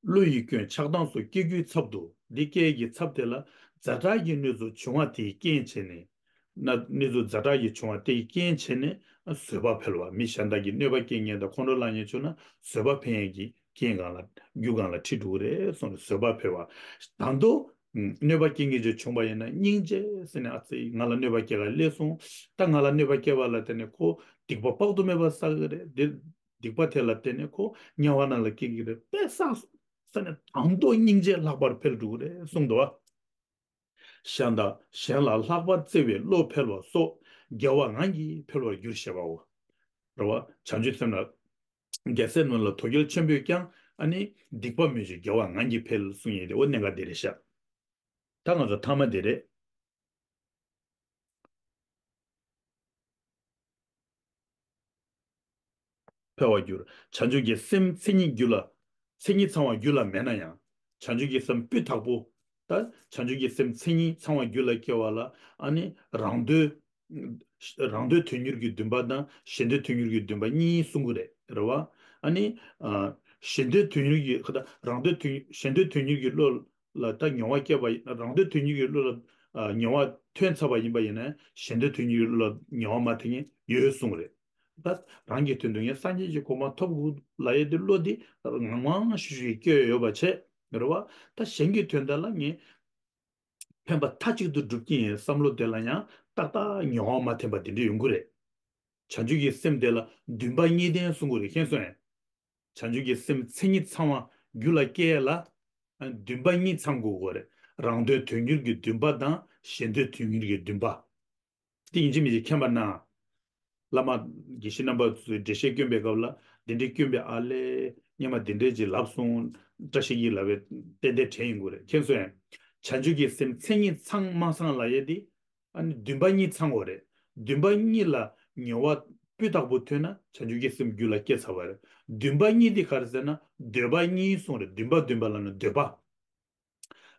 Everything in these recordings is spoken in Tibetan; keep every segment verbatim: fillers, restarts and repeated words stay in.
བློ་ཡི་སྐྱོན་ཆགས་སྡང་སོགས་སྐྱེ་རྒྱུའི་ཚབ་ཏུ། འདི་སྐྱེ་ཡས་ཀྱི་ཚབ་དེ་ལ་ཛ་དྲག་གི་གནོད་འཚེ་བྱུང་བ་དེའི་རྐྱེན་བྱས་ནས། ན་གནོད་འཚེ་ཛ་དྲག་གི་བྱུང་བ་དེའི་རྐྱེན་བྱས་ནས་བཟོད་པ་འཕེལ་བ། མི་གཞན་དག་གིས་གནོད་པ་སྐྱེལ་མཁན་དང་ཁོང་ཁྲོ་ལངས་མཁན་བྱུང་ན་བཟོད་པ་འཕེལ་ཡས་ཀྱི་རྐྱེན་སྒང་ལ་རྒྱུ་སྒང་ལ་ཁྲིད་འགྲོ་གི་རེད་གསུངས་ནས་བཟོད་པ་འཕེལ་བ། ད་དུང་གནོད་པ་སྐྱེལ་མཁན་ཅིག་བྱུང་བ་ཡིན་ན་སྙིང་རྗེ་ཟེར་ནས། ཨ་ཙི། ང་ལ་གནོད་པ་སྐྱེལ་ག་སླེབས་སོང་། ད་ང་ལ་གནོད་པ་སྐྱེལ་བ་ལ་བརྟེན་ནས་ཁོ་སྡིག་པ་དཔག་ཏུ་མེད་པ་བསགས་ཀྱི་རེད། འདི་སྡིག་པ་དེ་ལ་བརྟེན་ནས་ཁོ་དམྱལ་བ་ནང་ལ་སྐྱེ་གི་རེད། དཔེ་བསགས་སོང་ཟེར་ནས་ད་དུང་སྙིང་རྗེ་ལྷག་པར་འཕེལ་འགྲོ་གི་རེད་གསུངས་འདུག་བ། གཞན་དང་གཞན་ལ་ལྷག་པར་བརྩེ་བའི་བློ་འཕེལ་བ་སོགས་དགེ་བ་ངང་གིས་འཕེལ་བར་འགྱུར་ཞེས་པའོ། རེད་བ། བྱང་ཆུབ་སེམས་ལ། རྒྱལ་སྲས་རྣམས་ལ་དོ་གལ་ཆེན་པོས་ཀྱང་ཨ་ནི་སྡིག་པ་སྨོས་ཤིང་དགེ་བ་ངང་གིས་འཕེལ་གསུངས་ཡོད་དེ། འོ་གནད་འགག་འདི་རེད་ཤག་ད་ང་ཚོ་མཐའ་མ་འདི་རེད། འཕེལ་བར་འགྱུར། བྱང་ཆུབ་ཀྱི་སེམས་མཚན་ཉིད་རྒྱུད་ལ། མཚན་ཉིད་ཚང་བ་རྒྱུད་ལ་མེད་ན་ཡང་། བྱང་ཆུབ་ཀྱི་སེམས་སྤུས་དག་པོ། ད་བྱང་ཆུབ་ཀྱི་སེམས་མཚན་ཉིད་ཚང་བ་རྒྱུད་ལ་སྐྱེ་བ་ལ་ཨ་ནི་རང་དོན། རང་དོན་དོན་གཉེར་གྱི་འདུན་པ་དང་གཞན་དོན་དོན་གཉེར་གྱི་འདུན་པ་གཉིས་གསུང་གི་རེད། རེད་བ། ཨ་ནི། ཨ། གཞན་དོན་དོན་གཉེར་གྱི། ད་རང་དོན་དོན། གཞན་དོན་དོན་གཉེར་གྱི་བློ་ལ་ད་མྱོང་བ་སྐྱེས་པ་ཡིན། རང་དོན་དོན་གཉེར་གྱི་བློ་ལ། ཨ། མྱོང་བ་ཐོན་ཚར་བ་ཡིན་པ་ཡིན་ན་གཞན་དོན་དོན་གཉེར་གྱི་བློ་ལ་མྱོང་བ་མ་ཐོན་མཁན་ཡོད་གསུང་གི་རེད། ད་རང་གི་དོན་དུ་ངས་སངས་རྒྱས་ཀྱི་གོ་འཕང་ཐོབ་དགོས་ལབ་ཡས་དེ་བློ་དེ་ངང་ངང་ཤུགས་ཤིག་སྐྱེ་ཡོད་པ་བྱས། རེད་བ། ད་གཞན་གྱི་དོན་དག་ལ་ངས་ཕན་པ་མཐའ་གཅིག་ཏུ་སྒྲུབ་ཀྱི་ཡིན་བསམ་བློ་དེ་ལ་ཡང་ཏག་ཏག་མྱོང་བ་མ་ཐོན་པ་དེ་འདྲ་ཡོང་གི་རེད། བྱང་ཆུབ་ཀྱི་སེམས་དེ་ལ་འདུན་པ་གཉིས་ལྡན་གསུང་གི་རེད། མཁྱེན་སོང་ངས། བྱང་ཆུབ་ཀྱི་སེམས་མཚན་ཉིད་ཚང་བ་རྒྱུད་ལ་སྐྱེ་ཡས་ལ། ཨ། འདུན་པ་གཉིས་ཚང་དགོས་ཀྱི་རེད། རང་དོན་དོན་གཉེར་གྱི་འདུན་པ་དང་གཞན་དོན་དོན་གཉེར་གྱི་འདུན་པ། དེ་ཡིན་གཅིག་མིན་གཅིག་མཁྱེན་པ་ན། བླ་མ་དགེ་བཤེས་རྣམ་པ་ཚོས་འགྲེལ་བཤད་བསྐྱོན་པའི་སྐབས་ལ་འདི་འདྲའི་བསྐྱོན་པའི་ཨ་ལས་སྔོན་མ་འདི་འདྲའི་ཅིག་ལབ་སོང་། བཀྲ་ཤིས་ཀྱིས་ལབ་པའི་ཏན་ཏན་དྲན་ཡོང་གི་རེད། མཁྱེན་སོང་ངས། བྱང་ཆུབ་ཀྱི་སེམས་མཚན་ཉིད་ཚང་མ་ཚང་ལབ་ཡས་དེ། ཨ་ནི་འདུན་པ་གཉིས་ཚང་དགོས་རེད། འདུན་པ་གཉིས་ལ་མྱོང་བ་སྤུས་དག་པོ་ཐོན་ན་བྱང་ཆུབ་ཀྱི་སེམས་རྒྱུད་ལ་སྐྱེ་ཚར་བ་རེད། འདུན་པ་གཉིས་དེ་ག་རེ་ཟེར་ན་འདོད་པ་གཉིས་གསུངས་རེད། འདུན་པ། འདུན་པ་ལབ་ན་འདོད་པ།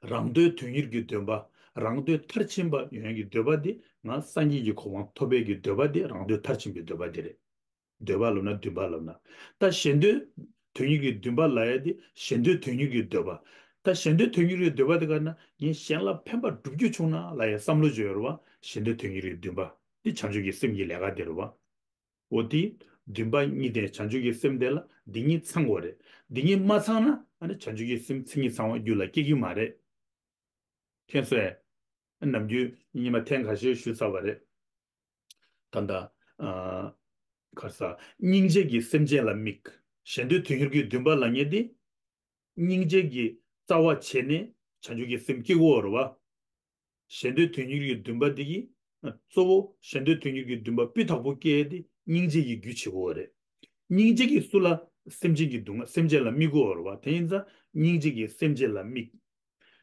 རང་དོན་དོན་གཉེར་གྱི་འདུན་པ། རང་དོན་མཐར་ཕྱིན་པ་ཡོང་ཡས་ཀྱི་འདོད་པ་དེ། ང་སངས་རྒྱས་ཀྱི་གོ་འཕང་ཐོབ་པའི་གི་འདོད་པ་དེ་རང་དོན་མཐར་ཕྱིན་པའི་འདོད་པ་དེ་རེད། འདོད་པ་ལབ་ན་འདུན་པ་ལབ་ན། ད་གཞན་དོན་དོན་གཉེར་གྱི་འདུན་པ་ལབ་ཡ་དེ་གཞན་དོན་དོན་གཉེར་གྱི་འདོད་པ། ད་གཞན་དོན་དོན་གཉེར་གྱི་འདོད་པ་དེ་ག་ན་ངས་གཞན་ལ་ཕན་པ་སྒྲུབ་རྒྱུ་བྱུང་ན་ལབ་ཡ་བསམ་བློ་བརྗོད་ཡོད་རེད་བ། གཞན་དོན་དོན་གཉེར་གྱི་འདུན་པ་དེ་བྱང་ཆུབ་ཀྱི་སེམས་ཀྱི་ལས་ཀ་དེ་རེད་བ། འོ་དེ་འདུན་པ་གཉིས་ལྡན་བྱང་ཆུབ་ཀྱི་སེམས་དེ་ལ་འདི་གཉིས་ཚང་དགོས་རེད། འདི་གཉིས་མ་ཚང་ན་ཨ་ནི་བྱང་ཆུབ་ཀྱི་སེམས་མཚན་ཉིད་ཚང་བ་རྒྱུད་ལ་སྐྱེ་གི་མ་རེད། མཁྱེན་སོང་ངས། ནམ་རྒྱུན་ཉི་མ་ཐེངས་ཁ་ཤས་ཞུས་ཚར་བ་རེད། ད་ལྟ། ཨ། ག་རེ་ཟ། སྙིང་རྗེ་གིས་སེམས་ཅན་ལ་དམིགས། གཞན་དོན་དོན་གཉེར་གྱི་འདུན་པ་ལབ་མཁན་དེ། སྙིང་རྗེ་གི་རྩ་བ་བྱས་ནས་བྱང་ཆུབ་ཀྱི་སེམས་སྐྱེ་དགོས་རེད་བ། གཞན་དོན་དོན་གཉེར་གྱི་འདུན་པ་འདི་གིས། གཙོ་བོ་གཞན་དོན་དོན་གཉེར་གྱི་འདུན་པ་སྤུས་དག་པོ་སྐྱེ་ཡས་དེ་སྙིང་རྗེ་ཡི་རྒྱུ་བྱེད་དགོས་རེད། སྙིང་རྗེ་གིས་སུ་ལ། སེམས་ཅན་གྱི་སྡུག་བསྔལ། སེམས་ཅན་ལ་དམིགས་དགོས་རེད་བ། དེ་ཡིན་ཙང་སྙིང་རྗེ་གིས་སེམས་ཅན་ལ་དམིགས།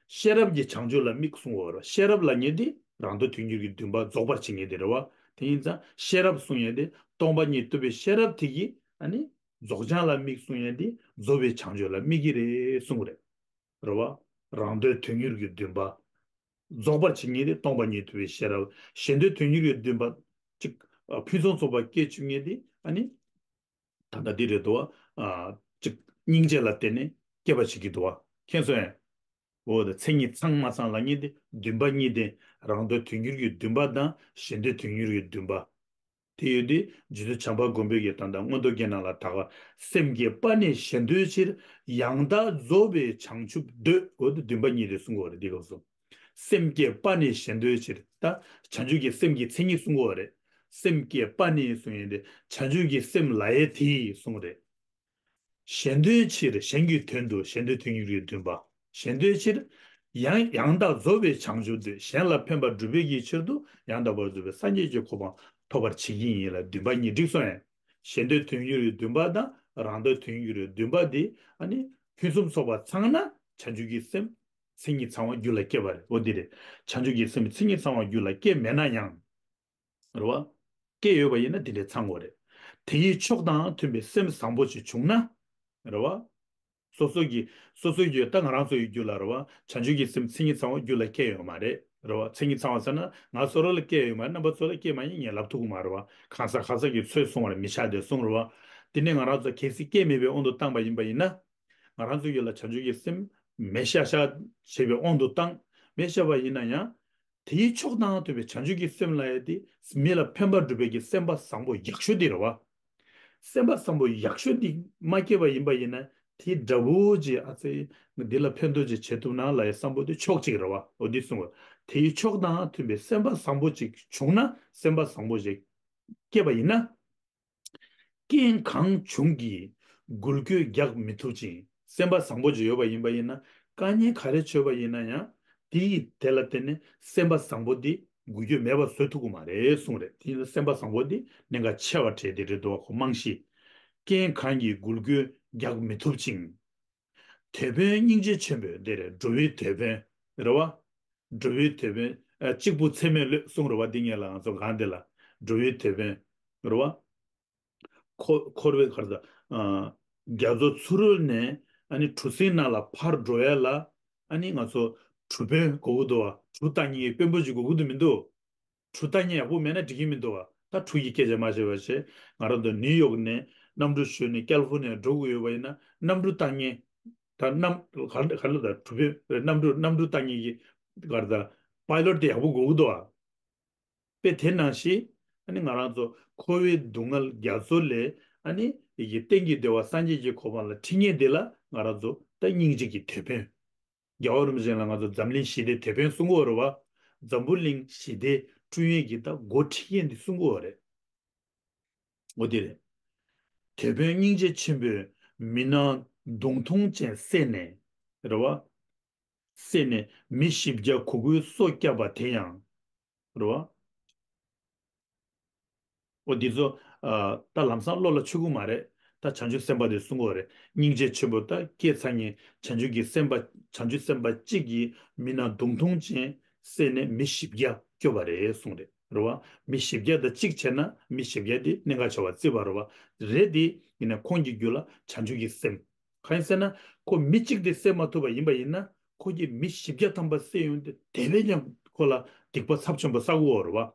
ཤེས་རབ་ཀྱིས་བྱང་ཆུབ་ལ་དམིགས་གསུང་དགོས་རེད་བ། ཤེས་རབ་ལབ་མཁན་དེ་རང་དོན་དོན་གཉེར་གྱི་འདུན་པ་རྫོགས་པར་བྱེད་མཁན་དེ་རེད་བ། དེ་ཡིན་ཙང་ཤེས་རབ་གསུང་ཡས་དེ་སྟོང་པ་ཉིད་རྟོགས་པའི་ཤེས་རབ་དེ་གིས་ཨ་ནི་རྫོགས་བྱང་ལ་དམིགས་གསུང་ཡས་དེ་རྫོགས་པའི་བྱང་ཆུབ་ལ་དམིགས་ཀྱི་རེད་གསུང་གི་རེད། རེད་བ། རང་དོན་དོན་གཉེར་གྱི་འདུན་པ་རྫོགས་པར་བྱེད་མཁན་དེ་སྟོང་པ་ཉིད་རྟོགས་པའི་ཤེས་རབ། གཞན་དོན་དོན་གཉེར་གྱི་འདུན་པ་གཅིག་ཨ། ཕུན་སུམ་ཚོགས་པ་སྐྱེ་བཅུག་མཁན་དེ་ཨ་ནི། ད་ལྟ་འདི་རེད་འདུག་བ། ཨ། གཅིག་སྙིང་རྗེ་ལ་བརྟེན་ནས་སྐྱེ་བ་བྱེད་ཀྱི་འདུག་བ། མཁྱེན་སོང་ངས། འོ་ད་མཚན་ཉིད་ཚང་མ་ཚང་ལབ་མཁན་དེ་འདུན་པ་གཉིས་ལྡན། རང་དོན་དོན་གཉེར་གྱི་འདུན་པ་དང་གཞན་དོན་དོན་གཉེར་གྱི་འདུན་པ། དེ་ཡོད་དུས་རྗེ་བཙུན་བྱམས་པ་མགོན་པོ་གིས་ད་ལྟ་མངོན་རྟོགས་རྒྱན་ནང་ལ་ད་ག་སེམས་བསྐྱེད་པ་ནི་གཞན་དོན་ཕྱིར། ཡང་དག་རྫོགས་པའི་བྱང་ཆུབ་འདོད། འོ་དེ་འདུན་པ་གཉིས་དེ་གསུང་གི་ཡོད་རེད་འདི་སྐབས་སུ། སེམས་བསྐྱེད་པ་ནི་གཞན་དོན་ཕྱིར། ད་བྱང་ཆུབ་ཀྱི་སེམས་ཀྱི་མཚན་ཉིད་གསུང་གི་ཡོད་རེད། སེམས་བསྐྱེད་པ་ནི་གསུང་ཡས་དེ་བྱང་ཆུབ་ཀྱི་སེམས་ལབ་ཡས་དེ་གསུང་གི་རེད། གཞན་དོན་ཕྱིར། གཞན་གྱི་དོན་དུ། གཞན་དོན་དོན་གཉེར་གྱི་འདུན་པ། གཞན་དོན་ཕྱིར། ཡང་ཡང་དག་རྫོགས་པའི་བྱང་ཆུབ་འདོད། གཞན་ལ་ཕན་པ་སྒྲུབ་པའི་གི་ཕྱིར་དུ་ཡང་དག་པར་རྫོགས་པའི་སངས་རྒྱས་ཀྱི་གོ་འཕང་ཐོབ་པར་བྱེད་ཀྱི་ཡིན་ལ་འདུན་པ་གཉིས་བསྒྲིགས་སོང་ངས། གཞན་དོན་དོན་གཉེར་གྱི་འདུན་པ་དང་རང་དོན་དོན་གཉེར་གྱི་འདུན་པ་འདི་ཨ་ནི་ཕུན་སུམ་ཚོགས་པ་ཚང་ན་བྱང་ཆུབ་ཀྱི་སེམས་མཚན་ཉིད་ཚང་བ་རྒྱུད་ལ་སྐྱེ་བ་རེད། འོ་འདི་རེད། བྱང་ཆུབ་ཀྱི་སེམས་མཚན་ཉིད་ཚང་བ་རྒྱུད་ལ་སྐྱེ་མེད་ན་ཡང་། རེད་བ། སྐྱེ་ཡོད་པ་ཡིན་ན་དེ་འདྲའི་ཚང་དགོས་རེད། དེ་ཡི་ཕྱོགས་དང་མཐུན་པའི་སེམས་བཟང་པོ་ཞིག་བྱུང་ན། རེད་བ། སོ་སོ་གི། སོ་སོའི་རྒྱུད། ད་ང་རང་ཚོ་ཡི་རྒྱུད་ལ་རེད་བ། བྱང་ཆུབ་ཀྱི་སེམས་མཚན་ཉིད་ཚང་བ་རྒྱུད་ལ་སྐྱེ་ཡོད་མ་རེད། རེད་བ། མཚན་ཉིད་ཚང་བ་ཟེར་ན་ང་སོ་ར་ལ་སྐྱེ་ཡོད་མ་རེད། རྣམ་པ་ཚོ་ལ་སྐྱེ་མ་ཡིན་ངས་ལབ་ཐུབ་ཀྱི་མ་རེད་བ། གང་ཟག་གང་ཟག་གི་ཚོད་སོང་བར་མི་བྱ་སྟེ་གསུངས་རེད་བ། དེ་ནས་ང་རང་ཚོ་གལ་སྲིད་སྐྱེ་མེད་པའི་དབང་དུ་བཏང་པ་ཡིན་པ་ཡིན་ན། ང་རང་ཚོ་ཡིད་ལ་བྱང་ཆུབ་ཀྱི་སེམས་མེད་ཤག་ཤག་བྱས་པའི་དབང་དུ་བཏང་། མེད་ཤག་པ་ཡིན་ན་ཡང་། དེའི་མཆོག་དང་མཐུན་པའི་བྱང་ཆུབ་ཀྱི་སེམས་ལབ་ཡ་དེ་མི་ལ་ཕན་པ་སྒྲུབ་པའི་གི་སེམས་པ་བཟང་པོ་ཡག་ཤོས་དེ་རེད་བ། སེམས་པ་བཟང་པོ་ཡག་ཤོས་དེ་མ་སྐྱེས་པ་ཡིན་པ་ཡིན་ན། དེའི་འདྲ་བོ་ཅིག་ཨ་ཙི། འདི་ལ་ཕན་ཐོགས་ཅིག་བྱེད་ཐུབ་ན་ལབ་ཡ་བསམ་པ་དེ་ཕྱོགས་གཅིག་རེད་བ། འོ་འདི་གསུངས་པ། དེའི་མཆོག་དང་མཐུན་པའི་སེམས་པ་བཟང་པོ་ཅིག་བྱུང་ན། སེམས་པ་བཟང་པོ་ཅིག་སྐྱེས་པ་ཡིན་ན། རྐྱེན་གང་བྱུང་གིས་འགུལ་སྐྱོད་རྒྱག་མི་ཐུབ་ཅིང་། སེམས་པ་བཟང་པོ་ཅིག་ཡོད་པ་ཡིན་པ་ཡིན་ན། དཀའ་ངལ་ག་རེ་བྱུང་བ་ཡིན་ན་ཡང་། དེ་ཡིས་དེ་ལ་བརྟེན་ནས་སེམས་པ་བཟང་པོ་དེ་འགུལ་སྐྱོད་མེད་པ་བཟོ་ཐུབ་ཀྱི་མ་རེད་གསུངས་རེད། དེ་ཡིན་ན་སེམས་པ་བཟང་པོ་དེ་གནད་འགག་ཆེ་བ་གྲས་དེ་རེད་འདུག་གོ། རྨང་གཞི། རྐྱེན་གང་གིས་འགུལ་སྐྱོད་རྒྱག་མི་ཐུབ་ཅིང་། དེད་དཔོན་སྙིང་རྗེ་ཆེན་པོས། འདི་རེད། འགྲོ་བའི་དེད་དཔོན་རེད་བ། འགྲོ་བའི་དེད་དཔོན། ཨ། གཅིག་པུ་ཚད་མས་བསླད་གསུངས་རེད་བ། འདི་ངས་ལ་ང་ཚོ་གང་འདི་ལ། འགྲོ་བའི་དེད་དཔོན་རེད་བ། འཁོར་འཁོར་བའི་གར་ད། ཨ། རྒྱ་མཚོ་ཚུ་རོལ་ནས་ཨ་ནི་གྲུ་གཟིངས་ནང་ལ་ཕར་འགྲོ་ཡ་ལ། ཨ་ནི་ང་ཚོ་གྲུ་དཔོན་དགོས་ཀྱི་འདུག་བ། གྲུ་བཏང་མཁན་གྱི་དཔོན་པོ་ཅིག་དགོས་ཀྱི་འདུག་མི་འདུག་གྲུ་བཏང་མཁན་ཡག་པོ་མེད་ན་འགྲིག་གི་མི་འདུག་བ། ད་གྲུ་ཡི་སྐད་ཆ་མ་བཤད་པ་བྱས། ང་རང་ཚོ་ནིའུ་ཡོག་ནས་གནམ་གྲུ་ཞོན་ནས་ཀལ་ཧྥོར་ནི་ཡ་འགྲོ་དགོས་ཡོད་པ་ཡིན་ན། གནམ་གྲུ་བཏང་མཁན། ད་གནམ་ག་ག་ལ་ད་གྲུ་དཔོན་གནམ་གྲུ་གནམ་གྲུ་བཏང་མཁན་གྱི་གར་ད་པའི་ལོཊ་དེ་ཡག་པོ་དགོས་ཀྱི་འདུག་བ། དཔེ་དེ་ནང་བཞིན། ཨ་ནི་ང་རང་ཚོ་འཁོར་བའི་སྡུག་བསྔལ་རྒྱ་མཚོ་ལས། ཨ་ནི་ཡི་གེ་གཏན་གྱི་བདེ་བ་སངས་རྒྱས་ཀྱི་གོ་འཕང་ལ་ཁྲིད་མཁན་དེ་ལ་ང་རང་ཚོ་ད་སྙིང་རྗེ་གི་དེད་དཔོན། རྒྱལ་བ་རིན་པོ་ཆེ་ལ་ང་ཚོ་འཛམ་གླིང་ཞི་བདེའི་དེད་དཔོན་གསུང་གི་ཡོད་རེད་བ། འཛམ་བུ་གླིང་ཞི་བདེའི་སྐྲུན་ཡས་ཀྱི་ད་འགོ་ཁྲིད་མཁན་འདི་གསུང་གི་ཡོད་རེད། འོ་དེ་རེད། དེད་དཔོན་སྙིང་རྗེ་ཆེན་པོས་མི་སྣང་མདུང་ཐུང་ཅན་བསད་ནས། རེད་བ། བསད་ནས་མི་བཞི་བརྒྱ་གུ་གུལ་སོ་བརྒྱབ་པ་དེ་ཡང་། རེད་བ། འོ་འདི་ཚོ། ཨ། ད་ལམ་སང་བློ་ལ་ཆུད་ཀྱི་མ་རེད། ད་བྱང་ཆུབ་སེམས་དཔའ་དེ་གསུང་གི་ཡོད་རེད། སྙིང་རྗེ་ཆེན་པོ་ད་སྐྱེས་ཚར་མཁན་བྱང་ཆུབ་ཀྱི་སེམས་དཔའ། བྱང་ཆུབ་སེམས་དཔའ་གཅིག་གིས་མི་སྣང་མདུང་ཐུང་ཅན་བསད་ནས་མི་བཞི་བརྒྱ་སྐྱོབ་པ་རེད་གསུངས་རེད། རེད་བ། མི་བཞི་བརྒྱ་དང་གཅིག་བྱས་ན་མི་བཞི་བརྒྱ་དེ་གནད་འགག་ཆེ་བ་བརྩིས་པ་རེད་བ། རེད་དེ། ཡིན་ན་ཁོང་གི་རྒྱུད་ལ་བྱང་ཆུབ་ཀྱི་སེམས། གང་ཡིན་ཟེར་ན། ཁོ་མི་གཅིག་དེ་བསད་མ་ཐུབ་པ་ཡིན་པ་ཡིན་ན། ཁོ་གིས་མི་བཞི་བརྒྱ་ཐམ་པ་བསད་ཡོང་དུས་དེ་བས་ཀྱང་ཁོ་ལ་སྡིག་པ་ཚབས་ཆེན་པོ་བསགས་ཀྱི་ཡོད་རེད་བ།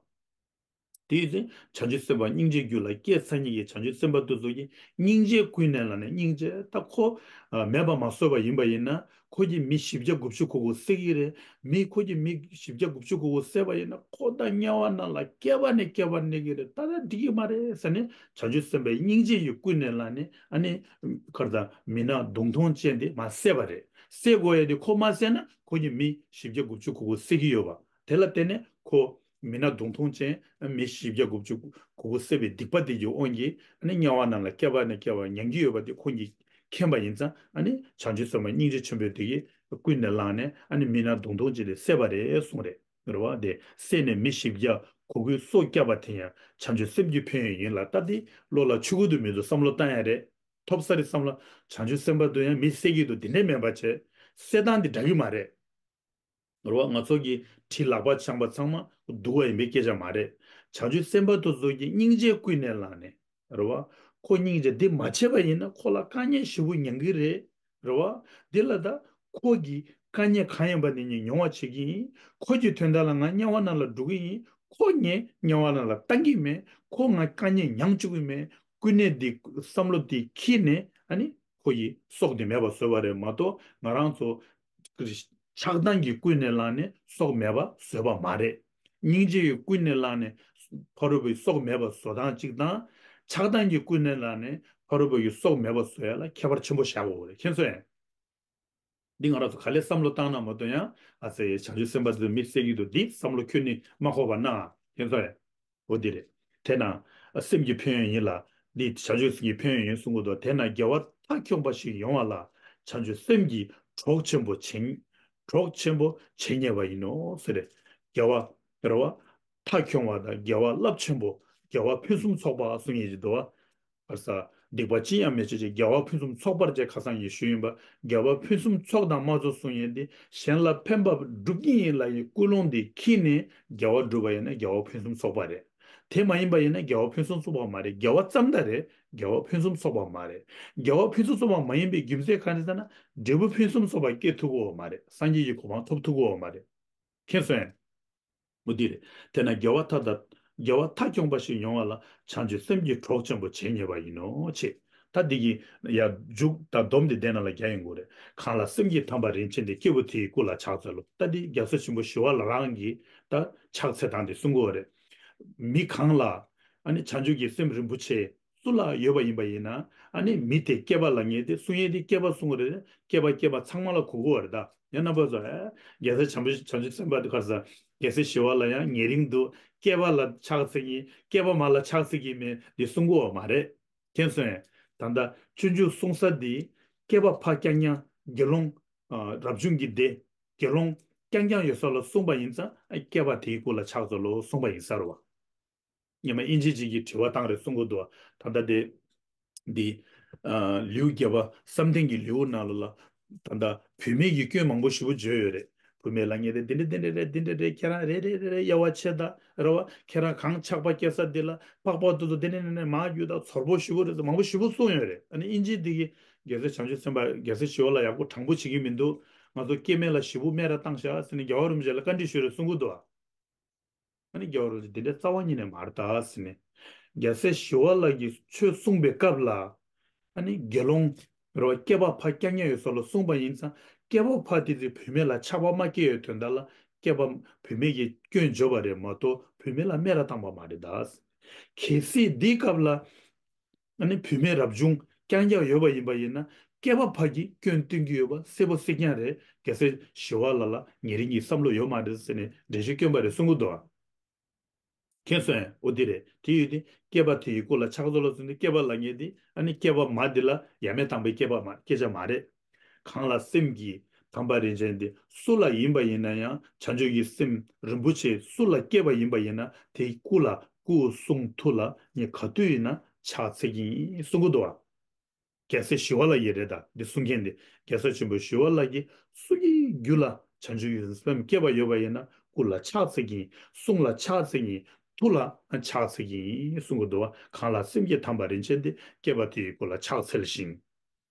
དེ་ཡིན་ཙང་བྱང་ཆུབ་སེམས་དཔའ་སྙིང་རྗེའི་རྒྱུད་ལ་སྐྱེས་ཚར་མཁན་གྱི་བྱང་ཆུབ་སེམས་དཔའ་དེ་ཚོ་གིས་སྙིང་རྗེ་ཀུན་ནས་བསླངས་ནས། སྙིང་རྗེ་ད་ཁོ། ཨ། མེད་པ་མ་བཟོས་པ་ཡིན་པ་ཡིན་ན། ཁོ་གིས་མི་བཞི་བརྒྱ་དགུ་བཅུ་གོ་དགུ་བསད་ཀྱི་རེད། མི་ཁོ་གིས་མི་བཞི་བརྒྱ་དགུ་བཅུ་གོ་དགུ་བསད་པ་ཡིན་ན། ཁོ་ད་དམྱལ་བ་ནང་ལ་བསྐལ་པ་ནས་བསྐལ་པ་གནས་ཀྱི་རེད། ད་ད་འགྲིག་གི་མ་རེད་ཟེར་ནས། བྱང་ཆུབ་སེམས་དཔའི་སྙིང་རྗེ་ཡིས་ཀུན་ནས་བསླངས་ནས། ཨ་ནི་གར་ད་མི་སྣང་མདུང་ཐུང་ཅན་དེ་མ་བསད་པ་རེད། བསད་དགོས་ཡ་དེ་ཁོ་མ་བསད་ན་ཁོ་གིས་མི་བཞི་བརྒྱ་དགུ་བཅུ་གོ་དགུ་བསད་ཀྱི་ཡོད་པ། དེ་ལ་བརྟེན་ནས་ཁོ་མི་སྣང་མདུང་ཐུང་ཅན། མི་བཞི་བརྒྱ་དགུ་བཅུ་གོ་དགུ་བསད་པའི་སྡིག་པ་དེ་གི་དབང་གིས། ཨ་ནི་དམྱལ་བ་ནང་ལ་བསྐལ་པ་ནས་བསྐལ་པ་མྱང་གི་ཡོད་པ་དེ་ཁོང་གིས་མཁྱེན་པ་ཡིན་ཙང་། ཨ་ནི་བྱང་ཆུབ་སེམས་དཔའ་སྙིང་རྗེ་ཆེན་པོ་དེ་གིས་ཀུན་ནས་བསླངས་ནས། ཨ་ནི་མི་སྣང་མདུང་ཐུང་ཅན་དེ་བསད་པ་རེད་གསུངས་རེད། རེད་བ། དེ་བསད་ནས་མི་བཞི་བརྒྱ་གུ་གུལ་སོ་བརྒྱབ་པ་དེ་ཡང་བྱང་ཆུབ་སེམས་ཀྱི་ཕན་ཡོན་ཡིན་ལ། ད་དེ་བློ་ལ་ཆུད་ཀྱི་འདུག་མི་འདུག་བསམ་བློ་བཏང་ཡ་རེད། ཐོབ་ས་རེད་བསམ་བློ། བྱང་ཆུབ་སེམས་དཔའ་དེ་ཡང་མི་བསད་ཀྱི་འདུག་དེ་འདྲས་མིན་པ་བྱས། བསད་སྟངས་དེ་འདྲ་གི་མ་རེད། རེད་བ། ང་ཚོ་གི་གྲི་ལག་པ་འཆང་པ་ཚང་མ་སྡུག་པ་ཡིན་པའི་སྐད་ཆ་མ་རེད། བྱང་ཆུབ་སེམས་དཔའ་དེ་ཚོ་གིས་སྙིང་རྗེ་ཀུན་ནས་བསླངས་ནས། རེད་བ། ཁོ་སྙིང་རྗེ་འདི་མ་བྱས་པ་ཡིན་ན་ཁོ་ལ་དཀའ་ངལ་ཞེ་པོ་མྱང་གི་རེད། རེད་བ། འདི་ལ་ད་ཁོ་གིས་དཀའ་ངལ་གང་ཡིན་པ་དེ་ངས་མྱོང་བ་བྱེད་ཀྱི་ཡིན། ཁོ་གི་དོན་དག་ལ་ང་དམྱལ་བ་ནང་ལ་འགྲོ་གི་ཡིན། ཁོ་ངས་དམྱལ་བ་ནང་ལ་བཏང་གི་མེད། ཁོ་ང་དཀའ་ངལ་མྱང་བཅུག་གི་མེད། ཀུན་ནས་འདི་བསམ་བློ་འདི་འཁྱེར་ནས། ཨ་ནི་ཁོ་ཡི་སྲོག་འདི་མེད་པ་བཟོས་པ་རེད་མ་གཏོགས། ང་རང་ཚོ་ཆགས་སྡང་གིས་ཀུན་ནས་བསླངས་ནས་སྲོག་མེད་པ་བཟོས་པ་མ་རེད། སྙིང་རྗེ་ཡིས་ཀུན་ནས་བསླངས་ནས་ཕ་རོལ་པོའི་སྲོག་མེད་པ་བཟོ་སྟངས་གཅིག་དང་། ཆགས་སྡང་གིས་ཀུན་ནས་བསླངས་ནས་ཕ་རོལ་པོ་ཡི་སྲོག་མེད་པ་བཟོ་ཡ་ལ་ཁྱད་པར་ཆེན་པོ་བཞག་དགོས་རེད། མཁྱེན་སོང་ངས། འདི་ང་རང་ཚོ་ག་ལེར་བསམ་བློ་བཏང་ན་མ་གཏོགས། ཡང་ཨ་ཙི་བྱང་ཆུབ་སེམས་དཔའ་དེ་ཚོ་མི་བསད་ཀྱི་འདུག་འདི་བསམ་བློ་ཁྱོན་ནས་མ་འཁོར་བ་གནང་། མཁྱེན་སོང་ངས། འོ་འདི་རེད། དེས་ན་སེམས་ཀྱི་ཕན་ཡོན་ཡིན་ལ། འདི་བྱང་ཆུབ་སེམས་ཀྱི་ཕན་ཡོན་ཡིན་གསུང་གི་འདུག་དེས་ན་རྒྱལ་བ་མཐའ་འཁྱོངས་པ་ཞིག་ཡོང་བ་ལ་བྱང་ཆུབ་སེམས་ཀྱིས་གྲོགས་ཆེན་པོ་བྱེད། གྲོགས་ཆེན་པོ་བྱེད་ཉེ་བ་ཡིན་ནོ་ཟེར་རེད། རྒྱལ་བ། རེད་བ། མཐའ་འཁྱོངས་པ་དང་། རྒྱལ་བ་རླབས་ཆེན་པོ། རྒྱལ་བ་ཕུན་སུམ་ཚོགས་པ་གསུང་ཡས་ཀྱི་འདུག་བ། བར་ས། སྡིག་པ་ཅི་ཡང་མི་བྱེད་ཅིང་། རྒྱལ་བ་ཕུན་སུམ་ཚོགས་པར་བྱེད། ཁ་སང་ཡིན་ཞུས་ཡིན་པ། རྒྱལ་བ་ཕུན་སུམ་ཚོགས་དང་མ་ཚོགས་གསུང་ཡས་འདི་གཞན་ལ་ཕན་པ་སྒྲུབ་ཀྱི་ཡིན་ལབ་ཡས་ཀུན་སློང་འདི་འཁྱེར་ནས་རྒྱལ་བ་སྒྲུབ་པ་ཡིན་ན་རྒྱལ་བ་ཕུན་སུམ་ཚོགས་པ་རེད། དེ་མ་ཡིན་པ་ཡིན་ན་རྒྱལ་བ་ཕུན་སུམ་ཚོགས་པ་མ་རེད། རྒྱལ་བ་ཙམ་ད་རེད། རྒྱལ་བ་ཕུན་སུམ་ཚོགས་པ་མ་རེད། རྒྱལ་བ་ཕུན་སུམ་ཚོགས་པ་མ་ཡིན་པའི་རྒྱུ་མཚན་ག་རེ་ཟེར་ན། འབྲས་བུ་ཕུན་སུམ་ཚོགས་པ་སྐྱེ་ཐུབ་ཀྱི་ཡོད་མ་རེད། སངས་རྒྱས་ཀྱི་གོ་འཕང་ཐོབ་ཐུབ་ཀྱི་ཡོད་མ་རེད། མཁྱེན་སོང་ངས། མུ་འདི་རེད། དེས་ན་རྒྱལ་བ་མཐའ་དང་། རྒྱལ་བ་མཐའ་འཁྱོངས་པ་ཞིག་ཡོང་བ་ལ་བྱང་ཆུབ་སེམས་ཀྱི་གྲོགས་ཆེན་པོ་བྱེད་ཉེ་བ་ཡིན་ནོ། ཅེས་ ད་འདི་གི་ཡ་མཇུག་དང་སྡོམ་དེ་དེ་ནང་ལ་རྒྱག་ཡོང་གི་རེད། གང་ལ་སེམས་ཀྱི་དམ་པ་རིན་ཆེན་དེ། སྐྱེས་བུ་དེ་ཡི་སྐུ་ལ་ཕྱག་འཚལ་ལོ། ད་འདི་རྒྱལ་སྲས་ཆེན་པོ་ཞི་བ་ལྷ་རང་གིས་ད་ཕྱག་འཚལ་སྟངས་དེ་གསུང་གི་ཡོད་རེད། མི་གང་ལ་ཨ་ནི་བྱང་ཆུབ་ཀྱི་སེམས་རིན་པོ་ཆེ་སུ་ལ་ཡོད་པ་ཡིན་པ་ཡིན་ན། ཨ་ནི་མི་དེ་སྐྱེས་པ་ལ་ངེས་ཏེ། གསུང་ཡས་དེ་སྐྱེས་པ་གསུང་གི་རེད། སྐྱེས་པ་སྐྱེས་པ་ཚང་མ་ལ་གོ་གི་ཡོད་རེད། ད་ཡང་རྣམ་པ་ཚོ་ཨེ་རྒྱལ་སྲས་བྱང་ཆུབ་བྱང་ཆུབ་སེམས་དཔའ་དེ་ག་རེ་ཟེར། རྒྱལ་སྲས་ཞི་བ་ལྷ་ཡང་ཉེ་རིང་དུ་སྐྱེས་པ་ལ་ཕྱག་འཚལ་གྱིན་སྐྱེས་པ་མ་ལ་ཕྱག་འཚལ་གྱིན་མེད་འདི་གསུང་གི་ཡོད་མ་རེད། མཁྱེན་སོང་ངས། ད་ལྟ་སྤྱོད་འཇུག་གསུང་ས་འདི་སྐྱེས་པ་ཕར་རྐྱང་རྐྱང་། དགེ་སློང་ཨ་རབ་བྱུང་གི་སྡེ། དགེ་སློང་རྐྱང་རྐྱང་ཡོད་ས་ལ་གསུངས་པ་ཡིན་ཙང་། ཨ་སྐྱེས་པ་དེའི་སྐུ་ལ་ཕྱག་འཚལ་ལོ་གསུངས་པ་ཡིན་ས་རེད་བ། སྔོན་མ་དབྱིན་ཇི་ཅིག་གིས་དྲི་བ་བཏང་རེད་གསུང་གི་འདུག་ད་ལྟ་དེ་འདི་ཨ་ལེའུ་བརྒྱད་པ་བསམ་གཏན་གྱི་ལེའུ་ནང་ལ་ལ། ད་ལྟ་བུད་མེད་ཀྱི་སྐྱོན་མང་པོ་ཞེ་པོ་བརྗོད་ཡོད་རེད། བུད་མེད་ལ་ངེས་ཏེ་འདི་འདྲ་འདི་འདྲ་རེད། འདི་འདྲ་རེད། ཁྱེད་རང་རེད་རེད་རེད་རེད། དབྱེ་བ་ཕྱེ་ད་རེད་བ། ཁྱེད་རང་གང་ཆགས་པ་སྐྱེ་ས་འདི་ལ་པགས་པ་ཏོག་ཏོག་འདི་འདྲ་འདི་འདྲ་མ་རྒྱུ་ད་ཚོར་པོ་ཞེ་པོ་རེད། མང་པོ་ཞེ་པོ་གསུངས་ཡོད་རེད། ཨ་ནི་དབྱིན་ཇི་འདི་གིས་རྒྱལ་སྲས་བྱང་ཆུབ་སེམས་དཔའ་རྒྱལ་སྲས་ཞི་བ་ལྷ་ཡག་པོ་དྲང་པོ་བྱེད་ཀྱི་མི་འདུག་ང་ཚོ་སྐྱེ་དམན་ལ་ཞེ་པོ་སྨད་ར་བཏང་ཤག་ཟེར་ནས་རྒྱལ་བ་རིན་པོ་ཆེ་ལ་བཀའ་འདྲི་ཞུས་རེད་གསུང་གི་འདུག་ཨ་ནི་རྒྱལ་བ་རིན་པོ་ཆེ་འདི་རྩ་བ་ཉིད་ནས་མ་རེད་ད་ཟེར་ནས། རྒྱལ་སྲས་ཞི་བ་ལྷ་གིས་ཆོས་གསུངས་པའི་སྐབས་ལ། ཨ་ནི་དགེ་སློང་རེད་བ། སྐྱེས་པ་ཕར་རྐྱང་རྐྱང་ཡོད་ས་ལ་གསུངས་པ་ཡིན་ཙང་། སྐྱེས་པ་ཕར་དེ་ཚོས་བུད་མེད་ལ་ཆགས་པ་མ་སྐྱེས་ཡོད་དོན་དག་ལ། སྐྱེས་པ་བུད་མེད་ཀྱི་སྐྱོན་བརྗོད་པ་རེད་མ་གཏོགས་བུད་མེད་ལ་སྨད་ར་བཏང་པ་མ་རེད་ད། གལ་སྲིད་འདིའི་སྐབས་ལ། ཨ་ནི་བུད་མེད་རབ་བྱུང་རྐྱང་རྐྱང་ཡོད་པ་ཡིན་པ་ཡིན་ན། སྐྱེས་པ་ཕ་གི་སྐྱོན་སྟོན་གྱི་ཡོད་པ་གསལ་པོ་གསལ་རྐྱང་རེད། རྒྱལ་སྲས་ཞི་བ་ལྷ་ལ་ཉེ་རིང་གི་བསམ་བློ་ཡོད་མ་རེད་ཟེར་ནས་འགྲེལ་བཤད་སྐྱོན་པ་རེད་གསུང་གི་འདུག་མཁྱེན་སོང་ངས། འོ་འདི་རེད། དེ་ཡོད་དེ། སྐྱེས་པ་དེ་ཡི་སྐུ་ལ་ཕྱག་འཚལ་ལོ་ཟེར་དུས་སྐྱེས་པ་ལ་ངེས་ཏེ། ཨ་ནི་སྐྱེས་པ་མ་འདི་ལ་ཡ་མེད་བཏང་པའི་སྐྱེས་པ་མ་སྐྱེས་ཆ་མ་རེད། གང་ལ་སེམས་ཀྱི་དམ་པ་རིན་ཆེན་དེ་སུ་ལ་ཡིན་པ་ཡིན་ན་ཡང་། བྱང་ཆུབ་ཀྱི་སེམས་རིན་པོ་ཆེ་སུ་ལ་སྐྱེས་པ་ཡིན་པ་ཡིན་ན། དེའི་སྐུ་ལ་སྐུ་གསུང་ཐུགས་ལ་ངས་ག་དུས་ཡིན་ན་ཕྱག་འཚལ་གྱི་ཡིན་གསུང་གི་འདུག་བ། རྒྱལ་སྲས་ཞི་བ་ལྷ་ཡི་རེད་ད། འདི་གསུང་མཁན་དེ་རྒྱལ་སྲས་ཆེན་པོ་ཞི་བ་ལྷ་གིས་སུ་ཡི་རྒྱུད་ལ་བྱང་ཆུབ་ཀྱི་སེམས་སྐྱེས་པ་ཡོད་པ་ཡིན་ན། སྐུ་ལ་ཕྱག་འཚལ་གྱི་ཡིན། གསུང་ལ་ཕྱག་འཚལ་གྱི་ཡིན། ཐུགས་ལ་ཕྱག་འཚལ་གྱི་ཡིན་གསུང་གི་འདུག་བ། གང་ལ་སེམས་ཀྱི་དམ་པ་རིན་ཆེན་དེ། སྐྱེས་པ་དེ་ཡི་སྐུ་ལ་ཕྱག་འཚལ་ཞིང་།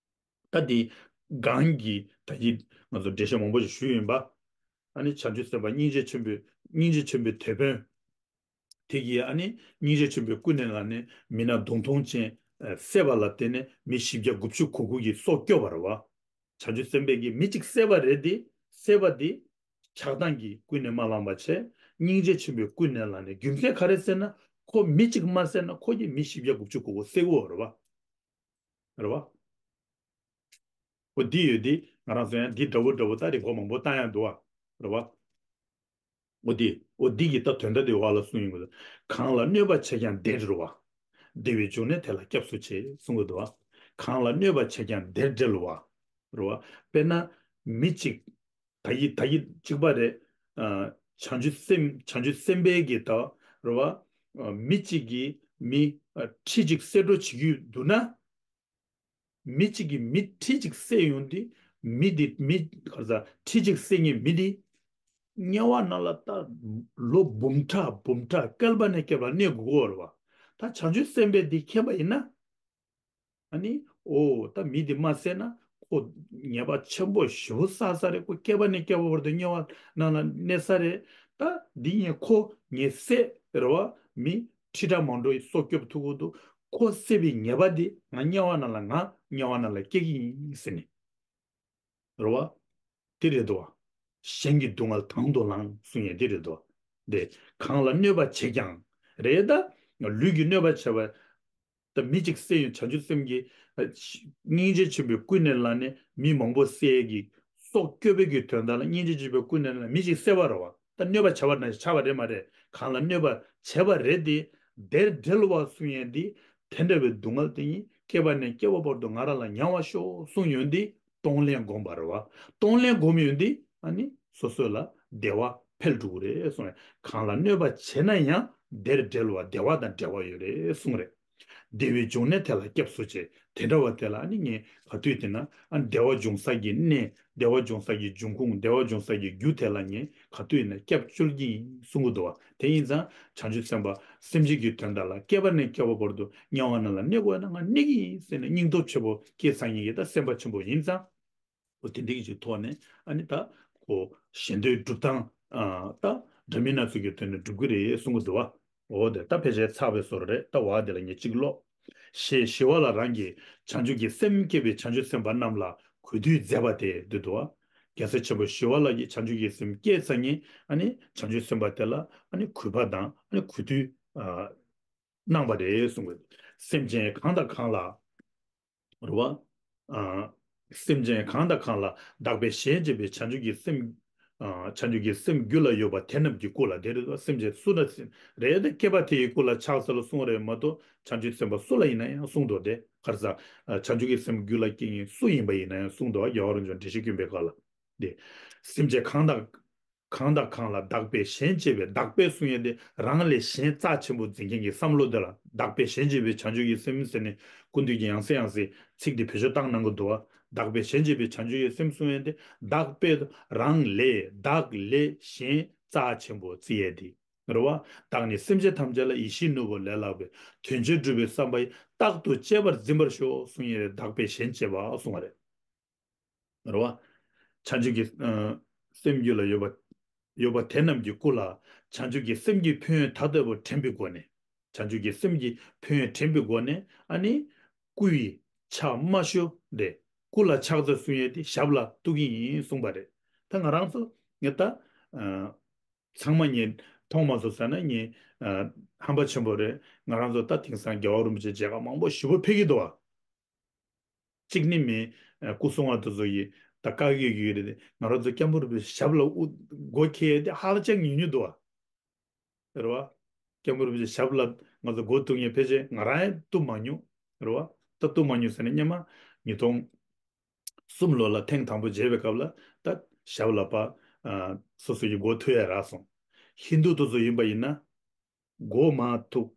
ད་འདི་གང་གི་ད་གི་ང་ཚོ་འགྲེལ་བཤད་མང་པོ་ཞིག་ཞུས་ཡིན་པ། ཨ་ནི་བྱང་ཆུབ་སེམས་དཔའ་སྙིང་རྗེ་ཆེན་པོའི་སྙིང་རྗེ་ཆེན་པོའི་དེད་དཔོན་དེ་གིས། ཨ་ནི་སྙིང་རྗེ་ཆེན་པོས་ཀུན་ནས་བསླངས་ནས་མི་ནག་མདུང་ཐུང་ཅན་ཨ་བསད་པ་ལ་བརྟེན་ནས་མི་བཞི་བརྒྱ་དགུ་བཅུ་གོ་དགུ་གི་སྲོག་སྐྱོབ་པ་རེད་བ། བྱང་ཆུབ་སེམས་དཔའ་གིས་མི་གཅིག་བསད་པ་རེད་དེ། བསད་པ་དེ་ཆགས་སྡང་གིས་ཀུན་ནས་མ་བསླངས་པ་བྱས། སྙིང་རྗེ་ཆེན་པོས་ཀུན་ནས་བསླངས་ནས། རྒྱུ་མཚན་ག་རེ་ཟེར་ན། ཁོ་མི་གཅིག་མ་བསད་ན་ཁོ་གིས་མི་བཞི་བརྒྱ་དགུ་བཅུ་གོ་དགུ་བསད་དགོས་རེད་བ། རེད་བ། འོ་འདི་ཡོད་དེ། ང་རང་ཚོ་ཡང་འདི་འདྲ་བོ་འདྲ་བོ་ད་རིགས་པ་མང་པོ་བཏང་ཡང་འདུག་བ། རེད་བ། འོ་འདི་འོ་འདི་གི་ད་དོན་དག་དེ་འོག་ལ་གསུངས་ཡོང་གི་འདུག་གང་ལ་གནོད་པ་བྱས་ཀྱང་བདེར་འགྲོ་བ། བདེ་བའི་འབྱུང་གནས་དེ་ལ་སྐྱབས་སུ་མཆི་གསུང་གི་འདུག་བ། གང་ལ་གནོད་པ་བྱས་ཀྱང་བདེར་འབྲེལ་བ། རེད་བ། དཔེར་ན་མི་གཅིག་ད་ཡི་ད་ཡི་གཅིག་པ་རེད། ཨ་བྱང་ཆུབ་སེམས་བྱང་ཆུབ་སེམས་དཔའི་གི་ད་རེད་བ། ཨ་མི་གཅིག་གིས་མི་ཨ་ཁྲི་གཅིག་བསད་འགྲོ་བྱེད་ཀྱི་འདུག་ན། མི་གཅིག་གིས་མི་ཁྲི་གཅིག་བསད་ཡོང་དུས། མི་དེ་མི་ག་རེ་ཟ་ཁྲི་གཅིག་བསད་མཁན་མི་དེ་དམྱལ་བ་ནང་ལ་ད་ལོ་འབུམ་ཕྲག་འབུམ་ཕྲག་བསྐལ་པ་ནས་བསྐལ་པར་གནས་དགོས་ཀྱི་ཡོད་རེད་བ། ད་བྱང་ཆུབ་སེམས་དཔའ་དེ་མཁྱེན་པ་ཡིན་ན། ཨ་ནི་འོ་ད་མི་དེ་མ་བསད་ན་ཁོ་ཉེས་པ་ཆེན་པོ་ཞེ་པོ་བསགས་ས་རེད། ཁོ་བསྐལ་པ་ནས་བསྐལ་པ་བར་དུ་དམྱལ་བ་ནང་ལ་གནས་ས་རེད། ད་འདི་ངས་ཁོ་ངས་བསད་རེད་བ། མི་ཁྲི་ཕྲག་མང་པོའི་སྲོག་སྐྱོབ་ཐུབ་ཀྱི་འདུག་ཁོ་བསད་པའི་ཉེས་པ་འདི་ང་དམྱལ་བ་ནང་ལ་ང་དམྱལ་བ་ནང་ལ་སྐྱེ་གི་ཡིན་ཟེར་ནས། རེད་བ། དེ་རེད་དོ། གཞན་གྱི་སྡུག་བསྔལ་དང་དུ་བླང་གསུང་ཡས་དེ་རེད་དོ། དེ་གང་ལ་གནོད་པ་བྱས་ཀྱང་། རེད་ད། ལུས་ཀྱི་གནོད་པ་བྱས་པ། ད་མི་གཅིག་བསད་ཡོང་བྱང་ཆུབ་སེམས་ཀྱི་སྙིང་རྗེ་ཆེན་པོས་ཀུན་ནས་བསླངས་ནས་མི་མང་པོ་བསད་ཀྱི་སྲོག་སྐྱོབ་པའི་གི་དོན་དག་ལ་སྙིང་རྗེ་ཆེན་པོས་ཀུན་ནས་བསླངས་ནས་མི་གཅིག་བསད་པ་རེད་བ། ད་གནོད་པ་བྱས་པ་ན་ཆགས་པ་རེད་མ་རེད། གང་ལ་གནོད་པ་བྱས་པ་རེད་དེ། དེར་འབྲེལ་བ་གསུང་ཡས་འདི། དེ་འདྲ་བའི་སྡུག་བསྔལ་དེ་ཉིད་སྐྱེ་བ་ནས་སྐྱེ་བ་བར་དུ་ང་རང་ལ་མྱང་བར་ཤོག་གསུངས་ཡོང་དུས་གཏོང་ལེན་བསྒོམ་པ་རེད་བ། གཏོང་ལེན་བསྒོམ་ཡོང་དུས་ཨ་ནི་སོ་སོ་ལ་བདེ་བ་འཕེལ་འགྲོ་གི་རེད་གསུངས་རེད། གང་ལ་གནོད་པ་བྱས་ན་ཡང་དེར་འབྲེལ་བ་བདེ་བ་དང་འབྲེལ་བ་ཡོད་རེད་གསུངས་རེད། བདེ་བའི་འབྱུང་གནས་དེ་ལ་སྐྱབས་སུ་མཆི། དེ་འདྲ་བ་དེ་ལ་ཨ་ནི་ངས་ག་དུས་དེ་ན་ཨ་བདེ་བ་འབྱུང་ས་གི་གནས། བདེ་བ་འབྱུང་ས་གི་འབྱུང་ཁུངས། བདེ་བ་འབྱུང་ས་གི་རྒྱུ་དེ་ལ་ངས་ག་དུས་ཡིན་ན་སྐྱབས་བཅོལ་གྱི་ཡིན་གསུང་གི་འདུག་བ། དེ་ཡིན་ཙང་བྱང་ཆུབ་སེམས་དཔའ་སེམས་ཅན་གྱི་དོན་དག་ལ་སྐྱེ་བ་ནས་སྐྱེ་བ་བར་དུ་དམྱལ་བ་ནང་ལ་གནས་དགོས་ན་ང་གནས་ཀྱི་ཡིན་ཟེར་ནས་སྙིང་སྟོབས་ཆེན་པོ་སྐྱེས་ཚར་མཁན་གྱི་ད་སེམས་དཔའ་ཆེན་པོ་ཡིན་ཙང་། འོ་དེ་འདྲ་གི་ཅིག་ཐོག་ནས་ཨ་ནི་ད་ཁོ་གཞན་དོན་སྒྲུབ་སྟངས་ཨ་ད་འདྲ་མིན་སྣ་ཚོགས་ཀྱི་དོན་ནས་སྒྲུབ་ཀྱི་རེད་གསུང་གི་འདུག་བ། འོ་དེ་ད་ཕལ་ཆེར་ཚར་བའི་བཟོ་འདྲ་རེད། ད་བ་དེ་ལ་ངས་གཅིག་ཀློག་ཞེས་ཞི་བ་ལྷ་རང་གིས་བྱང་ཆུབ་ཀྱི་སེམས་བསྐྱེད་པའི་བྱང་ཆུབ་སེམས་དཔའ་རྣམས་ལ་གུས་འདུད་མཛད་པ་སྟེ་འདི་འདུག་བ། རྒྱལ་སྲས་ཆེན་པོ་ཞི་བ་ལྷ་གིས་བྱང་ཆུབ་ཀྱི་སེམས་བསྐྱེད་ཚར་ཉིན་ཨ་ནི་བྱང་ཆུབ་སེམས་དཔའ་དེ་ལ་ཨ་ནི་གུས་པ་དང་ཨ་ནི་གུས་འདུད་ཨ་གནང་བ་རེད་གསུངས་པས། སེམས་ཅན་གང་དང་གང་ལ། རེད་བ། ཨ། སེམས་ཅན་གང་དང་གང་ལ་བདག་པས་གཞན་གཅེས་པའི་བྱང་ཆུབ་ཀྱི་སེམས། ཨ། བྱང་ཆུབ་ཀྱི་སེམས་རྒྱུད་ལ་ཡོད་པ་དེ་རྣམས་ཀྱི་སྐུ་ལ་དེ་རེད་དོ། སེམས་ཅན་སུ་ན་སེམས་རེད་དེ་བསྐལ་པ་དེ་ཡི་སྐུ་ལ་ཕྱག་འཚལ་ལོ་གསུང་བ་རེད་མ་གཏོགས་བྱང་ཆུབ་སེམས་དཔའ་སུ་ལ་ཡིན་ན་ཡང་གསུང་དོ་དེ་གར་ས། ཨ། བྱང་ཆུབ་ཀྱི་སེམས་རྒྱུད་ལ་སྐྱེ་མཁན་སུ་ཡིན་པ་ཡིན་ན་ཡང་གསུང་དོ། རྒྱལ་བ་རིན་པོ་ཆེ་འགྲེལ་བཤད་ཀུན་པའི་སྐབས་ལ། དེ། སེམས་ཅན་གང་དང་། གང་དང་གང་ལ་བདག་པས་གཞན་གཅེས་པའི་བདག་པས་གསུང་ཡས་དེ་རང་ལས་གཞན་རྩ་ཆེན་པོ་འཛིན་མཁན་གྱི་བསམ་བློ་དེ་ལ་བདག་པས་གཞན་གཅེས་པའི་བྱང་ཆུབ་ཀྱི་སེམས་ཟེར་ནས་སྐུ་མདུན་གྱིས་ཡང་སེ་ཡང་སེ་ཚིག་དེ་བེད་སྤྱོད་བཏང་གནང་གི་འདུག་བ། བདག་པས་གཞན་གཅེས་པའི་བྱང་ཆུབ་ཀྱི་སེམས་གསུང་ཡས་དེ་བདག་པས་རང་ལས་བདག་ལས་གཞན་རྩ་ཆེན་པོ་བརྩི་ཡས་དེ་རེད་བ། བདག་ནི་སེམས་ཅན་ཐམས་ཅད་ལ་ཡིད་བཞིན་ནོར་བུ་ལས་ལྷག་པའི་དོན་ཆེན་སྒྲུབ་པའི་བསམ་པ་ཡིས་རྟག་ཏུ་གཅེས་པར་འཛིན་པར་ཤོག་གསུང་ཡས་རེད། བདག་པས་གཞན་གཅེས་པ་གསུང་བ་རེད། རེད་བ། བྱང་ཆུབ་ཀྱི་ཨ་སེམས་རྒྱུད་ལ་ཡོད་པ། ཡོད་པ་དེ་རྣམས་ཀྱི་སྐུ་ལ་བྱང་ཆུབ་ཀྱི་སེམས་ཀྱི་ཕན་ཡོན་ད་ལྟ་བུ་དྲན་པའི་སྒོ་ནས། བྱང་ཆུབ་ཀྱི་སེམས་ཀྱི་ཕན་ཡོན་དྲན་པའི་སྒོ་ནས་ཨ་ནི། སྐུ་ཡི་ཕྱག་དམའ་ཤོས་དེ་སྐུ་ལ་ཕྱག་འཚལ་གསུང་ཡས་དེ་ཞབས་ལ་གཏུག་གི་ཡིན་གསུངས་པ་རེད། ད་ང་རང་ཚོ་ངས་ད་ཨ་ཚང་མ་ངས་མཐོང་མ་སོང་ཟེར་ན་ངས་ཨ་ཧམ་པ་ཆེན་པོ་རེད། ང་རང་ཚོ་ད་དེང་སང་རྒྱལ་བ་རིན་པོ་ཆེ་མཇལ་ཁ་མང་པོ་ཞེ་པོ་ཕེབས་ཀྱི་འདུག་བ། གཅིག་ནི་མི་ཨ་སྐུ་སྲུང་བ་དེ་ཚོ་ཡིས་ད་བཀག་ཡོད་ཀྱི་རེད་དེ། ང་རང་ཚོ་སྐྱབས་མགོན་རིན་པོ་ཆེ་ཞབས་ལ་དབུ་མགོ་འཁྱེར་ཡས་དེ་ཧ་ལས་ཅང་ཉུང་ཉུང་འདུག་བ། རེད་བ། སྐྱབས་མགོན་རིན་པོ་ཆེ་ཞབས་ལ་ང་ཚོ་མགོ་གཏུག་མཁན་ཕལ་ཆེར་ང་རང་ཡང་གཏུག་མ་མྱོང་། རེད་བ། ད་གཏུག་མ་མྱོང་ཟེར་ན་སྔོན་མ་ཉིས་སྟོང་གསུམ་ལོ་ལ་ཐེངས་དང་པོ་མཇལ་བའི་སྐབས་ལ་ད་ཞབས་ལ་ཕར་ཨ་སོ་སོ་ཡི་མགོ་ཐུག་ཡ་རག་སོང་། ཧིན་རྡུ་དེ་ཚོ་ཡིན་པ་ཡིན་ན། མགོ་མར་ཐུག་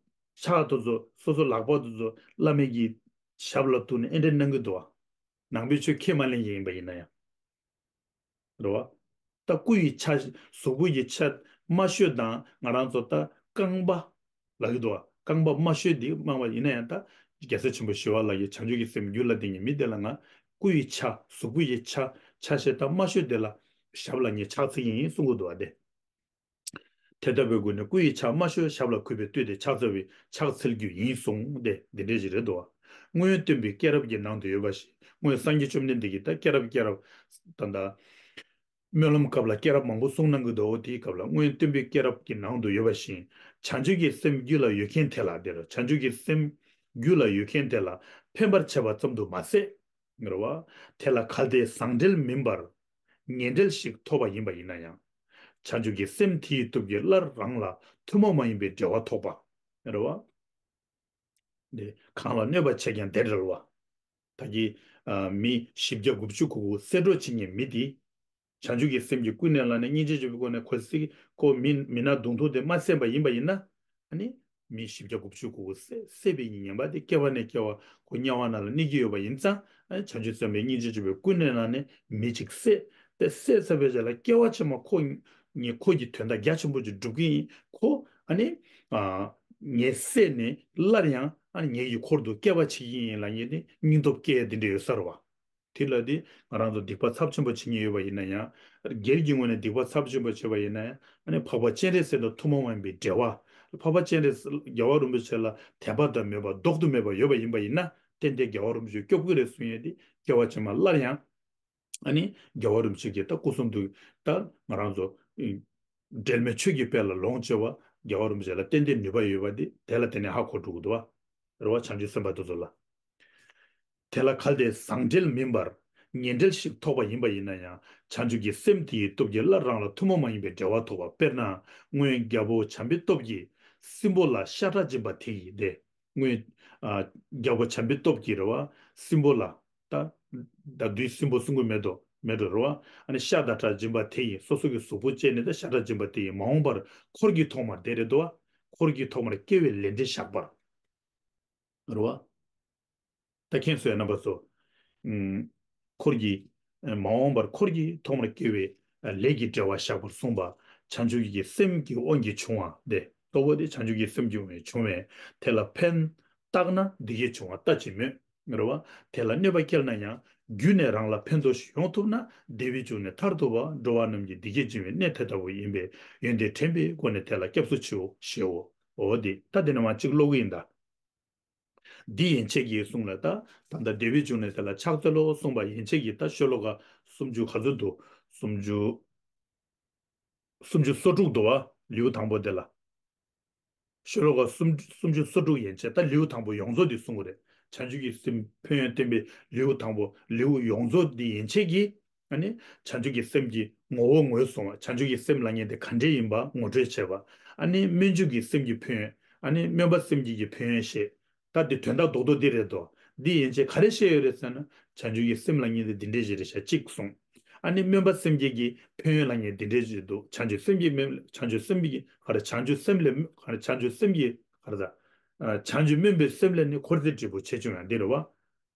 ཕྱག་དེ་ཚོ་སོ་སོ་ལག་པ་དེ་ཚོ་བླ་མའི་གི་ཞབས་ལ་གཏུག་ནས་ཨེ་འདྲ་གནང་གི་འདུག་བ། ནང་པའི་ཆོས་ཁས་མ་ལེན་མཁན་ཡིན་པ་ཡིན་ན་ཡང་། རེད་བ། ད་སྐུ་ཡི་ཆ་གཟུགས་པོ་ཡི་ཆ་དམའ་ཤོས་དང་ང་རང་ཚོ་ད་རྐང་པ་ལབ་ཀྱི་འདུག་བ། རྐང་པ་དམའ་ཤོས་འདི་སྨྲ་བ་ཡིན་ན་ཡང་ད་རྒྱལ་སྲས་ཆེན་པོ་ཞི་བ་ལྷ་ཡི་བྱང་ཆུབ་ཀྱི་སེམས་རྒྱུད་ལ་ལྡན་གྱི་མི་དེ་ལ་ང་སྐུ་ཡི་ཆ་གཟུགས་པོ་ཡི་ཆ་ཆ་ཤས་ད་དམའ་ཤོས་དེ་ལ་ཞབས་ལ་ངས་ཕྱག་འཚལ་གྱི་ཡིན་གསུང་གི་འདུག་བ་དེ། དེ་ལྟ་བུའི་སྒོ་ནས་སྐུ་ཡི་ཕྱག་དམའ་ཤོས་ཞབས་ལ་གུས་པས་བཏུད་དེ་ཕྱག་འཚལ་བའི་ཕྱག་འཚལ་རྒྱུ་ཡིན་གསུངས་ཏེ། འདི་འདྲ་ཞིག་རེད་འདུག་བ། སྔོན་སྟོན་པའི་སྐྱེས་རབས་ཀྱི་ནང་དུ་ཡོད་པ་ཞིག་སྔོན་སངས་རྒྱས་བཅོམ་ལྡན་འདས་ཀྱིས་ད་སྐྱེས་རབས་སྐྱེས་རབས་ད་ལྟ་སྨོན་ལམ་སྐབས་ལ་སྐྱེས་རབས་མང་པོ་གསུངས་གནང་གི་འདུག་དེའི་སྐབས་ལ་སྔོན་སྟོན་པའི་སྐྱེས་རབས་ཀྱི་ནང་དུ་ཡོད་པ་བཞིན་བྱང་ཆུབ་ཀྱི་སེམས་རྒྱུད་ལ་ཡོད་མཁན་དེ་ལ་དེར་བྱང་ཆུབ་ཀྱི་སེམས་རྒྱུད་ལ་ཡོད་མཁན་དེ་ལ་ཕན་པར་བྱེད་པ་ཙམ་དུ་མ་ཟད། རེད་བ། དེ་ལ་གལ་ཏེ་བཟང་འབྲེལ་མིན་པར་ངན་འབྲེལ་ཞིག་ཐོབ་པ་ཡིན་པ་ཡིན་ན་ཡང་། བྱང་ཆུབ་ཀྱི་སེམས་དེའི་སྟོབས་ཀྱིས་སླར་རང་ལ་ཐུན་མོང་མ་ཡིན་པའི་འབྲེལ་བ་ཐོབ་པ། རེད་བ། འདི་གང་ལ་གནོད་པ་བྱས་ཀྱང་དེ་རེད་བ། ད་གི་ཨ་མི་བཞི་བརྒྱ་དགུ་བཅུ་གོ་དགུ་བསད་གྲོགས་བྱེད་མཁན་མི་དེ། བྱང་ཆུབ་ཀྱི་སེམས་ཀྱིས་ཀུན་ནས་བསླངས་ནས་སྙིང་རྗེ་ཆེན་པོའི་སྒོ་ནས་ཁོ་སྲིད་ཁོ་མི་མི་ནག་མདུང་ཐུང་དེ་མ་བསད་པ་ཡིན་པ་ཡིན་ན། ཨ་ནི། མི་བཞི་བརྒྱ་དགུ་བཅུ་གོ་དགུ་བསད་བསད་པའི་ཉེས་པ་དེ་སྐྱེ་བ་ནས་སྐྱེ་བ་ཁོ་དམྱལ་བ་ནང་ལ་གནས་ཀྱི་ཡོད་པ་ཡིན་ཙང་། ཨ་ནི་བྱང་ཆུབ་སེམས་དཔའི་སྙིང་རྗེ་ཆེན་པོས་ཀུན་ནས་བསླངས་ནས་མི་གཅིག་བསད་དེ་བསད་ཚར་བའི་རྗེས་ལ་སྐྱེ་བ་ཕྱི་མ་ཁོ་ངས་ཁོ་གི་དོན་དག་རྒྱ་ཆེན་པོ་ཅིག་སྒྲུབ་ཀྱི་ཡིན། ཁོ་ཨ་ནི། ཨ་ངས་བསད་ནས་སླར་ཡང་ཨ་ནི་ངེད་ཀྱི་འཁོར་དུ་སྐྱེ་བ་བྱེད་ཀྱི་ཡིན་ལབ་མཁན་དེ་སྙིང་སྟོབས་སྐྱེ་ཡ་དེ་འདྲ་ཡོད་ས་རེད་བ། དེ་ལ་དེ་ང་རང་ཚོ་སྡིག་པ་ཚབས་ཆེན་པོ་བྱེད་མཁན་ཡོད་པ་ཡིན་ན་ཡང་། སྒེར་གྱི་ངོས་ནས་སྡིག་པ་ཚབས་ཆེན་པོ་བྱས་པ་ཡིན་ན་ཡང་། ཨ་ནི་འཕགས་པ་སྤྱན་རས་གཟིགས་དང་ཐུན་མོང་མ་ཡིན་པའི་འབྲེལ་བ། འཕགས་པ་སྤྱན་རས་གཟིགས་རྒྱལ་བ་རིན་པོ་ཆེ་ལ་དད་པ་དང་མོས་པ་ལྡོག་ཏུ་མེད་པ་ཡོད་པ་ཡིན་པ་ཡིན་ན། ཏན་ཏན་རྒྱལ་བ་རིན་པོ་ཆེ་སྐྱོབ་ཀྱི་རེད་གསུང་ཡས་དེ་སྐྱེ་བ་ཕྱི་མ་སླར་ཡང་། ཨ་ནི་རྒྱལ་བ་རིན་པོ་ཆེ་གིས་ད་སྐུ་གསུང་ཐུགས་ད་ང་རང་ཚོ་འབྲལ་མེད་ཆོས་ཀྱི་དཔལ་ལ་ལོངས་སྤྱོད་པ་རྒྱལ་བ་རིན་པོ་ཆེ་ལ་ཏན་ཏན་ནུས་པ་ཡོད་པ་དེ་དེ་ལ་བརྟེན་ནས་ཧ་གོ་འགྲོ་གི་འདུག་བ། རེད་བ། བྱང་ཆུབ་སེམས་དཔའ་དེ་ཚོ་ལ། དེ་ལ་གལ་ཏེ་བཟང་འབྲེལ་མིན་པར་ངན་འབྲེལ་ཞིག་ཐོབ་པ་ཡིན་པ་ཡིན་ན་ཡང་། བྱང་ཆུབ་ཀྱི་སེམས་དེའི་སྟོབས་ཀྱིས་སླར་རང་ལ་ཐུན་མོང་མ་ཡིན་པའི་འབྲེལ་བ་ཐོབ་པ། དཔེར་ན་སྔོན་རྒྱལ་པོ་བྱམས་པའི་སྟོབས་ཀྱིས་སྲིན་པོ་ལ་ཤ་ཁྲག་སྦྱིན་པ་དེ་ཡིས་ཏེ། སྔོན་ཨ་རྒྱལ་པོ་བྱམས་པའི་སྟོབས་ཀྱིས་རེད་བ། སྲིན་པོ་ལ་ད་ད་དུས་སྲིན་པོ་གསུང་གི་མེད་དོ་མེད་དོ་རེད་བ། ཨ་ནི་ཤ་དང་ཁྲག་སྦྱིན་པ་དེ་ཡིས་སོ་སོ་གི་གཟུགས་པོ་བཅད་ནས་ད་ཤ་ཁྲག་སྦྱིན་པ་དེ་ཡིས་མ་འོངས་པར་འཁོར་གྱི་ཐོག་མར་དེ་རེད་དོ། འཁོར་གྱི་ཐོག་མར་སྐྱེ་བའི་ལས་འབྲས་བཞག་པར། རེད་བ། ད་མཁྱེན་སོང་ཡ་རྣམ་པ་ཚོ། ཨུམ། འཁོར་གྱི། མ་འོངས་པར་འཁོར་གྱི་ཐོག་མར་སྐྱེ་བའི་ལས་ཀྱི་འབྲེལ་བ་བཞག་པར་གསུངས་པ། བྱང་ཆུབ་ཀྱི་སེམས་ཀྱི་དབང་གིས་བྱུང་བ་སྟེ། གཙོ་བོ་དེ་བྱང་ཆུབ་ཀྱི་སེམས་ཀྱི་དབང་གིས་བྱུང་བས་དེ་ལ་ཕན་བཏགས་ན་བདེ་སྐྱིད་འབྱུང་བ་ལྟ་ཅི་སྨོས། རེད་བ། དེ་ལ་གནོད་པ་བསྐྱལ་ན་ཡང་རྒྱུད་ནས་རང་ལ་ཕན་ཐོགས་ཤིག་ཡོང་ཐུབ་ན་བདེ་བའི་འབྱུང་གནས་མཐར་ཐུག་པ་འགྲོ་བ་རྣམས་ཀྱི་བདེ་སྐྱིད་འབྱུང་བའི་གནས་དེ་ལྟ་བུ་ཡིན་པས་ཡོན་ཏན་དྲན་པའི་སྒོ་ནས་དེ་ལ་སྐྱབས་སུ་མཆིའོ་ཞེའོ། འོ་དེ་ད་དེ་ནས་མར་གཅིག་ཀློག་གི་ཡིན་ད། འདི་ཡན་ཆད་ཀྱིས་གསུངས་ལ། ད་ད་ལྟ་འདས་པའི་འབྱུང་གནས་དེ་ལ་ཕྱག་འཚལ་ལོ་གསུངས་པ་ཡན་ཆད་ཀྱིས། ད་ཤོ་ལོ་ཀ་སུམ་ཅུ་ག་ཚོད་འདུག་སུམ་ཅུ། སུམ་ཅུ་སོ་དྲུག་འདུག་བ། ལེའུ་དང་པོ་དེ་ལ། ཤོ་ལོ་ཀ་སུམ་སུམ་ཅུ་སོ་དྲུག་ཡན་ཆད། ད་ལེའུ་དང་པོ་ཡོངས་རྫོགས་འདི་གསུང་གི་རེད། བྱང་ཆུབ་ཀྱི་སེམས་ཕན་ཡོན་བསྟན་པའི་ལེའུ་དང་པོ། ལེའུ་ཡོངས་རྫོགས་འདི་ཡན་ཆད་ཀྱིས། ཨ་ནི་བྱང་ཆུབ་ཀྱི་སེམས་ཀྱི་ངོ་བོ་ངོས་བཟུང་བ། བྱང་ཆུབ་ཀྱི་སེམས་ལབ་མཁན་དེ་ག་འདྲས་ཡིན་པ་ངོ་སྤྲོད་བྱེད་པ། ཨ་ནི་སྨོན་འཇུག་གི་སེམས་ཀྱི་ཕན་ཡོན། ཨ་ནི་སྨོན་པ་སེམས་བསྐྱེད་ཀྱི་ཕན་ཡོན་བཤད། ད་འདི་དོན་དག་རྡོག་རྡོག་འདི་རེད་དོ། འདི་ཡན་ཆད་ག་རེ་བཤད་ཡོད་རེད་ཟེར་ན། བྱང་ཆུབ་ཀྱི་སེམས་ལབ་མཁན་དེ་འདི་འདྲས་ཞིག་རེད་ཤག་གཅིག་གསུངས། ཨ་ནི་སྨོན་པ་སེམས་བསྐྱེད་ཀྱི་ཕན་ཡོན་ལབ་མཁན་འདི་འདྲས་ཞིག་འདུག་བྱང་ཆུབ་སེམས་ཀྱི་སྨོན། བྱང་ཆུབ་སེམས་ཀྱི་ག་རེ། བྱང་ཆུབ་སེམས་ལས་ག་རེ། བྱང་ཆུབ་སེམས་ཀྱི་ག་རེ་ད། ཨ། བྱང་ཆུབ་སྨོན་པའི་སེམས་ལས་ནི་འཁོར་ཚེ་འབྲས་བུ་ཆེ་ཆུང་ཡང་འདི་རེད་བ།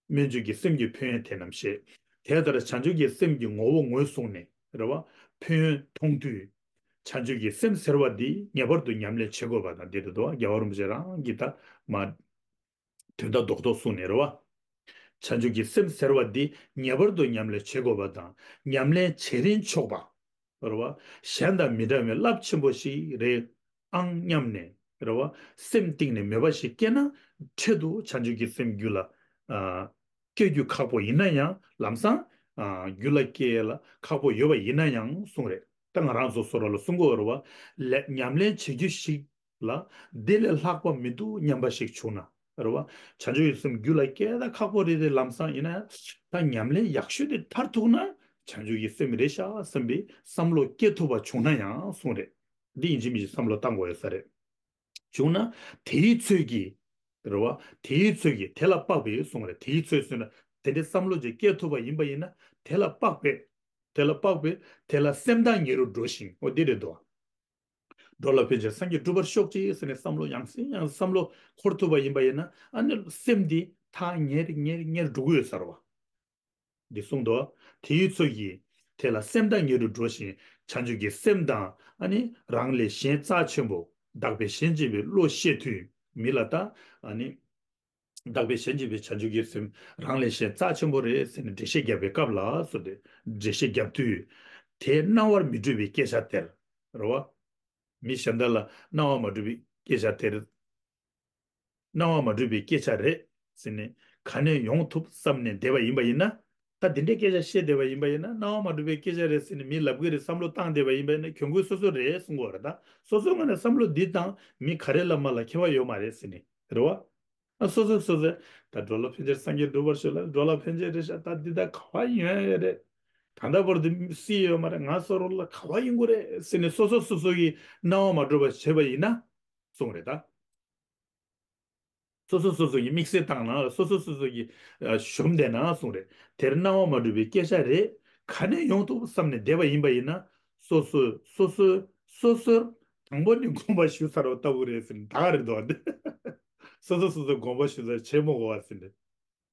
སྨོན་འཇུག་གི་སེམས་ཀྱི་ཕན་ཡོན་དེ་རྣམས་བཤད། དེ་ལྟར་བྱང་ཆུབ་ཀྱི་སེམས་ཀྱི་ངོ་བོ་ངོས་བཟུང་ནས་རེད་བ། ཕན་ཡོན་མཐོང་དུས། བྱང་ཆུབ་ཀྱི་སེམས་ཟེར་བ་འདི་ངེས་པར་དུ་ཉམས་ལེན་བྱེད་དགོས་པ་དང་འདི་རེད་དོ། རྒྱལ་བ་རིན་པོ་ཆེ་རང་གིས་ད་མ་དོན་དག་རྡོག་རྡོག་གསུངས་ནས་རེད་བ། བྱང་ཆུབ་ཀྱི་སེམས་ཟེར་བ་འདི་ངེས་པར་དུ་ཉམས་ལེན་བྱེད་དགོས་པ་དང་། ཉམས་ལེན་བྱེད་རིན་ཆོག་པ། རེད་བ། གཞན་དང་མི་འདྲ་བའི་རླབས་ཆེན་པོ་ཞིག་རེད་ཨང་སྙམ་ནས་རེད་བ། སེམས་གཏིང་ནས་མོས་པ་ཞིག་སྐྱེས་ན། འཕྲལ་དུ་བྱང་ཆུབ་ཀྱི་སེམས་རྒྱུད་ལ། ཨ། སྐྱེ་རྒྱུ་ཁག་པོ་ཡིན་ན་ཡང་ལམ་སང་། ཨ། རྒྱུད་ལ་སྐྱེ་ཡས་ལ་ཁག་པོ་ཡོད་པ་ཡིན་ན་ཡང་གསུངས་རེད། ད་ང་རང་ཚོ་བཟོ་འདྲ་ལ་གསུང་གི་ཡོད་རེད་བ། ལས་ཉམས་ལེན་བྱེད་རྒྱུ་ཞིག་ལ་འདི་ལས་ལྷག་པ་མི་འདུག་སྙམ་པ་ཞིག་བྱུང་ན་རེད་བ། བྱང་ཆུབ་ཀྱི་སེམས་རྒྱུད་ལ་སྐྱེ་ད་ཁག་པོ་རེད་དེ། ལམ་སང་ཡིན་ན་ད་ཉམས་ལེན་ཡག་ཤོས་དེ་མཐར་ཐུག་ན་བྱང་ཆུབ་ཀྱི་སེམས་རེད་ཤག་བསམ་པའི་བསམ་བློ་སྐྱེ་ཐུབ་པ་བྱུང་ན་ཡང་གསུངས་རེད། འདི་ཡིན་གཅིག་མིན་གཅིག་བསམ་བློ་བཏང་དགོས་ཡོད་ས་རེད། བྱུང་ན་དེའི་ཚོད་ཀྱིས། རེད་བ། དེའི་ཚོད་ཀྱིས་དེ་ལ་དཔག་པའི་གསུངས་རེད། དེའི་ཚོད་ཟེར་ན་དེ་འདྲའི་བསམ་བློ་ཅིག་སྐྱེ་ཐུབ་པ་ཡིན་པ་ཡིན་ན། དེ་ལ་དཔག་པའི། དེ་ལ་དཔག་པའི། དེ་ལ་སེམས་གཏིང་ཉེ་རུ་འགྲོ་ཞིང་། འོ་འདི་རེད་དོ། འགྲོ་ལ་ཕན་ཕྱིར་སངས་རྒྱས་འགྲུབ་པར་ཤོག་ཅིག་ཟེར་ནས་བསམ་བློ་ཡང་སེ་ཡང་སེ་བསམ་བློ་འཁོར་ཐུབ་པ་ཡིན་པ་ཡིན་ན། ཨ་ནི་སེམས་འདི་ཐག་ཉེ་རུ་ཉེ་རུ་ཉེ་རུ་འགྲོ་གི་ཡོད་ས་རེད་བ། འདི་གསུངས་འདུག་དེའི་ཚོད་ཀྱིས་དེ་ལ་སེམས་གཏིང་ཉེ་རུ་འགྲོ་ཞིང་། བྱང་ཆུབ་ཀྱི་སེམས་དང་། ཨ་ནི་རང་ལས་གཞན་རྩ་ཆེན་པོ། བདག་པས་གཞན་གཅེས་པའི་བློ་ཤེས་དུས། མི་ལ་ད། ཨ་ནི་བདག་པས་གཞན་གཅེས་པའི་བྱང་ཆུབ་ཀྱི་སེམས་རང་ལས་གཞན་རྩ་ཆེན་པོ་རེད་ཟེར་ནས་འགྲེལ་བཤད་བརྒྱབ་པའི་སྐབས་ལ་སོ་དེ་འགྲེལ་བཤད་བརྒྱབ་དུས། དེ་སྣང་བར་མི་འགྲུབ་པའི་སྐད་ཆ་དེར། རེད་བ། མི་གཞན་དག་ལ་སྣང་བ་མ་གྲུབ་པའི་སྐད་ཆ་དེར། སྣང་བ་མ་གྲུབ་པའི་སྐད་ཆ་རེད་ཟེར་ནས་ག་ནས་ཡོང་ཐུབ་བསམ་ནས་བསྡད་པ་ཡིན་པ་ཡིན་ན། ད་དེ་འདྲའི་སྐད་ཆ་བཤད་བསྡད་པ་ཡིན་པ་ཡིན་ན། སྣང་བ་མ་གྲུབ་པའི་སྐད་ཆ་རེད་ཟེར་ནས་མིས་ལབ་གི་རེད་བསམ་བློ་བཏང་བསྡད་པ་ཡིན་པ་ཡིན་ན། གྱོང་གུན་སོ་སོ་རེད་གསུང་གི་ཡོད་རེད། ད་སོ་སོའི་ངོས་ནས་བསམ་བློ་འདི་དང་མི་ག་རེ་ལབ་མ་ལབ་ཁྱད་པར་ཡོད་མ་རེད་ཟེར་ནས་རེད་བ། ཨ། སོ་སོ་སོ་སོ། ད་འགྲོ་ལ་ཕན་ཕྱིར་སངས་རྒྱས་འགྲུབ་པར་ཤོག་ལབ། འགྲོ་ལ་ཕན་ཕྱིར་རེད་ཤག་ད་འདི་ད་ག་བ་ཡོང་ཡ་ཡོད་རེད། ད་ལྟ་བར་དུ་སྲིད་ཡོད་མ་རེད། ང་སོ་རོ་ལ་ག་བ་ཡོང་གི་རེད་ཟེར་ནས་སོ་སོ་སོ་སོ་གི་སྣང་བ་མ་གྲུབ་པ་བྱས་པ་ཡིན་ན་གསུངས་རེད་ད། སོ་སོ་སོ་སོ་གི་དམིགས་བསལ་བཏང་ན། སོ་སོ་སོ་སོ་གི་ཨ་ཞུམ་བསྡད་ན་གསུངས་རེད། དེར་སྣང་བ་མ་གྲུབ་པའི་སྐད་ཆ་རེད། ག་ནས་ཡོང་ཐུབ་བསམ་ནས་བསྡད་པ་ཡིན་པ་ཡིན་ན། སོ་སོས་སོ་སོས་སོ་སོར་དང་པོ་ནས་དགོངས་པ་ཞུས་ཚར་བ་ལྟ་བུ་རེད་ཟེར་ནས་ད་ག་རེད་འདུག་བ། སོ་སོ་སོ་སོས་དགོངས་པ་ཞུས་ཚར་བྱེད་མི་དགོས་བ་ཟེར་ནས།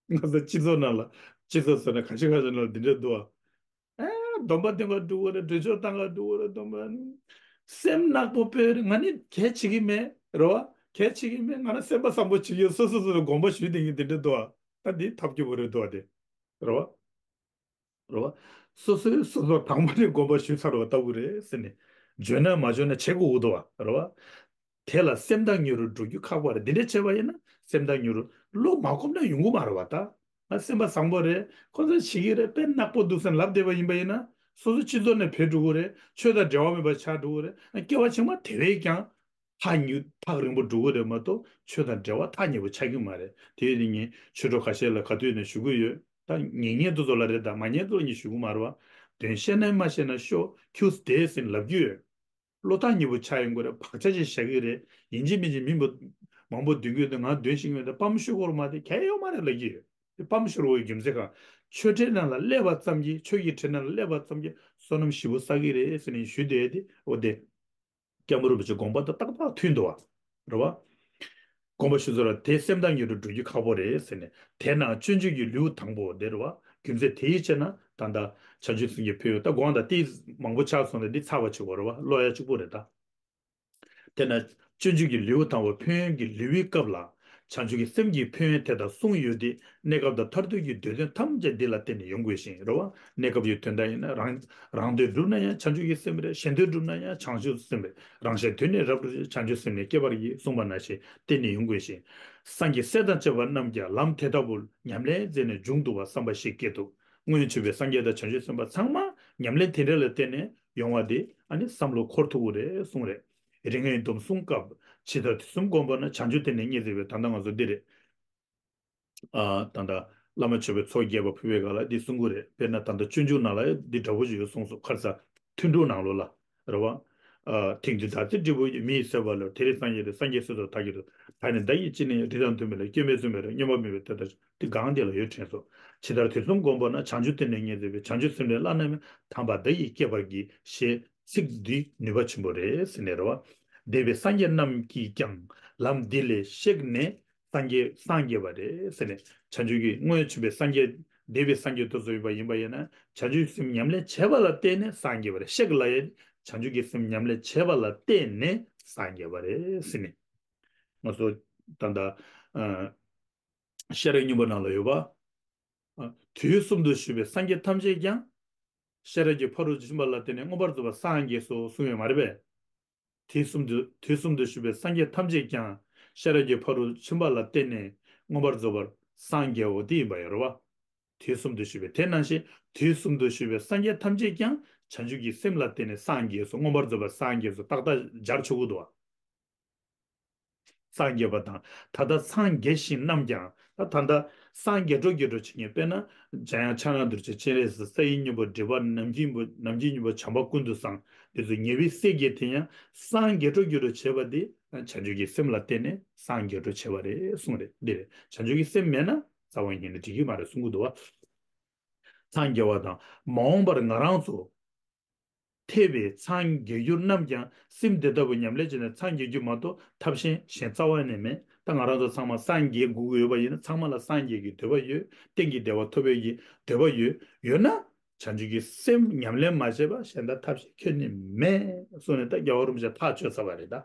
ང་ཚོ་སྤྱི་ཚོགས་ནང་ལ། སྤྱི་ཚོགས་ཟེར་ན་ག་ཤེད་ག་ཤེད་ནང་ལ་འདི་འདྲ་འདུག་བ། ཨེ། སྡོམ་པ་འདོན་ག་འགྲོ་གི་རེད། གྲོས་ཆོད་བཏང་ག་འགྲོ་གི་རེད། སྡོམ་པ། སེམས་ནག་པོ་དཔེ་རེད། ང་ནི་གལ་ཆེ་གི་མེད་རེད་བ། གལ་ཆེ་གི་མེད། ང་ན་སེམས་པ་བཟང་པོ་བྱེད་ཀྱི་ཡོད། སོ་སོ་སོ་སོ་དགོངས་པ་ཞུས་བསྡད་ཀྱི་འདི་འདྲ་འདུག་བ། ད་འདི་ཐབས་སྐྱོ་པོ་རེད་འདུག་བ་དེ། རེད་བ། རེད་བ། སོ་སོས་སོ་སོ་དང་པོ་ནས་དགོངས་པ་ཞུས་ཚར་བ་ལྟ་བུ་རེད་ཟེར་ནས། འཇོན་ན་མ་འཇོན་ན་བྱེད་དགོས་འདུག་བ། རེད་བ། དེ་ལ་སེམས་གཏིང་ཉེ་རུ་འགྲོ་རྒྱུ་ཁག་པ་རེད། འདི་འདྲ་བྱས་པ་ཡིན་ན་སེམས་གཏིང་ཉེ་རུ་བློ་མ་གོམས་ན་ཡོང་གི་མ་རེད་བ། ད་ང་སེམས་པ་བཟང་པོ་རེད། ཁོ་ཚོ་བྱེད་ཀྱི་རེད། དཔེ་ནག་པོ་འདུག་ཟེར་ལབ་བསྡད་པ་ཡིན་པ་ཡིན་ན། སོ་སོ་སྤྱི་ཚོགས་ནས་བུད་འགྲོ་གི་རེད། ཆོས་དང་འབྲེལ་བ་མེད་པ་ཆགས་འགྲོ་གི་རེད། སྐྱེ་བ་ཕྱི་མ་དེ་བས་ཀྱང་ཐག་ཉེ་ཐག་རིང་པོ་འགྲོ་གི་རེད་མ་གཏོགས། ཆོས་དང་འབྲེལ་བ་ཐག་ཉེ་པོ་ཆགས་ཀྱི་མ་རེད། དེ་ཡིན་དུས་ངས་ཆོས་གྲོགས་ཁ་ཤས་ལ་ག་དུས་ནས་ཞུ་གི་ཡོད། ད་ཉན་མཁན་དེ་ཚོ་ལ་རེད། ད་མ་ཉན་དེ་ཚོ་ངས་ཞུ་གི་མ་རེད་བ། དོན་ཤེས་ན་མ་ཤེས་ན་ཤོག་ཁྱུག་ཙམ་བསྡད་ཟེར་ལབ་ཀྱི་ཡོད། བློ་ཐག་ཉེ་པོ་ཆགས་ཡོང་གི་རེད། བག་ཆགས་ཅིག་བཞག་གི་རེད། ཡིན་གཅིག་མིན་གཅིག་མི་མང་པོ་འདོན་གྱི་འདུག་ང་འདོན་ཤེས་ཀྱི་ཡོད། དེ་ཕམ་ཤོར་གྱི་རེད་མ་གཏོགས་གལ་ཡོད་མ་རེད་ལབ་ཀྱི་ཡོད། དེ་ཕམ་ཤོར་བའི་རྒྱུ་མཚན་གང་། ཆོས་ཁྲིད་ནང་ལ་སླེབས་པ་ཙམ་གྱིས། ཆོས་ཀྱི་ཁྲིད་ནང་ལ་སླེབས་པ་ཙམ་གྱིས་བསོད་ནམས་ཞེ་པོ་བསགས་ཀྱི་རེད་ཟེར་ནས་ཞུས་བསྡད་དེ། འོ་དེ། སྐྱབས་མགོན་རིན་པོ་ཆེ་དགོངས་པ་དང་ཏག་ཏག་མཐུན་འདུག་བ། རེད་བ། དགོངས་པ་ཞུ་ཚར་བ་དེ་སེམས་གཏིང་ཉེ་རུ་འགྲོ་རྒྱུ་ཁག་པོ་རེད་ཟེར་ནས། དེས་ན་སྤྱོད་འཇུག་གི་ལེའུ་དང་པོ་དེ་རེད་བ། རྒྱུ་མཚན་དེའི་ཕྱིར་ན་ད་ལྟ་བྱང་ཆུབ་སེམས་ཀྱི་ཕན་ཡོན། ད་དགོངས་དང་ཏིས་མང་པོ་ཆགས་སོང་ནས་འདི་ཚར་བ་ཆོག་གི་རེད་བ། ཀློག་ཡ་གཅིག་པོ་རེད་ད། དེས་ན་སྤྱོད་འཇུག་གི་ལེའུ་དང་པོ་ཕན་ཡོན་གྱི་ལེའུའི་སྐབས་ལ། བྱང་ཆུབ་ཀྱི་སེམས་ཀྱི་ཕན་ཡོན་དེ་དག་གསུངས་ཡོད་དེ། གནས་སྐབས་དང་མཐར་ཐུག་གི་སྡོད་དོན་ཐམས་ཅད་འདི་ལ་བརྟེན་ནས་ཡོང་དགོས་ཤིང་རེད་བ། གནས་སྐབས་ཀྱི་དོན་དག་ཡིན་ན་རང་རང་དོན་བསྒྲུབ་ན་ཡང་བྱང་ཆུབ་ཀྱི་སེམས་རེད། གཞན་དོན་བསྒྲུབ་ན་ཡང་བྱང་ཆུབ་སེམས་རེད། རང་གཞན་དོན་ནི་རབ་ཏུ་བྱང་ཆུབ་སེམས་ནི་སྐྱེ་བར་བགྱི་གསུངས་པ་ནང་བཞིན་བརྟེན་ནས་ཡོང་དགོས་ཤིང་། སངས་རྒྱས་སྲས་དང་བཅས་པ་རྣམས་ཀྱང་ལམ་དེ་ལྟ་བུ་ཉམས་ལེན་མཛད་ནས་འབྱུང་འདུག་པ་བསམ་པ་ཞིག་སྐྱེ་ཐུབ། སྔོན་བྱོན་པའི་སངས་རྒྱས་དང་བྱང་ཆུབ་སེམས་དཔའ་ཚང་མ་ཉམས་ལེན་དེ་འདྲ་ལ་བརྟེན་ནས་ཡོང་བ་དེ་ཨ་ནི་བསམ་བློ་འཁོར་ཐུབ་ཀྱི་རེད་གསུངས་རེད། རིགས་ལྔའི་སྡོམ་བཟུང་སྐབས་ཇི་ལྟར་དུས་གསུམ་བསྒོམ་པ་ན་བྱང་ཆུབ་དེ་ནི་རྙེད་ཟེར་བའི་ད་ལྟ་ང་ཚོ་འདི་རེད། ཨ་ད་ལྟ་བླ་མ་མཆོད་པའི་ཚོགས་རྒྱས་པ་ཕུལ་བའི་སྐབས་ལ་འདི་གསུང་གི་རེད། དཔེར་ན་ད་ལྟ་སྤྱོད་འཇུག་ནང་ལ་འདི་འདྲ་པོ་ཞིག་ཡོད་གསུངས་སོ། ཁ་སང་ཐུན་དྲུག་ནང་ལོགས་ལ་རེད་བ། ཨ་དེང་དུས་ད་ཚེ་འབྲས་བུ་མི་ཡི་བསོད་པ་ལ། དེ་རིང་སངས་རྒྱས་ཏེ། སངས་རྒྱས་སོ་སོར་བདག་གིས་ཐོབ། ད་ནི་བདག་ཡིད་ཅི་ནས་ཡོད། དེ་དང་མཐུན་པའི་ལས། སྐྱོན་མེད་བཙུན་པའི་རིགས། སྙོམས་པར་མི་འབད་དེ་ལྟར་ཤོག། དེ་གང་དེ་ལ་ཡོད་དྲན་སོ། ཇི་ལྟར་དུས་གསུམ་བསྒོམ་པ་ན། བྱང་ཆུབ་དེ་ནི་རྙེད་ཟེར་བའི་བྱང་ཆུབ་སེམས་ལས་བླ་ན་མེད་དམ་པ་བདག་ཡིད་སྐྱེད་པར་བགྱི། ཞེས་ཚིག་འདི་ནུས་པ་ཆེན་པོ་རེད་ཟེར་ནས་རེད་བ། འདས་པའི་སངས་རྒྱས་རྣམས་ཀྱིས་ཀྱང་ལམ་འདི་ལས་གཤེགས་ནས་སངས་རྒྱས་སངས་རྒྱས་པ་རེད་ཟེར་ནས། བྱང་ཆུབ་ཀྱི་སྔོན་བྱོན་པའི་སངས་རྒྱས། འདས་པའི་སངས་རྒྱས་དེ་ཚོ་ཡིན་པ་ཡིན་པ་ཡིན་ན་བྱང་ཆུབ་སེམས་ཉམས་ལེན་བྱས་པ་ལ་བརྟེན་ནས་སངས་རྒྱས་པ་རེད། གཤེགས་ལ་ཡང་བྱང་ཆུབ་ཀྱི་སེམས་ཉམས་ལེན་བྱས་པ་ལ་བརྟེན་ནས་སངས་རྒྱས་པ་རེད་ཟེར་ནས། ང་ཚོ་ད་ལྟ་ཨ་ཤེས་རབ་སྙིང་པོ་ནང་ལ་ཡོད་པ། ཨ་དུས་གསུམ་དུ་བཞུགས་པའི་སངས་རྒྱས་ཐམས་ཅད་ཀྱང་། ཤེས་རབ་ཀྱི་ཕ་རོལ་ཕྱིན་པ་ལ་བརྟེན་ནས་མངོན་པར་རྫོགས་པར་སངས་རྒྱས་སོ་གསུངས་ཡོད་མ་རེད་པས། དུས་གསུམ་དུ་དུས་གསུམ་དུ་བཞུགས་པའི་སངས་རྒྱས་ཐམས་ཅད་ཀྱང་ཤེས་རབ་ཀྱི་ཕ་རོལ་ཕྱིན་པ་ལ་བརྟེན་ནས་མངོན་པར་རྫོགས་པར་སངས་རྒྱས་པ་དེ་ཡིན་པ་ཡིན་རེད་བ། དུས་གསུམ་དུ་བཞུགས་པའི། དེ་ནང་བཞིན་དུས་གསུམ་དུ་བཞུགས་པའི་སངས་རྒྱས་ཐམས་ཅད་ཀྱང་བྱང་ཆུབ་ཀྱི་སེམས་ལ་བརྟེན་ནས་སངས་རྒྱས་སོ། མངོན་པར་རྫོགས་པར་སངས་རྒྱས་སོ། ཏག་ཏག་སྦྱར་ཆོག་གི་འདུག་བ། སངས་རྒྱས་པ་དང་། ད་ལྟ་སངས་རྒྱས་ཤིང་རྣམས་ཀྱང་། ད་ད་ལྟ་སངས་རྒྱས་འགྲོ་རྒྱས་འགྲོ་བྱེད་མཁན། དཔེར་ན་འཇམ་དབྱངས་ཕྱག་ན་རྡོ་རྗེ་སྤྱན་རས་གཟིགས། ས་ཡི་སྙིང་པོ་སྒྲིབ་པ། ནམ་མཁའི་སྙིང་པོ་ནམ་མཁའི་སྙིང་པོ་བྱམས་པ་ཀུན་ཏུ་བཟང་། འདི་ཚོ་ཉེ་བའི་སྲས་བརྒྱད་དེ་ཡང་སངས་རྒྱས་འགྲོ་རྒྱས་འགྲོ་བྱེད་པ་དེ་བྱང་ཆུབ་ཀྱི་སེམས་ལ་བརྟེན་ནས་སངས་རྒྱས་འགྲོ་བྱེད་པ་རེད་གསུངས་རེད། འདི་རེད། བྱང་ཆུབ་ཀྱི་སེམས་མེད་ན་རྩ་བ་ཉིད་ནས་འགྲིག་གི་མ་རེད་གསུང་གི་འདུག་བ། སངས་རྒྱས་པ་དང་མ་འོངས་པར་ང་རང་ཚོ་ཐེ་བའི་སངས་རྒྱས་རྒྱུར་རྣམས་ཀྱང་སེམས་དེ་ལྟ་བུ་ཉམས་ལེན་བྱས་ནས་སངས་རྒྱས་རྒྱུ་མ་གཏོགས་ཐབས་གཞན་གཞན་རྩ་བ་ནས་མེད། ད་ང་རང་ཚོ་ཚང་མ་སངས་རྒྱས་དགོས་ཀྱི་ཡོད་པ་ཡིན་ན་ཚང་མ་ལ་སངས་རྒྱས་ཀྱི་འདོད་པ་ཡོད། གཏན་གྱི་བདེ་བ་ཐོབ་པའི་གི་འདོད་པ་ཡོད། ཡོད་ན་བྱང་ཆུབ་ཀྱི་སེམས་ཉམས་ལེན་མ་བྱས་པ་གཞན་དག་ཐབས་གཞན་ཁྱོན་ནས་མེད་གསུངས་ནས། ད་རྒྱལ་བ་རིན་པོ་ཆེ་ཐག་ཆོད་ཚར་བ་རེད་ད།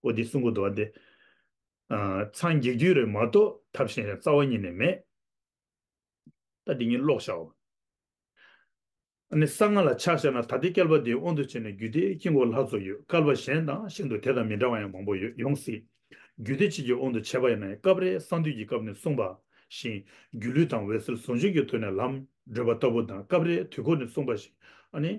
འོ་འདི་གསུང་གི་འདུག་བ། འདི་ཨ་སངས་རྒྱས་རྒྱུ་རེད་མ་གཏོགས་ཐབས་གཞན་རྩ་བ་ཉིད་ནས་མེད། ད་འདི་ཉིད་ཀློག་བྱའོ། ཨ་ནི་གསང་སྔགས་ལ་ཕྱག་བྱ་ན། ད་ལྟའི་བསྐལ་པ་འདིའི་དབང་དུ་བྱས་ནས་རྒྱུད་སྡེ་དཀྱིལ་འཁོར་ལྷག་ཚོགས་ཡོད། བསྐལ་པ་གཞན་དང་གཞན་དུ་དེ་དང་མི་འདྲ་བ་ཡང་མང་པོ་ཡོད་ཡོང་སྲིད། རྒྱུད་སྡེ་གཅིག་གི་དབང་དུ་བྱས་པ་ཡིན་ན་ཡང་སྐབས་རེ་གསང་འདུས་ཀྱི་སྐབས་ནས་གསུངས་པ་བཞིན་སྒྱུ་ལུས་དང་འོད་གསལ་ཟུང་འཇུག་གི་ཐོག་ནས་ལམ་བགྲོད་པ་ལྟ་བུ་དང་། སྐབས་རེ་དུས་འཁོར་ནས་གསུངས་པ་བཞིན་ཨ་ནི་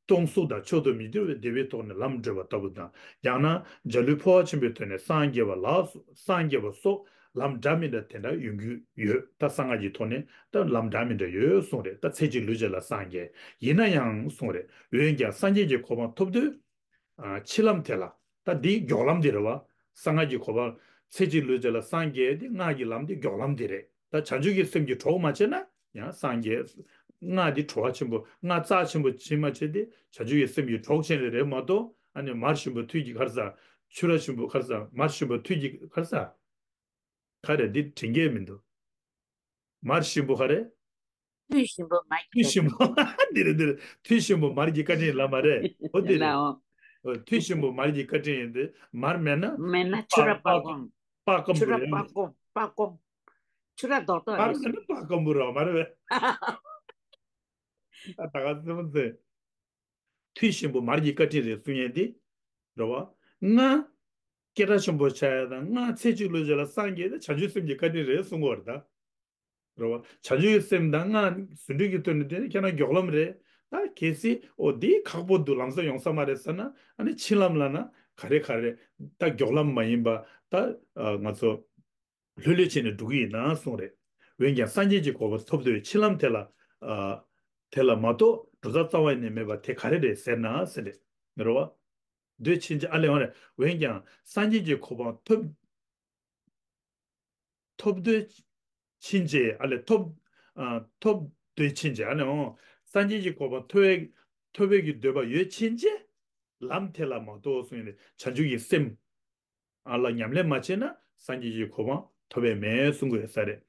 སྟོང་གཟུགས་དང་མཆོག་ཏུ་མི་འགྱུར་བའི་བདེ་བའི་ཐོག་ནས་ལམ་བགྲོད་པ་ལྟ་བུ་དང་། ཡང་ན་འཇའ་ལུས་འཕོ་བ་ཆེན་པོའི་ཐོག་ནས་སངས་རྒྱས་པ་ལ་སོགས་སངས་རྒྱས་པ་སོགས་ལམ་འདྲ་མི་འདྲ་དེ་འདྲ་ཡོང་རྒྱུ་ཡོད། ད་གསང་སྔགས་ཀྱི་ཐོག་ནས་ད་ལམ་འདྲ་མི་འདྲ་ཡོད་གསུངས་རེད། ད་ཚེ་གཅིག་ལུས་གཅིག་ལ་སངས་རྒྱས་ཡིན་ན་ཡང་གསུངས་རེད། འོན་ཀྱང་སངས་རྒྱས་ཀྱི་གོ་འཕང་ཐོབ་དུས་ཨ་ཕྱི་ལམ་དེ་ལ། ད་འདི་མགྱོགས་ལམ་འདི་རེད་བ། གསང་སྔགས་ཀྱི་གོ་འཕང་ཚེ་གཅིག་ལུས་གཅིག་ལ་སངས་རྒྱས་འདི་སྔགས་ཀྱི་ལམ་འདི་མགྱོགས་ལམ་འདི་རེད། ད་བྱང་ཆུབ་ཀྱི་སེམས་ཀྱི་གྲོགས་མ་བྱས་ན་ཡང་སངས་རྒྱས། སྔགས་འདི་གྲོགས་ཆེན་པོ་སྔགས་རྩ་ཆེན་པོ་བྱེད་མ་བྱེད་དེ་བྱང་ཆུབ་ཀྱི་སེམས་ཀྱི་གྲོགས་ཆེན་རེ་རེད་མ་གཏོགས། ཨ་ནི་མར་ཞིམ་པོ་ཐུད་ཀྱི་ཁར་ས། ཆུ་ར་ཞིམ་པོ་ཁར་ས། མར་ཞིམ་པོ་ཐུད་ཀྱི་ཁར་ས། ག་རེ་འདི་དྲན་གྱི་མི་འདུག་མར་ཞིམ་པོ་ག་རེ། ཐུད་ཞིམ་པོ་མར་གྱི། ཐུད་ཞིམ་པོ། འདི་རེད་འདི་རེད། ཐུད་ཞིམ་པོ་མར་གྱི་བཀའ་དྲིན་ལ་མ་རེད། འོ་འདི་རེད། ལའོ། འོ་ཐུད་ཞིམ་པོ་མར་གྱི་བཀའ་དྲིན་ཡིན་ཏེ། མར་མེད་ན་མེད་ན་ཆུ་ར་པགས་པགས་སྐམ། པགས་སྐམ་ཆུ་པོ་ར་རེད། པགས་སྐམ་པགས་སྐམ། ཆུ་ར་རྡོག་རྡོག་མར་རེད། མེད་ན་པགས་སྐམ་པོ་རེད་མ་རེད་པས། ཨ་ད་ག་ཚོད་མ་ཚོད། ཐུད་ཞིམ་པོ་མར་གྱི་བཀའ་དྲིན་རེད་གསུང་ཡས་འདི། རེད་བ། སྔགས་སྐད་གྲགས་ཆེན་པོ་ཆགས་ཡས་དང་སྔགས་ཚེ་གཅིག་ལུས་གཅིག་ལ་སངས་རྒྱས་ཏེ་བྱང་ཆུབ་སེམས་ཀྱི་བཀའ་དྲིན་རེད་གསུང་གི་ཡོད་རེད་ད། རེད་བ། བྱང་ཆུབ་ཀྱི་སེམས་དང་སྔགས་ཟུང་འབྲེལ་གྱི་ཐོག་ནས་དེ་ནི་ཁྱེད་རང་མགྱོགས་ལམ་རེད། ད་གལ་སྲིད་འོ་འདི་ཁག་པོ་འདུག་ལམ་སང་ཡོང་ས་མ་རེད་ཟེར་ན་ཨ་ནི་ཕྱི་ལམ་ལབ་ན་ག་རེ་ག་རེ། ད་མགྱོགས་ལམ་མ་ཡིན་པ་ད་ང་ཚོ་ལྷོད་ལྷོད་བྱས་ནས་འགྲོ་གི་ཡིན་ན་གསུངས་རེད། འོན་ཀྱང་སངས་རྒྱས་ཀྱི་གོ་འཕང་ཐོབ་འདོད་ཕྱི་ལམ་དེ་ལ་ཨ་དེ་ལ་མ་གཏོགས་འགྲོ་ས་རྩ་བ་ནས་མེད་པ་དེ་ག་རེ་རེད་ཟེར་ན་ཟེར་རེད། མི་རེད་བ། འདོད་ཕྱིན་ཆད་ཨ་ལས་འོང་རེད། འོན་ཀྱང་སངས་རྒྱས་ཀྱི་གོ་འཕང་ཐོབ། ཐོབ་འདོད་ཕྱིན་ཆད་ཨ་ལས་ཐོབ། ཨ་ཐོབ་འདོད་ཕྱིན་ཆད་ཨ་ལས་འོང་། སངས་རྒྱས་ཀྱི་གོ་འཕང་ཐོབ་པའི་ཐོབ་པའི་གི་འདོད་པ་ཡོད་ཕྱིན་ཆད་ལམ་དེ་ལ་མ་གཏོགས་གསུངས་ཡོད་ནས་བྱང་ཆུབ་ཀྱི་སེམས་ཨ་ལ་ཉམས་ལེན་མ་བྱས་ན་སངས་རྒྱས་ཀྱི་གོ་འཕང་ཐོབ་པའི་མེད་གསུང་གི་ཡོད་ས་རེད།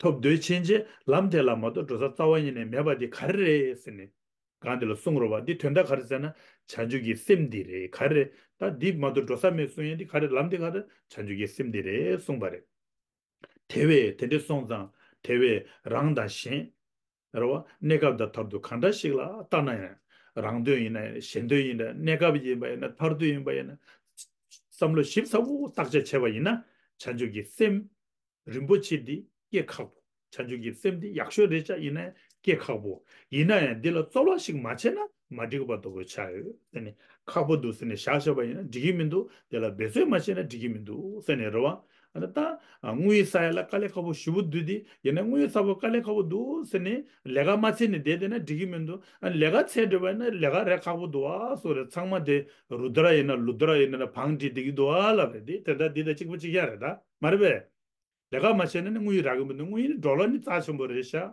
ཐོབ་འདོད་ཕྱིན་ཆད་ལམ་དེ་ལ་མ་གཏོགས་འགྲོ་ས་རྩ་བ་ཉིད་ནས་མེད་པ་དེ་ག་རེ་རེད་ཟེར་ནས། གང་དེ་ལ་གསུང་རོགས་པ། འདི་དོན་དག་ག་རེ་ཟེར་ན། བྱང་ཆུབ་ཀྱི་སེམས་འདི་རེད། ག་རེ་རེད། ད་འདི་མ་གཏོགས་འགྲོ་ས་མེད་གསུང་ཡས་འདི་ག་རེ། ལམ་འདི་ག་རེ། བྱང་ཆུབ་ཀྱི་སེམས་འདི་རེད་གསུངས་པ་རེད། དེ་བས་དེ་འདྲ་སོང་ཙང་དེ་བས་རང་དང་གཞན། རེད་བ། གནས་སྐབས་དང་མཐར་ཐུག་གང་འདྲ་ཞིག་ལ་ལྟ་ན་ཡང་། རང་དོན་ཡིན་ན་ཡང་གཞན་དོན་ཡིན་ན་ཡང་གནས་སྐབས་ཡིན་པ་ཡིན་ན་མཐར་ཐུག་ཡིན་པ་ཡིན་ན། བསམ་བློ་ཞིབ་ཚགས་པོ་བརྟག་དཔྱད་བྱས་པ་ཡིན་ན། བྱང་ཆུབ་ཀྱི་སེམས་རིན་པོ་ཆེ་འདི་སྐྱེ་ཁག་པོ། བྱང་ཆུབ་ཀྱི་སེམས་འདི་ཡག་ཤོས་རེད་ཤག་ཡིན་ན་ཡང་སྐྱེ་ཁག་པོ། ཡིན་ན་ཡང་འདི་ལ་རྩོལ་བ་ཞིག་མ་བྱས་ན་མ་འགྲིག་པ་ལྟ་བུ་ཆགས་ཡོད་ཟེར་ནས། ཁག་པོ་འདུག་ཟེར་ནས་བཞག་བཞག་པ་ཡིན་ན་འགྲིག་གི་མི་འདུག་དེ་ལ་འབད་རྩོལ་མ་བྱས་ན་འགྲིག་གི་མི་འདུག་ཟེར་ནས། རེད་བ། ཨ་ནི་ད། ཨ། དངུལ་ཡིག་བསག་ཡ་ལ་དཀའ་ལས་ཁག་པོ་ཞེ་པོ་འདུག་དེ་ཡིན་ན། དངུལ་ཡིག་བསག་པ་དཀའ་ལས་ཁག་པོ་འདུག་ཟེར་ནས་ལས་ཀ་མ་བྱས་ནས་བསྡད་བསྡད་ན་འགྲིག་གི་མི་འདུག་ཨ། ལས་ཀ་བྱས་འགྲོ་བ་ཡིན་ན་ལས་ཀ་ར་ཁག་པོ་འདུག་ཨ་སོགས་རེད། ཚང་མ་དེ་རུ་དྲ་ཡིན་ན་ལུ་དྲ་ཡིན་ན་བང་སྒྲིག་བསྡད་ཀྱི་འདུག་ཨ་ལབ་རེད། དེ་དེ་འདྲ་འདི་དང་གཅིག་པ་གཅིག་རྐྱང་རེད་ད། མ་རེད་པས། ལས་ཀ་མ་བྱས་ན་ནི་དངུལ་ཡིག་རག་གི་མི་འདུག་དངུལ་ཡིག་ནི་འགྲོ་ལ་ནི་རྩ་ཆེན་པོ་རེད་ཤག་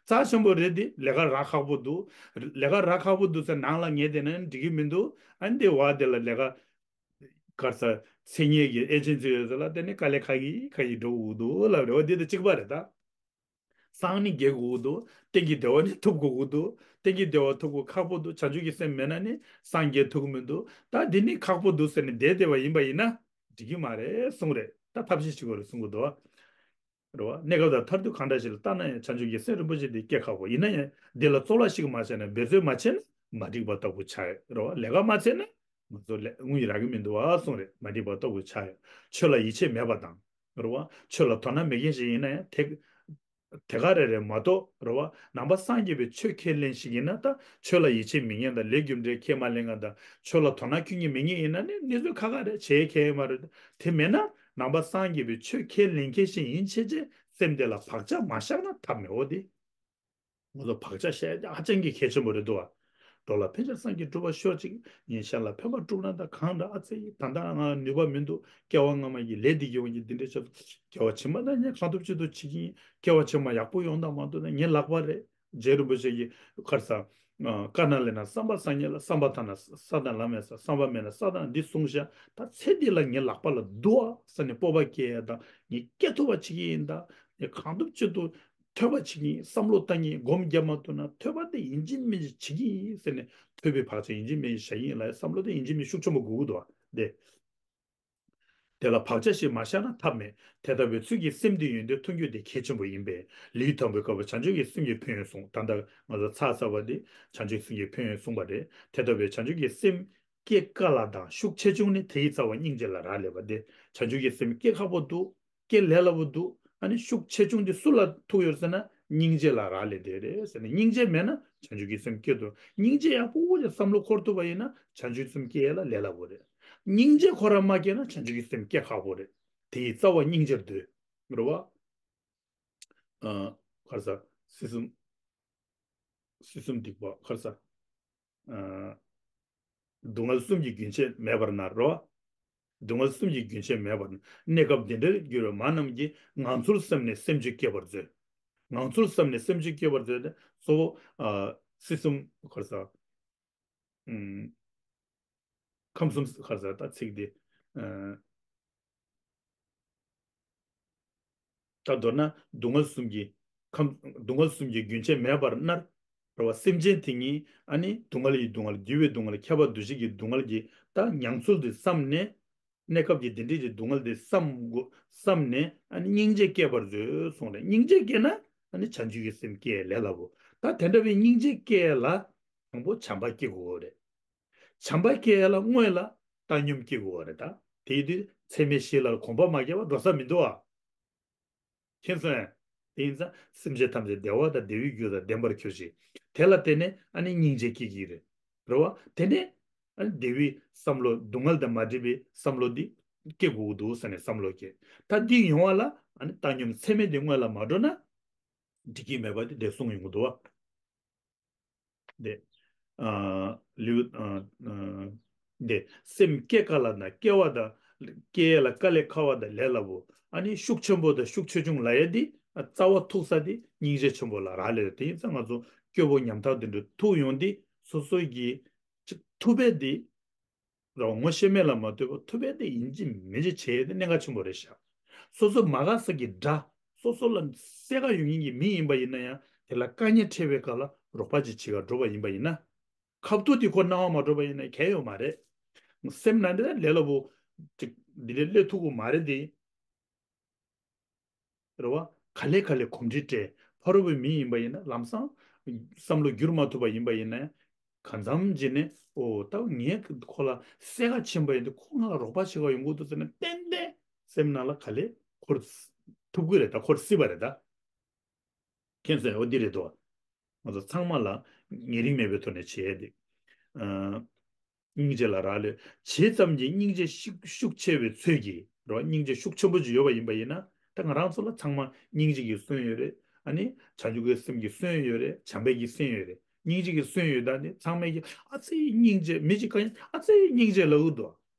རྩ་ཆེན་པོ་རེད་དེ། ལས་ཀ་རག་ཁག་པོ་འདུག་ལས་ཀ་རག་ཁག་པོ་འདུག་ཟེར་ནང་ལ་ཉལ་བསྡད་ན་ནི་འགྲིག་གི་མི་འདུག་ཨ་ནི་དེ་བ་དེ་ལ་ལས་ཀ་ག་རེ་ཟ། མཚན་སྙན་གྱི་ཨེ་ཇེན་སི་ཡོད་ས་ལ་དེ་ནི་དཀའ་ལས་ཁག་གི་ཁག་གི་འགྲོ་དགོས་འདུག་ལབ་རེད་བ། འདི་དང་གཅིག་པ་རེད་ད། སངས་ནི་རྒྱས་དགོས་འདུག་གཏན་གྱི་བདེ་བ་ནི་ཐོབ་དགོས་འདུག་གཏན་གྱི་བདེ་བ་ཐོབ་དགོས་ཁག་པོ་འདུག་བྱང་ཆུབ་ཀྱི་སེམས་མེད་ན་ནི་སངས་རྒྱས་ཐུབ་ཀྱི་མི་འདུག་ད་འདི་ནི་ཁག་པོ་འདུག་ཟེར་ནས་བསྡད་བསྡད་པ་ཡིན་པ་ཡིན་ན་འགྲིག་གི་མ་རེད་གསུངས་རེད། ད་ཐབས་ཤེས་བྱེད་དགོས་རེད་གསུང་གི་འདུག་རེད་བ། གནས་སྐབས་དང་མཐར་ཐུག་གང་འདྲ་ཞིག་ལ་ལྟ་ན་ཡང་བྱང་ཆུབ་ཀྱི་སེམས་རིན་པོ་ཆེ་དེ་སྐྱེ་ཁག་པོ། ཡིན་ན་ཡང་འདི་ལ་རྩོལ་བ་ཞིག་མ་བྱས་ན། འབད་རྩོལ་མ་བྱས་ན་མ་འགྲིག་པ་ལྟ་བུ་ཆགས་ཡོད་རེད་བ། ལས་ཀ་མ་བྱས་ན་ང་ཚོ་ལས་དངུལ་ཡིག་རག་གི་མི་འདུག་ཨ་གསུངས་རེད། མ་འགྲིག་པ་ལྟ་བུ་ཆགས་ཡོད། ཆོས་ལ་ཡིད་ཆེས་མེད་པ་དང་། རེད་བ། ཆོས་ལ་དོ་སྣང་མེད་མཁན་ཞིག་ཡིན་ན་ཡང་དེ་དེ་ག་རེ་རེད་མ་གཏོགས། རེད་བ། ནང་པ་སངས་རྒྱས་པའི་ཆོས་ཁས་ལེན་ཞིག་ཡིན་ན། ད་ཆོས་ལ་ཡིད་ཆེས་མེད་མཁན་དང་། ལས་རྒྱུ་འབྲས་ཁས་མ་ལེན་མཁན་དང་། ཆོས་ལ་དོ་སྣང་ཁྱོད་ཉིད་མེད་མཁན་ཡིན་ན་ནི་གནས་ཚུལ་ཁག་ཁག་རེད། བྱེད་ཁས་མ་རེད། དེ་མེད་ན་ནང་པ་སངས་རྒྱས་པའི་ཆོས་ཁས་ལེན་མཁན་ཞིག་ཡིན་བྱས་བྱས་སེམས་དེ་ལ་བག་ཆགས་མ་བཞག་ན་ཐབས་མེད། འོ་དེ། ང་ཚོ་བག་ཆགས་བཞག་ཡ་དེ་ཧ་ཅང་གི་གལ་ཆེན་པོ་རེད་འདུག་བ། འགྲོ་ལ་ཕན་ཕྱིར་སངས་རྒྱས་འགྲུབ་པར་ཤོག་ཅིག་ཡིན་ཤག་ལ་ཕན་པ་སྒྲུབ་ན་ད་གང་འདྲ་ཨ་ཙི་ཡིན། ད་ལྟ་ང་ནུས་པ་མི་འདུག་སྐྱེ་བ་སྔ་མ་ཡི་ལས་འདི་གི་དབང་གིས་འདི་འདྲ་ཆགས་སོང་། སྐྱེ་བ་ཕྱི་མ་ད་ངས་གང་ཐུབ་ཅི་ཐུབ་བྱེད་ཀྱི་ཡིན། སྐྱེ་བ་ཕྱི་མ་ཡག་པོ་ཡོང་དང་མ་ཐུབ་ན་ངའི་ལག་པ་རེད། རྗེ་རིན་པོ་ཆེ་གིས་ག་རེ་ཟ། ཨ། དཀའ་ན་ལས་ན་བསམ་པ་བཟང་ངེས་ལ། བསམ་པ་དག་ན་བསགས་དང་ལམ་ཡང་བསགས། བསམ་པ་མེད་ན་བསགས་དང་འདི་གསུངས་ཤག་ད་ཚེ་འདི་ལ་ངའི་ལག་པ་ལ་འདུག་ཨ་ཟེར་ནས་སྤོབས་པ་སྐྱེ་ཡ་དང་། ངས་སྐྱེ་ཐུབ་པ་བྱེད་ཀྱི་ཡིན་ད། ངས་གང་ཐུབ་ཅི་ཐུབ་ཐོས་པ་བྱེད་ཀྱི་ཡིན། བསམ་བློ་བཏང་གི་ཡིན། སྒོམ་རྒྱབ་མ་ཐུབ་ན་ཐོས་པ་དེ་ཡིན་གཅིག་མིན་གཅིག་བྱེད་ཀྱི་ཡིན་ཟེར་ནས། ཐོས་པའི་བག་ཆགས་ཡིན་གཅིག་མིན་གཅིག་བཞག་གི་ཡིན་ལ། བསམ་བློ་དེ་ཡིན་གཅིག་མིན་ཤུགས་ཆེན་པོ་དགོས་ཀྱི་འདུག་ཨ། དེ། དེ་ལ་བག་ཆགས་ཤིག་མ་བཞག་ན་ཐབས་མེད། དེ་ལྟ་བུའི་ཚུལ་གྱིས་སེམས་འདི་ཡོན་ཏན་ཐོབ་རྒྱུ་དེ་གལ་ཆེན་པོ་ཡིན་པས། ལེའུ་དང་པོའི་སྐབས་བྱང་ཆུབ་ཀྱི་སེམས་ཀྱི་ཕན་ཡོན་གསུངས། ད་ལྟ་ང་ཚོ་ཚར་ཚར་བ་འདི་བྱང་ཆུབ་སེམས་ཀྱི་ཕན་ཡོན་གསུངས་པ་རེད། དེ་ལྟ་བུའི་བྱང་ཆུབ་ཀྱི་སེམས་སྐྱེ་དཀའ་ལ་དང་ཤུགས་ཆེ་ཆུང་ནི། དེའི་རྩ་བ་སྙིང་རྗེ་ལ་རག་ལས་པ་སྟེ། བྱང་ཆུབ་ཀྱི་སེམས་སྐྱེ་ཁག་པོ་འདུག་སྐྱེ་ལས་སླ་པོ་འདུག་ཨ་ནི་ཤུགས་ཆེ་ཆུང་འདི་སུ་ལ་ཐུག་ཡོད་ཟེར་ན། སྙིང་རྗེ་ལ་རག་ལས་བསྡད་རེད་ཟེར་ནས། སྙིང་རྗེ་མེད་ན་བྱང་ཆུབ་ཀྱི་སེམས་སྐྱེ་ཐུབ། སྙིང་རྗེ་ཡག་པོ་ཅིག་བསམ་བློ་འཁོར་ཐུབ་པ་ཡིན་ན་བྱང་ཆུབ་སེམས་སྐྱེ་ཡས་ལ་ལས་སླ་པོ་རེད། སྙིང་རྗེ་ཁོ་རང་མ་སྐྱེས་ན་བྱང་ཆུབ་ཀྱི་སེམས་སྐྱེ་ཁག་པོ་རེད། དེ་ཡི་རྩ་བ་སྙིང་རྗེར་འདོད། རེད་བ། ཨ། ག་རེ་ཟ། སྲིད་གསུམ། སྲིད་གསུམ་སྡིག་པ། ག་རེ་ཟ། ཨ། སྡུག་བསྔལ་གསུམ་གྱི་རྒྱུན་ཆད་མེད་པར་ན། རེད་བ། སྡུག་བསྔལ་གསུམ་གྱི་རྒྱུན་ཆད་མེད་པར་ན། གནས་སྐབས་འདི་འདྲར་གྱུར་པའི་མ་རྣམས་ཀྱིས། ངང་ཚུལ་བསམས་ནས་སེམས་བསྐྱེད་བསྐྱེད་པར་མཛོད། ངང་ཚུལ་བསམས་ནས་སེམས་བསྐྱེད་བསྐྱེད་པར་མཛོད་དེ་གཙོ་བོ། ཨ། སྲིད་གསུམ། ག་རེ་ཟ། ཨུམ། ཁམས་གསུམ། ག་རེ་ཟ། ད་ཚིག་འདི། ཨ། ད་མདོར་ན་སྡུག་བསྔལ་གསུམ་གྱི་ཁམས། སྡུག་བསྔལ་གསུམ་གྱི་རྒྱུན་ཆད་མེད་པར་ན། རེད་བ། སེམས་ཅན་དེ་ཉིད་ཨ་ནི་སྡུག་བསྔལ་ཡི་སྡུག་བསྔལ། འགྱུར་བའི་སྡུག་བསྔལ། ཁྱབ་པ་འདུ་བྱེད་ཀྱི་སྡུག་བསྔལ་གྱི་ད་མྱང་ཚུལ་དེ་བསམས་ནས། གནས་སྐབས་ཀྱི་འདི་འདྲའི་གི་སྡུག་བསྔལ་དེ་བསམ་དགོས། བསམས་ནས་ཨ་ནི་སྙིང་རྗེ་སྐྱེད་པར་མཛོད་གསུངས་རེད། སྙིང་རྗེ་སྐྱེས་ན་ཨ་ནི་བྱང་ཆུབ་ཀྱི་སེམས་སྐྱེ་ལས་སླ་པོ། ད་དེ་འདྲ་བའི་སྙིང་རྗེ་སྐྱེ་ལ་དང་པོ་བྱམས་པ་སྐྱེ་དགོས་རེད། བྱམས་པ་སྐྱེ་ལ་དངོས་ལ་བཏང་སྙོམས་སྐྱེ་དགོས་རེད། ད་དེའི་དུས་ཚད་མེད་བཞི་ལ་གོམས་པ་མ་སྐྱེས་པ་འགྲོ་ས་མི་འདུག་ཨ། མཁྱེན་སོང་ངས། དེ་ཡིན་ཙང་སེམས་ཅན་ཐམས་ཅད་བདེ་བ་དང་བདེ་བའི་རྒྱུ་དང་ལྡན་པར་གྱུར་ཅིག་དེ་ལ་བརྟེན་ནས་ཨ་ནི་སྙིང་རྗེ་སྐྱེ་གི་རེད། རེད་བ། དེ་ནས་ཨ་ནི་བདེ་བའི་བསམ་བློ། སྡུག་བསྔལ་དང་མ་བྲལ་བའི་བསམ་བློ་འདི་སྐྱེ་དགོས་ཀྱི་འདུག་ཟེར་ནས་བསམ་བློ་སྐྱེ། ད་འདི་ཡོང་བ་ལ་ཨ་ནི་བཏང་སྙོམས་ཚད་མེད་དེ་དངོས་ལ་མ་འགྲོ་ན་འགྲིག་གི་མེད་པ་དེ་འདིར་གསུངས་ཡོང་གི་འདུག་བ། དེ། ཨ། ལེའུ། ཨ། ཨ། དེ། སེམས་སྐྱེ་དཀའ་ལ་དང་། སྐྱེ་བ་དང་། སྐྱེ་ཡས་ལ་དཀའ་ལས་ཁག་པ་དང་ལས་སླ་པོ། ཨ་ནི་ཤུགས་ཆེན་པོ་དང་ཤུགས་ཆེ་ཆུང་ལབ་ཡས་དེ། ཨ། རྩ་བ་ཐུག་ས་དེ་སྙིང་རྗེ་ཆེན་པོ་ལ་རག་ལས་རེད། དེ་ཡིན་ཙང་ང་ཚོ་སྐྱོ་པོ་ཉམ་ཐག་དེ་འདྲ་ཐུག་ཡོང་དུས་སོ་སོ་གི་ཅིག་ཐུབ་པས་དེ། རང་ངོ་ཤེས་མེད་ལ་མ་ལྟོས་པར་ཐུབ་པས་དེ་ཡིན་གཅིག་མིན་གཅིག་བྱེད་ཡས་དེ་གནད་འགག་ཆེན་པོ་རེད་ཤག་སོ་སོ་མ་དགའ་ས་གི་དགྲ། སོ་སོ་ལ་བསད་ག་ཡོང་མཁན་གྱི་མི་ཡིན་པ་ཡིན་ན་ཡང་། དེ་ལ་དཀའ་ངལ་འཕྲད་པའི་སྐབས་ལ་རོགས་པ་ཅིག་བྱེད་ག་འགྲོ་བ་ཡིན་པ་ཡིན་ན། ཁ་ཐུག་དེ་ཁོ་སྣང་བ་མ་འགྲོ་བ་ཡིན་ན་གལ་ཡོད་མ་རེད། སེམས་ནང་དེ་ལས་སླ་པོ་ཅིག་འདི་ལས་སླེབས་ཐུབ་ཀྱི་མ་རེད་དེ། རེད་བ། ག་ལེ་ག་ལེ་གོམས་འདྲིས་སྤྲད། ཕ་རོལ་པོའི་མི་ཡིན་པ་ཡིན་ན་ལམ་སང་བསམ་བློ་བསྒྱུར་མ་ཐུབ་པ་ཡིན་པ་ཡིན་ན། གང་འཚམ་བྱས་ནས་ཨོ་ད་ངས་ཁོ་ལ་སེ་ག་ཕྱིན་པ་ཡིན་དུས་ཁོ་ང་ལ་རོགས་པ་བྱེད་ག་ཡོང་གི་འདུག་ཟེར་ནས་ཏན་ཏན་སེམས་ནང་ལ་ག་ལེ་འཁོར་ཐུབ་ཀྱི་རེད། ད་འཁོར་སྲིད་པ་རེད་ད། མཁྱེན་སོང་། འོ་འདི་རེད་དོ། ང་ཚོ་ཚང་མ་ལ་ཉེ་རིང་མེད་པའི་ཐོག་ནས་བྱེད་ཡས་དེ། ཨ། སྙིང་རྗེ་ལ་རག་ལས། བྱེད་ཙམ་གྱིས་སྙིང་རྗེ་ཤུགས་ཤུགས་ཆེ་བའི་ཚོད་ཀྱིས་རོ། སྙིང་རྗེ་ཤུགས་ཆེན་པོ་ཅིག་ཡོད་པ་ཡིན་པ་ཡིན་ན། ད་ང་རང་ཚོ་ལ་ཚང་མ་སྙིང་རྗེ་གི་སོན་ཡོད་རེད། ཨ་ནི་བྱང་ཆུབ་ཀྱི་སེམས་ཀྱི་སོན་ཡོད་རེད། བྱམས་པའི་གི་སེམས་ཡོད་རེད། སྙིང་རྗེ་གི་སོན་ཡོད་ད་ནི་ཚང་མས་ཀྱི་ཨ་ཙི་སྙིང་རྗེ། མི་གཅིག་གང་ཨ་ཙི་སྙིང་རྗེ་ལབ་གི་འདུག་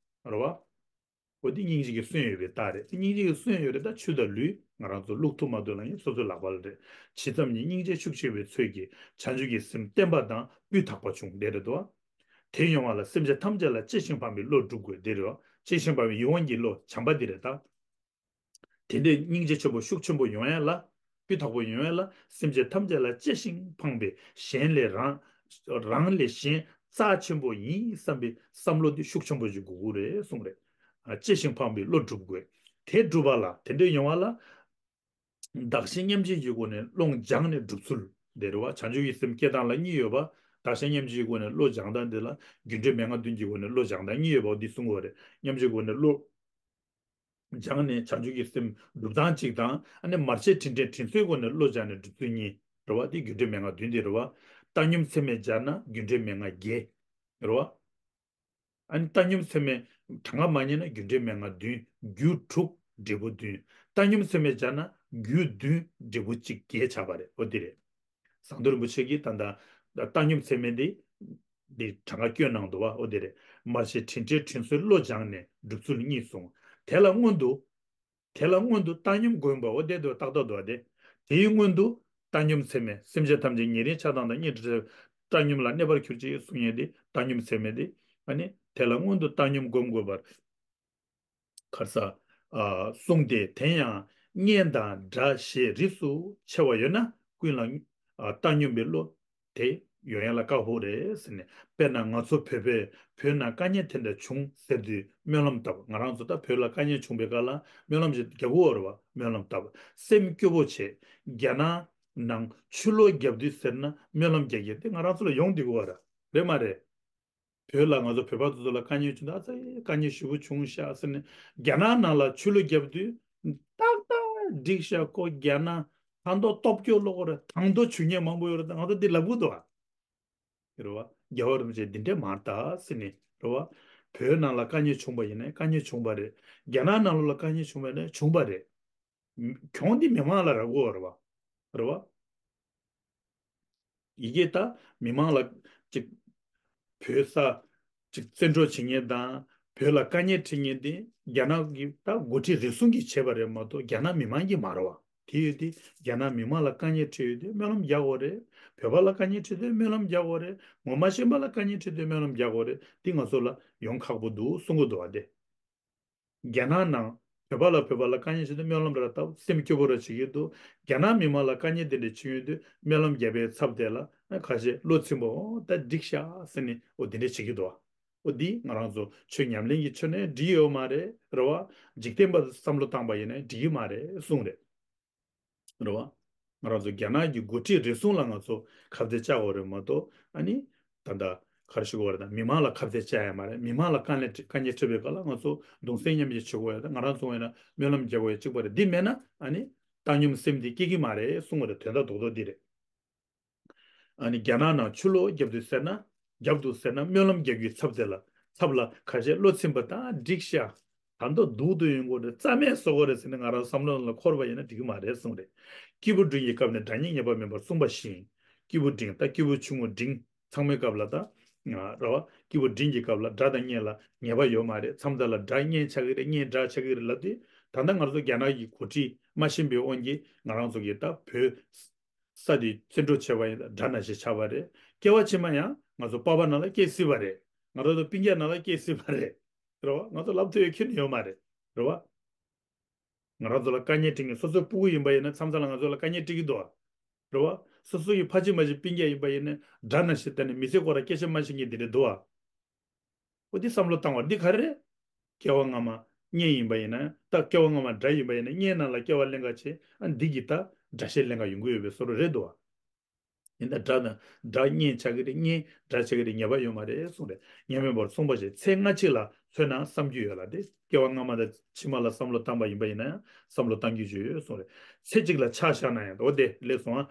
རེད་བ། འོ་དེ་སྙིང་རྗེ་གི་སོན་ཡོད་པའི་རྟགས་རེད། སྙིང་རྗེ་གི་སོན་ཡོད་རེད། ད་ཆོས་དང་ལུས་ང་རང་ཚོ་བླུག་ཐུབ་མ་ཐུབ་ལ་ངས་སོ་སོའི་ལག་པ་ལ་རེད། ཇི་ཙམ་ཉིད་སྙིང་རྗེ་ཤུགས་ཆེ་བའི་ཚོད་ཀྱིས་བྱང་ཆུབ་ཀྱི་སེམས་བརྟན་པ་དང་སྤུས་དག་པ་བྱུང་། དེ་རེད་དོ། དེ་ཡོང་བ་ལ་སེམས་ཅན་ཐམས་ཅད་ལ་གཅེས་ཤིང་ཕངས་པའི་བློ་སྒྲུབ་དགོས། དེ་རེད། གཅེས་ཤིང་ཕངས་པའི་ཡིད་འོང་གི་བློ་བྱམས་པ་འདི་རེད་ད། དེ་འདྲའི་སྙིང་རྗེ་ཆེན་པོ་ཤུགས་ཆེན་པོ་ཡོང་ཡ་ལ། སྤུས་དག་པོ་ཡོང་ཡ་ལ་སེམས་ཅན་ཐམས་ཅད་ལ་གཅེས་ཤིང་ཕངས་པའི་གཞན་ལས་རང་རང་ལས་གཞན་རྩ་ཆེན་པོ་ཡིན་བསམ་པའི་བསམ་བློ་འདི་ཤུགས་ཆེན་པོ་ཞིག་དགོས་ཀྱི་རེད་གསུངས་རེད། ཨ། གཅེས་ཤིང་ཕངས་པའི་བློ་སྒྲུབ་དགོས། དེ་སྒྲུབ་པ་ལ་དེ་འདྲའི་ཡོང་བ་ལ། བདག་གཞན་མཉམ་བརྗེ་གི་སྒོ་ནས་བློ་སྦྱངས་ནས་སྒྲུབ་ཚུལ་དེ་རེད་བ། བྱང་ཆུབ་ཀྱི་སེམས་བསྐྱེད་སྟངས་ལ་གཉིས་ཡོད་པ། བདག་གཞན་མཉམ་བརྗེའི་སྒོ་ནས་བློ་སྦྱང་སྟངས་འདི་ལ་རྒྱུ་འབྲས་མན་ངག་བདུན་གྱི་སྒོ་ནས་བློ་སྦྱང་སྟངས་གཉིས་ཡོད་པ་འདི་གསུང་གི་ཡོད་རེད། མཉམ་བརྗེའི་སྒོ་ནས་བློ་སྦྱངས་ནས་བྱང་ཆུབ་ཀྱི་སེམས་སྒྲུབ་སྟངས་གཅིག་དང་། ཨ་ནི་མར་ཆད་དྲིན་དྲན་དྲིན་གཟོའི་སྒོ་ནས་བློ་སྦྱངས་ནས་སྒྲུབ་ཚུལ་གཉིས་རེད་བ། འདི་རྒྱུ་འབྲས་མན་ངག་བདུན་འདི་རེད་བ། བཏང་སྙོམས་ཚད་མས་སྦྱར་ན་རྒྱུ་འབྲས་མན་ངག་བརྒྱད་རེད་བ། ཨ་ནི་བཏང་སྙོམས་ཚད་མས་གྲངས་ཀ་མ་རྙེད་ན་རྒྱུ་འབྲས་མན་ངག་བདུན། རྒྱུ་དྲུག་འབྲས་བུ་བདུན། བཏང་སྙོམས་ཚད་མས་སྦྱར་ན་རྒྱུ་བདུན་འབྲས་བུ་གཅིག་བརྒྱད་ཆགས་པ་རེད། འོ་འདི་རེད། ཟམ་གདོང་རིན་པོ་ཆེ་གིས་ད་ལྟ་བཏང་སྙོམས་ཚད་མས་འདི་འདི་གྲངས་ཀ་བསྐྱོན་གནང་འདུག་བ། འོ་དེ་རེད། མར་ཆད་དྲིན་དྲན་དྲིན་གཟོའི་བློ་སྦྱངས་ནས་སྒྲུབ་ཚུལ་གཉིས་གསུངས། དེ་ལ་སྔོན་དུ། དེ་ལ་སྔོན་དུ་བཏང་སྙོམས་སྒོམ་པ། འོ་དེ་འདུག་ཏག་ཏག་འདུག་བ། དེ་དེའི་སྔོན་དུ་བཏང་སྙོམས་ཚད་མས་སེམས་ཅན་ཐམས་ཅད་ཉེ་རིང་ཆགས་སྡང་དང་གཉེན་སྒྲིག་བཏང་སྙོམས་ལ་གནས་པར་གྱུར་ཅིག་གསུང་ཡས་དེ་བཏང་སྙོམས་ཚད་མས་དེ། ཨ་ནི་དེ་ལ་སྔོན་དུ་བཏང་སྙོམས་སྒོམ་དགོས་པར། གར་ས། ཨ། གསུངས་ཏེ། དེ་ཡང་གཉེན་དང་དགྲ་ཞེས་རིགས་སུ་ཕྱེ་བ་ཡོད་ན་ཀུན་ལ། ཨ། བཏང་སྙོམས་པའི་བློ་དེ་ཡོང་ཡ་ལ་དཀའ་པོ་རེད་ཟེར་ནས། དཔེར་ན་ང་ཚོ་བོད་པས་བོད་ནང་དཀའ་ངལ་དེ་འདྲ་བྱུང་ཟེར་དུས་སྨོན་ལམ་བཏབ། ང་རང་ཚོ་ད་བོད་ལ་དཀའ་ངལ་བྱུང་བའི་སྐབས་ལ་སྨོན་ལམ་ཞིག་རྒྱག་དགོས་རེད་བ། སྨོན་ལམ་བཏབ། སེམས་སྐྱོ་པོ་བྱེད། རྒྱ་ནག་ནང་ཆུ་ལོག་བརྒྱབ་དུས་ཟེར་ན་སྨོན་ལམ་རྒྱག་གི་དེ་ང་རང་ཚོ་ལ་ཡོང་བསྡད་ཀྱི་ཡོད་རེད། རེད་མ་རེད། བོད་ལ་ང་ཚོ་བོད་པ་ཚོ་ཚོ་ལ་དཀའ་ངལ་བྱུང་ད་ཨ་ཙི་དཀའ་ངལ་ཞེ་པོ་བྱུང་ཤག་ཟེར་ནས་རྒྱ་ནག་ནང་ལ་ཆུ་ལོག་བརྒྱབ་དུས་ཏག་ཏག་འགྲིག་ཤག་ཁོ་རྒྱ་ནག་ད་མདོ་སྟོབས་སྐྱོ་ལོག་གོ་རེད། ད་མདོ་བྱུང་མཁན་མང་པོ་ཡོད་རེད། ད་ང་ཚོ་འདི་ལབ་གི་འདུག་ཨ། རེད་བ། རྒྱལ་བ་རིན་པོ་ཆེ་འདི་འདྲས་མ་རེད་ད་ཟེར་ནས་རེད་བ། བོད་ནང་ལ་དཀའ་ངལ་བྱུང་པ་ཡིན་ན་དཀའ་ངལ་བྱུང་པ་རེད། རྒྱ་ནག་ནང་ལོགས་ལ་དཀའ་ངལ་བྱུང་པ་ཡིན་ན་བྱུང་པ་རེད། གྱོང་འདི་མི་མང་ལ་རག་གི་ཡོད་རེད་བ། རེད་བ། ཡི་གེ་ད་མི་མང་ལ་ཅིག་བོད་ས་ཅིག་བཙན་འཕྲོག་བྱེད་མཁན་དང་བོད་ལ་དཀའ་ངལ་འཕྲད་མཁན་དེ་རྒྱ་ནག་གི་ད་འགོ་ཁྲིད་རེ་ཟུང་གིས་བྱས་པ་རེད་མ་གཏོགས་རྒྱ་ནག་མི་མང་གིས་མ་རེད་བ། དེ་ཡོད་དུས་རྒྱ་ནག་མི་མང་ལ་དཀའ་ངལ་འཕྲད་ཡོད་དུས་སྨོན་ལམ་རྒྱག་དགོས་རེད། བོད་པ་ལ་དཀའ་ངལ་འཕྲད་དུས་སྨོན་ལམ་རྒྱག་དགོས་རེད། ངོ་མ་ཤེས་པ་ལ་དཀའ་ངལ་འཕྲད་དུས་སྨོན་ལམ་རྒྱག་དགོས་རེད། འདི་ང་ཚོ་ལ་ཡོང་ཁག་པོ་འདུག་གསུང་གི་འདུག་བ་དེ། རྒྱ་ནག་ནང་བོད་པ་ལ་བོད་པ་ལ་དཀའ་ངལ་ཞིག་ཏུ་སྨོན་ལམ་ར་བཏབ་སེམས་སྐྱོ་པོ་ར་བྱེད་ཀྱི་འདུག་རྒྱ་ནག་མི་མང་ལ་དཀའ་ངལ་དེ་འདྲ་བྱུང་ཡོད་དུས་སྨོན་ལམ་རྒྱབ་པའི་ཚབ་དེ་ལ་ཁ་ཤས་བློ་ཚིམ་པོ་ཨོ་ད་འགྲིག་ཤག་ཟེར་ནས་ཨོ་དེ་འདྲ་བྱེད་ཀྱི་འདུག་ཨོ་འདི་ང་རང་ཚོ་ཆོས་ཉམས་ལེན་གྱི་ཆོས་ནས་འགྲིག་ཡོད་མ་རེད་རེད་བ། འཇིག་རྟེན་པ་བསམ་བློ་བཏང་པ་ཡིན་ན་འགྲིག་གི་མ་རེད་གསུངས་རེད། རེད་བ། ང་རང་ཚོ་རྒྱ་ནག་གི་འགོ་ཁྲིད་རེ་ཟུང་ལ་ང་ཚོ་ཁ་གཏད་བཅག་དགོས་རེད་མ་གཏོགས་ཨ་ནི་ད་ལྟ་ག་རེ་ཞུ་དགོས་རེད་ད་མི་མང་ལ་ཁ་གཏད་བཅག་ཡ་མ་རེད། མི་མང་ལ་དཀའ་ལས་དཀའ་ངལ་འཕྲད་པའི་སྐབས་ལ་ང་ཚོ་གདུང་སེམས་མཉམ་སྐྱེད་བྱེད་དགོས་ཡ་ད་ང་རང་ཚོ་ཡིན་ན་སྨོན་ལམ་རྒྱག་དགོས་ཡ་གཅིག་པ་རེད། འདི་མེད་ན་ཨ་ནི་བཏང་སྙོམས་སེམས་འདི་སྐྱེ་གི་མ་རེད་གསུང་བ་རེད། དོན་དག་རྡོག་རྡོག་འདི་རེད། ཨ་ནི་རྒྱ་ནག་ནང་ཆུ་ལོག་བརྒྱབ་དུས་ཟེར་ན་བརྒྱབ་འདུག་ཟེར་ན་སྨོན་ལམ་རྒྱག་རྒྱུའི་ཚབ་དེ་ལ་ཚབ་ལ་ཁ་ཤས་བློ་ཚིམ་པ་དང་འགྲིག་ཤག་ད་མདོ་སྡུག་ཏུ་ཡོང་གི་རེད། རྩ་མེད་བཟོ་གི་རེད་ཟེར་ནས་ང་རང་བསམ་བློ་ནང་ལ་འཁོར་བ་ཡིན་ན་འགྲིག་གི་མ་རེད་གསུངས་རེད། སྐྱེས་བུ་འབྲིང་གི་སྐབས་ནས་དགྲ་གཉེན་ཉེས་པ་མེད་པར་གསུངས་པ་བཞིན། སྐྱེས་བུ་འབྲིང་ད་སྐྱེས་བུ་ཆུང་ངུ་འབྲིང་ཚང་མའི་སྐབས་ལ་ད་ར་བ་སྐྱེས་བུ་འབྲིང་གི་སྐབས་ལ་དགྲ་དང་གཉེན་ལ་ཉེས་པ་ཡོད་མ་རེད། མཚམས་དག་ལ་དགྲ་གཉེན་ཆགས་ཀྱི་རེད། གཉེན་དགྲ་ཆགས་ཀྱི་རེད་ལབ་དུས་ད་ལྟ་ང་ཚོ་རྒྱ་ནག་གི་འགོ་ཁྲིད་མ་ཤེས་པའི་དབང་གིས་ང་རང་ཚོ་གི་ད་བོད་ས་དེ་བཙན་འཕྲོག་བྱས་པ་ཡིན་ན་དགྲ་ནང་བཞིན་ཆགས་པ་རེད། སྐྱེ་བ་ཕྱི་མ་ཡང་ང་ཚོ་པགས་པ་ནང་ལ་སྐྱེ་སྲིད་པ་རེད། ང་རང་ཚོ་སྤུན་ཀྱག་ནང་ལ་སྐྱེ་སྲིད་པ་རེད། རེད་བ། ང་ཚོ་ལབ་ཐུབ་ཡ་ཁྱོན་ནས་ཡོད་མ་རེད། རེད་བ། ང་རང་ཚོ་ལ་དཀའ་ངལ་འཕྲད་མཁན་སོ་སོའི་སྤུ་གུ་ཡིན་པ་ཡིན་ན་མཚམས་མཚམས་ལ་ང་ཚོ་ལ་དཀའ་ངལ་འཕྲད་ཀྱི་འདུག་བ། རེད་བ། སོ་སོ་ཡི་ཕ་གཅིག་མ་གཅིག་སྤུན་ཀྱག་ཡིན་པ་ཡིན་ན་དགྲ་ནང་བཞིན་བལྟས་ནས་མི་ཚེ་སྐོར་ལ་སྐད་ཆ་མ་བཤད་མཁན་དེ་འདྲ་འདུག་བ། འོ་འདི་བསམ་བློ་བཏང་བ་འདི་ག་རེ་རེད། སྐྱེ་བ་སྔ་མ་ གཉེན་ཡིན་པ་ཡིན་ན་ཡང་ད་སྐྱེ་བ་སྔ་མ་དགྲ་ཡིན་པ་ཡིན་ན་གཉེན་རྣམས་ལ་སྐྱེ་བ་ལེན་ག་བྱེད། ཨ་འདི་གིས་ད་དགྲ་བཤེས་ལེན་ག་ཡོང་གི་ཡོད་པའི་བཟོ་འདྲ་རེད་འདུག་བ། ཡིན་ད་དགྲ་དང་དགྲ་གཉེན་ཆགས་ཀྱི་རེད། གཉེན་དགྲ་ཆགས་ཀྱི་རེད། ཉེས་པ་ཡོད་མ་རེད་གསུངས་རེད། ཉེས་མེད་པར་མཚུངས་པ་ཞེས་ཚེ་སྔ་ཕྱི་ལ་མཚོན་ན་བསམ་རྒྱུ་ཡོད་ལ། དེ་སྐྱེ་བ་སྔ་མ་དང་ཕྱི་མ་ལ་བསམ་བློ་བཏང་པ་ཡིན་པ་ཡིན་ན་ཡང་བསམ་བློ་བཏང་རྒྱུ་ཅིག་ཡོད་གསུངས་རེད། ཚེ་གཅིག་ལ་ཆ་བཞག་ན་ཡང་འོ་དེ་ལེགས་སོང་ཨ།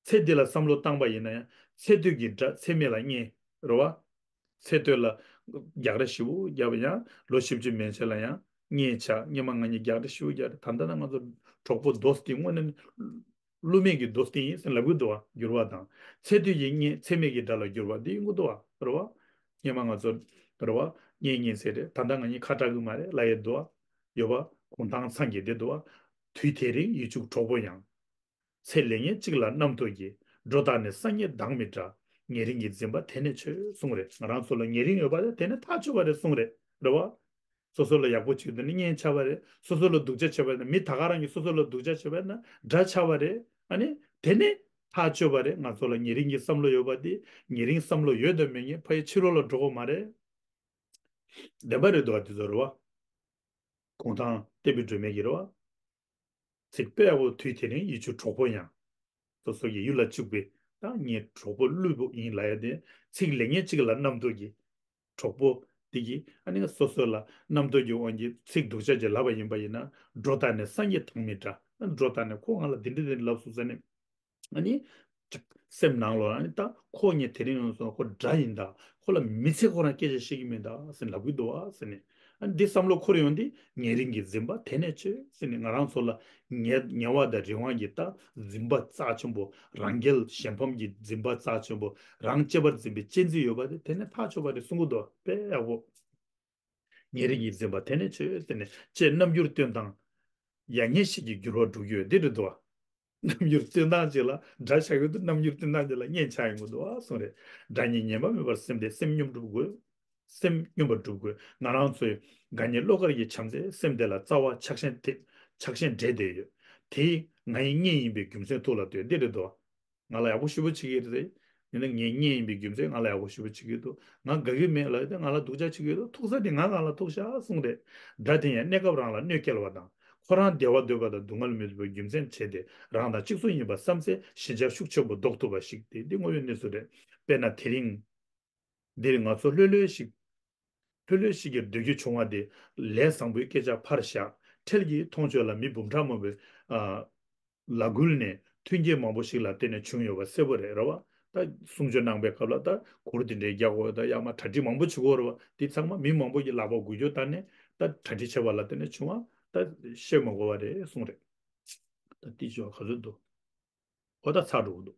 ཚེ་འདི་ལ་བསམ་བློ་བཏང་པ་ཡིན་ན་ཡང་ཚེ་སྟོད་ཀྱི་དགྲ་ཚེ་སྨད་ལ་གཉེན་རེད་བ། ཚེ་སྟོད་ལ་རྒྱག་རེས་ཞེ་པོ་བརྒྱབ་པ་ཡང་ལོ་བཞི་བཅུ་མན་ཆད་ལ་ཡང་གཉེན་ཆགས། སྔོན་མ་ང་གཉིས་རྒྱག་རེས་ཞེ་པོ་བརྒྱབ་རེད། ད་ལྟ་ན་ང་ཚོ་གྲོགས་པོ་རྡོ་སྟེ་དངོས་གནས་བསླུ་མེད་ཀྱི་རྡོ་སྟེ་ཡིན་ཟེར་ལབ་གི་འདུག་བ། འགྱུར་བ་དང་། ཚེ་སྟོད་ཀྱི་གཉེན་ཚེ་སྨད་ཀྱི་དགྲ་ལ་འགྱུར་བ་འདི་ཡིན་གྱི་འདུག་བ་རེད་བ། སྔོན་མ་ང་ཚོ་རེད་བ། གཉེན་གཉེན་ཟེར་རེད། ད་ལྟ་ང་གཉིས་ཁ་གྲག་གི་མ་རེད་ལབ་ཡས་འདུག་བ། ཡོད་བ། གུང་ཐང་ཚང་གིས་བསྡད་འདུག་བ། དུས་དེ་རིང་ཡིད་གཅུགས་གྲོགས་པོ་ཡང་། ཚེ་ལས་ངན་གཅིག་ལ་རྣམ་རྟོག་གིས། སྒྲོ་བཏགས་ནས་སངས་རྒྱས་བདག་མི་འདྲ། ཉེ་རིང་གི་འཛིན་པ་དེ་ནས་ཆོད་གསུངས་རེད། ང་རང་ཚོ་ལ་ཉེ་རིང་ཡོད་པ་དེ་ནས་ཐག་ཆོད་པ་རེད་གསུངས་རེད། རེད་བ། སོ་སོ་ལ་ཡག་པོ་བྱེད་འདོད་ན་གཉེན་ཆགས་པ་རེད། སོ་སོ་ལ་སྡུག་ཅག་བྱེད་པ་ཡིན་ན། མི་ད་ག་རང་གིས་སོ་སོ་ལ་སྡུག་ཅག་བྱེད་པ་ཡིན་ན་དགྲ་ཆགས་པ་རེད། ཨ་ནི་དེ་ནས་ཐག་ཆོད་པ་རེད། ང་ཚོ་ལ་ཉེ་རིང་གི་བསམ་བློ་ཡོད་པ་དེ་ཉེ་རིང་བསམ་བློ་ཡོད་དང་མེད་ངེས་ཕ་ཡི་ཕྱི་ལོགས་ལ་འགྲོ་གི་མ་རེད། བདེན་པ་རེད་འདུག་བ། དེ་ཚོ་རེད་བ། གུང་ཐང་བསྟན་པའི་སྒྲོན་མེ་གིས་རེད་བ། ཚིག་དཔེ་ཡག་པོ། དུས་དེ་རིང་ཡིད་གཅུགས་གྲོགས་པོ་ཡང་། སོ་སོ་གི་ཡུལ་ལ་བཅུག་པའི་ད་ངའི་གྲོགས་པོ་ལུས་པོ་ཡིན་ལབ་ཡ་དེ། ཚེ་ལས་ངན་གཅིག་ལ་རྣམ་རྟོག་གིས། གྲོགས་པོ་དེ་གིས་ཨ་ནི་སོ་སོ་ལ་རྣམ་རྟོག་གི་དབང་གིས་ཚིག་སྡུག་ཅག་ཅིག་ལབ་པ་ཡིན་པ་ཡིན་ན། སྒྲོ་བཏགས་ནས་སངས་རྒྱས་བདག་མི་འདྲ། སྒྲོ་བཏགས་ནས་ཁོ་ང་ལ་འདི་འདྲ་འདི་འདྲ་ལབ་སོང་ཟེར་ནས། ཨ་ནི། སེམས་ནང་ལོགས་ཨ་ནི་ད་ཁོ་ངས་དེ་རིང་ཡོང་སོང་ཁོ་དགྲ་ཡིན་ད། ཁོ་ལ་མི་ཚེ་ཁོ་རང་སྐད་ཆ་བཤད་ཀྱི་མིན་ད་ཟེར་ལབ་ཀྱི་འདུག་བ་ཟེར་ནས། ཨ་ནི་འདི་བསམ་བློ་འཁོར་ཡོང་དུས་ཉེ་རིང་གི་འཛིན་པ་དེ་ནས་ཆོད་ཟེར་ནས། ང་རང་ཚོ་ལ་ཉེ་ཉེ་བ་དང་རིང་བ་གི་ད་འཛིན་པ་རྩ་ཆེན་པོ། རང་རྒྱལ་གཞན་ཕམ་གྱི་འཛིན་པ་རྩ་ཆེན་པོ། རང་གཅེས་པར་འཛིན་པའི་གཅེས་འཛིན་ཡོད་པ་དེ་དེ་ནས་ཐག་ཆོད་པ་རེད་གསུང་གི་འདུག་དཔེ་ཡག་པོ། ཉེ་རིང་གི་འཛིན་པ་དེ་ནས་ཆོད་ཟེར་ནས། ཅེས་རྣམ་འགྱུར་སྟོན་སྟངས་ཡ་ངན་ཞིག་གི་འགྱུར་བ་འགྲོ་གི་ཡོད། འདི་རེད་འདུག་བ། རྣམ་འགྱུར་སྟོན་སྟངས་ཅིག་ལ་དགྲ་ཆགས་ཡོད་དུས་རྣམ་འགྱུར་སྟོན་སྟངས་ཅིག་ལ་གཉེན་ཆགས་ཡོང་གི་འདུག་བ་གསུངས་རེད། དགྲ་གཉེན་ཉེས་པ་མེད་པར་སེམས་དེ་སེམས་སྙོམས་སྒྲུབ་དགོས། སེམས་སྙོམས་པར་སྒྲུབ་དགོས། ང་རང་ཚོའི་དགའ་ཉེ་བློ་དཀར་གྱི་བྱམས་བརྩེས་སེམས་དེ་ལ་རྩ་བ་ཆགས་ཞེན་དེ་ཆགས་ཞེན་འདྲེས་བསྡད་ཡོད། དེ་ང་ཡི་གཉེན་ཡིན་པའི་རྒྱུ་མཚན་ཐུགས་ལ་ལྟོས། འདི་རེད་འདུག་བ། ང་ལ་ཡག་པོ་ཞེ་པོ་བྱེད་ཀྱི་རེད། ཡིན་ན་ངའི་གཉེན་ཡིན་པའི་རྒྱུ་མཚན་ང་ལ་ཡག་པོ་ཞེ་པོ་བྱེད་ཀྱི་འདུག་ང་དགའ་གི་མེད་ལབ་ཡོད་དེ་ང་ལ་སྡུག་ཅག་བྱེད་ཀྱི་འདུག་ཐུག་ས་དེ་ང་ང་ལ་ཐུག་ཤག་གསུངས་རེད། དགྲ་དེ་ཡང་གནས་སྐབས་རང་ལ་གནོད་སྐྱེལ་བ་དང་། ཁོ་རང་བདེ་བ་འདོད་པ་དང་སྡུག་བསྔལ་མི་འདོད་པའི་རྒྱུ་མཚན་བྱས་ཏེ་རང་དང་གཅིག་མཚུངས་ཡིན་པ་བསམ་ཚེ་ཞི་འཇགས་ཤུགས་ཆེན་པོ་ལྡོག་ཐུབ་པ་ཞིག་སྟེ། འདི་དངོས་ཡོད་གནས་ཚུལ་རེད། དཔེར་ན་དེ་རིང་། འདིར་ང་ཚོ་ལྷོད་ལྷོད་ཞིག་ལྷོད་ལྷོད་ཞིག་གི་སྡོད་རྒྱུ་བྱུང་བ་དེ་ལས་བཟང་པོའི་སྐད་ཆ་ཕར་བཞག་འཕྲལ་གྱི་མཐོང་ཆོས་ལ་མི་འབུམ་ཕྲག་མང་པོས་ཨ། ལ་འགུལ་ནས་མཐུན་རྐྱེན་མང་པོ་ཞིག་ལ་བརྟེན་ནས་བྱུང་ཡོད་པ་གསལ་པོ་རེད། རེད་བ། ད་གསུང་ཆོས་གནང་པའི་སྐབས་ལ་ད་གུར་དེ་འདྲའི་རྒྱག་དགོས། ད་ཡར་མར་གྲ་སྒྲིག་མང་པོ་བྱེད་དགོས་རེད་བ། དེ་ཚང་མ་མི་མང་པོ་ཡི་ལག་པ་འགུལ་སྐྱོད་བཏང་ནས་ད་གྲ་སྒྲིག་བྱས་པ་ལ་བརྟེན་ནས་བྱུང་བ་ད་བཤད་མ་དགོས་པ་རེད་གསུངས་རེད། ད་དེ་བྱས་པ་ག་ཚོད་འདུག་འོ་ད་ཚར་འགྲོ་གི་འདུག་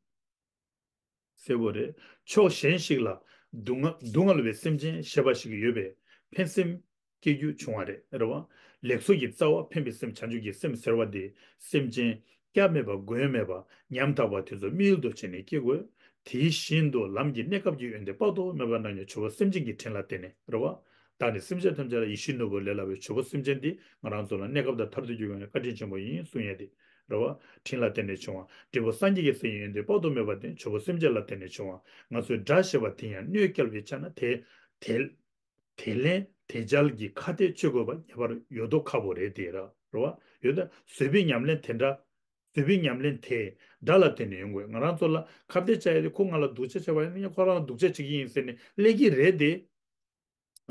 གསལ་པོ་རེད། ཕྱོགས་གཞན་ཞིག་ལ་སྡུག་བསྔལ་སྡུག་བསྔལ་བའི་སེམས་ཅན་ཞེས་པ་ཞིག་ཡོད་པས་ཕན་སེམས་སྐྱེ་རྒྱུ་བྱུང་བ་རེད། རེད་བ། ལེགས་ཚོགས་ཀྱི་རྩ་བ་ཕན་པའི་སེམས་བྱང་ཆུབ་ཀྱི་སེམས་ཟེར་བ་དེ་སེམས་ཅན་སྐྱབས་མེད་པ་མགོན་མེད་པ་ཉམ་ཐག་པ་དེ་ཚོ་དམིགས་ཡུལ་དུ་བྱས་ནས་སྐྱེ་དགོས། དེ་བཞིན་དུ་ལམ་གྱི་གནས་སྐབས་ཀྱི་ཡོན་ཏན་དཔག་ཏུ་མེད་པ་རྣམས་ཀྱང་བྱུས་པ་སེམས་ཅན་གྱི་དྲིན་ལ་བརྟེན་ནས། རེད་བ། བདག་ནི་སེམས་ཅན་ཐམས་ཅད་ལ་ཡིད་བཞིན་ནོར་བུ་ལས་སླ་བའི་བྱུས་པ་སེམས་ཅན་འདི་ང་རང་ཚོ་ལ་གནས་སྐབས་དང་མཐར་ཐུག་གི་ཡོན་ཏན་བཀའ་དྲིན་ཆེན་པོ་ཡིན་གསུང་ཡས་དེ། རེད་བ། དྲིན་ལ་བརྟེན་ནས་བྱུང་བ། འབྲས་བུ་སངས་རྒྱས་ཀྱི་སའི་ཡོན་ཏན་དཔག་ཏུ་མེད་པ་དེ་བྱུས་པ་སེམས་ཅན་ལ་བརྟེན་ནས་བྱུང་བ། ང་ཚོའི་དགྲ་ཞེས་པ་དེ་ཡང་གནོད་སྐྱེལ་བའི་ཆ་ན་དེ། དེ། དེ་ལན་དེ་འཇལ་གྱི་ཁ་གཏད་གཅོད་དགོས་པ་ངེས་པར་ཡོད་དོ་ཁག་པོ་རེད་དེ་ར། རེད་བ། ཡོད་ད་བཟོད་པའི་ཉམས་ལེན་དེ་འདྲ། བཟོད་པའི་ཉམས་ལེན་དེ་དགྲ་ལ་བརྟེན་ནས་ཡོང་དགོས། ང་རང་ཚོ་ལ་ཁ་གཏད་བཅག་ཡ་དེ་ཁོ་ང་ལ་སྡུག་ཅག་བྱས་པ་ཡིན་ན་ཁོ་རང་ལ་སྡུག་ཅག་བྱེད་ཀྱི་ཡིན་ཟེར་ནས་སླེབས་ཀྱི་རེད་དེ།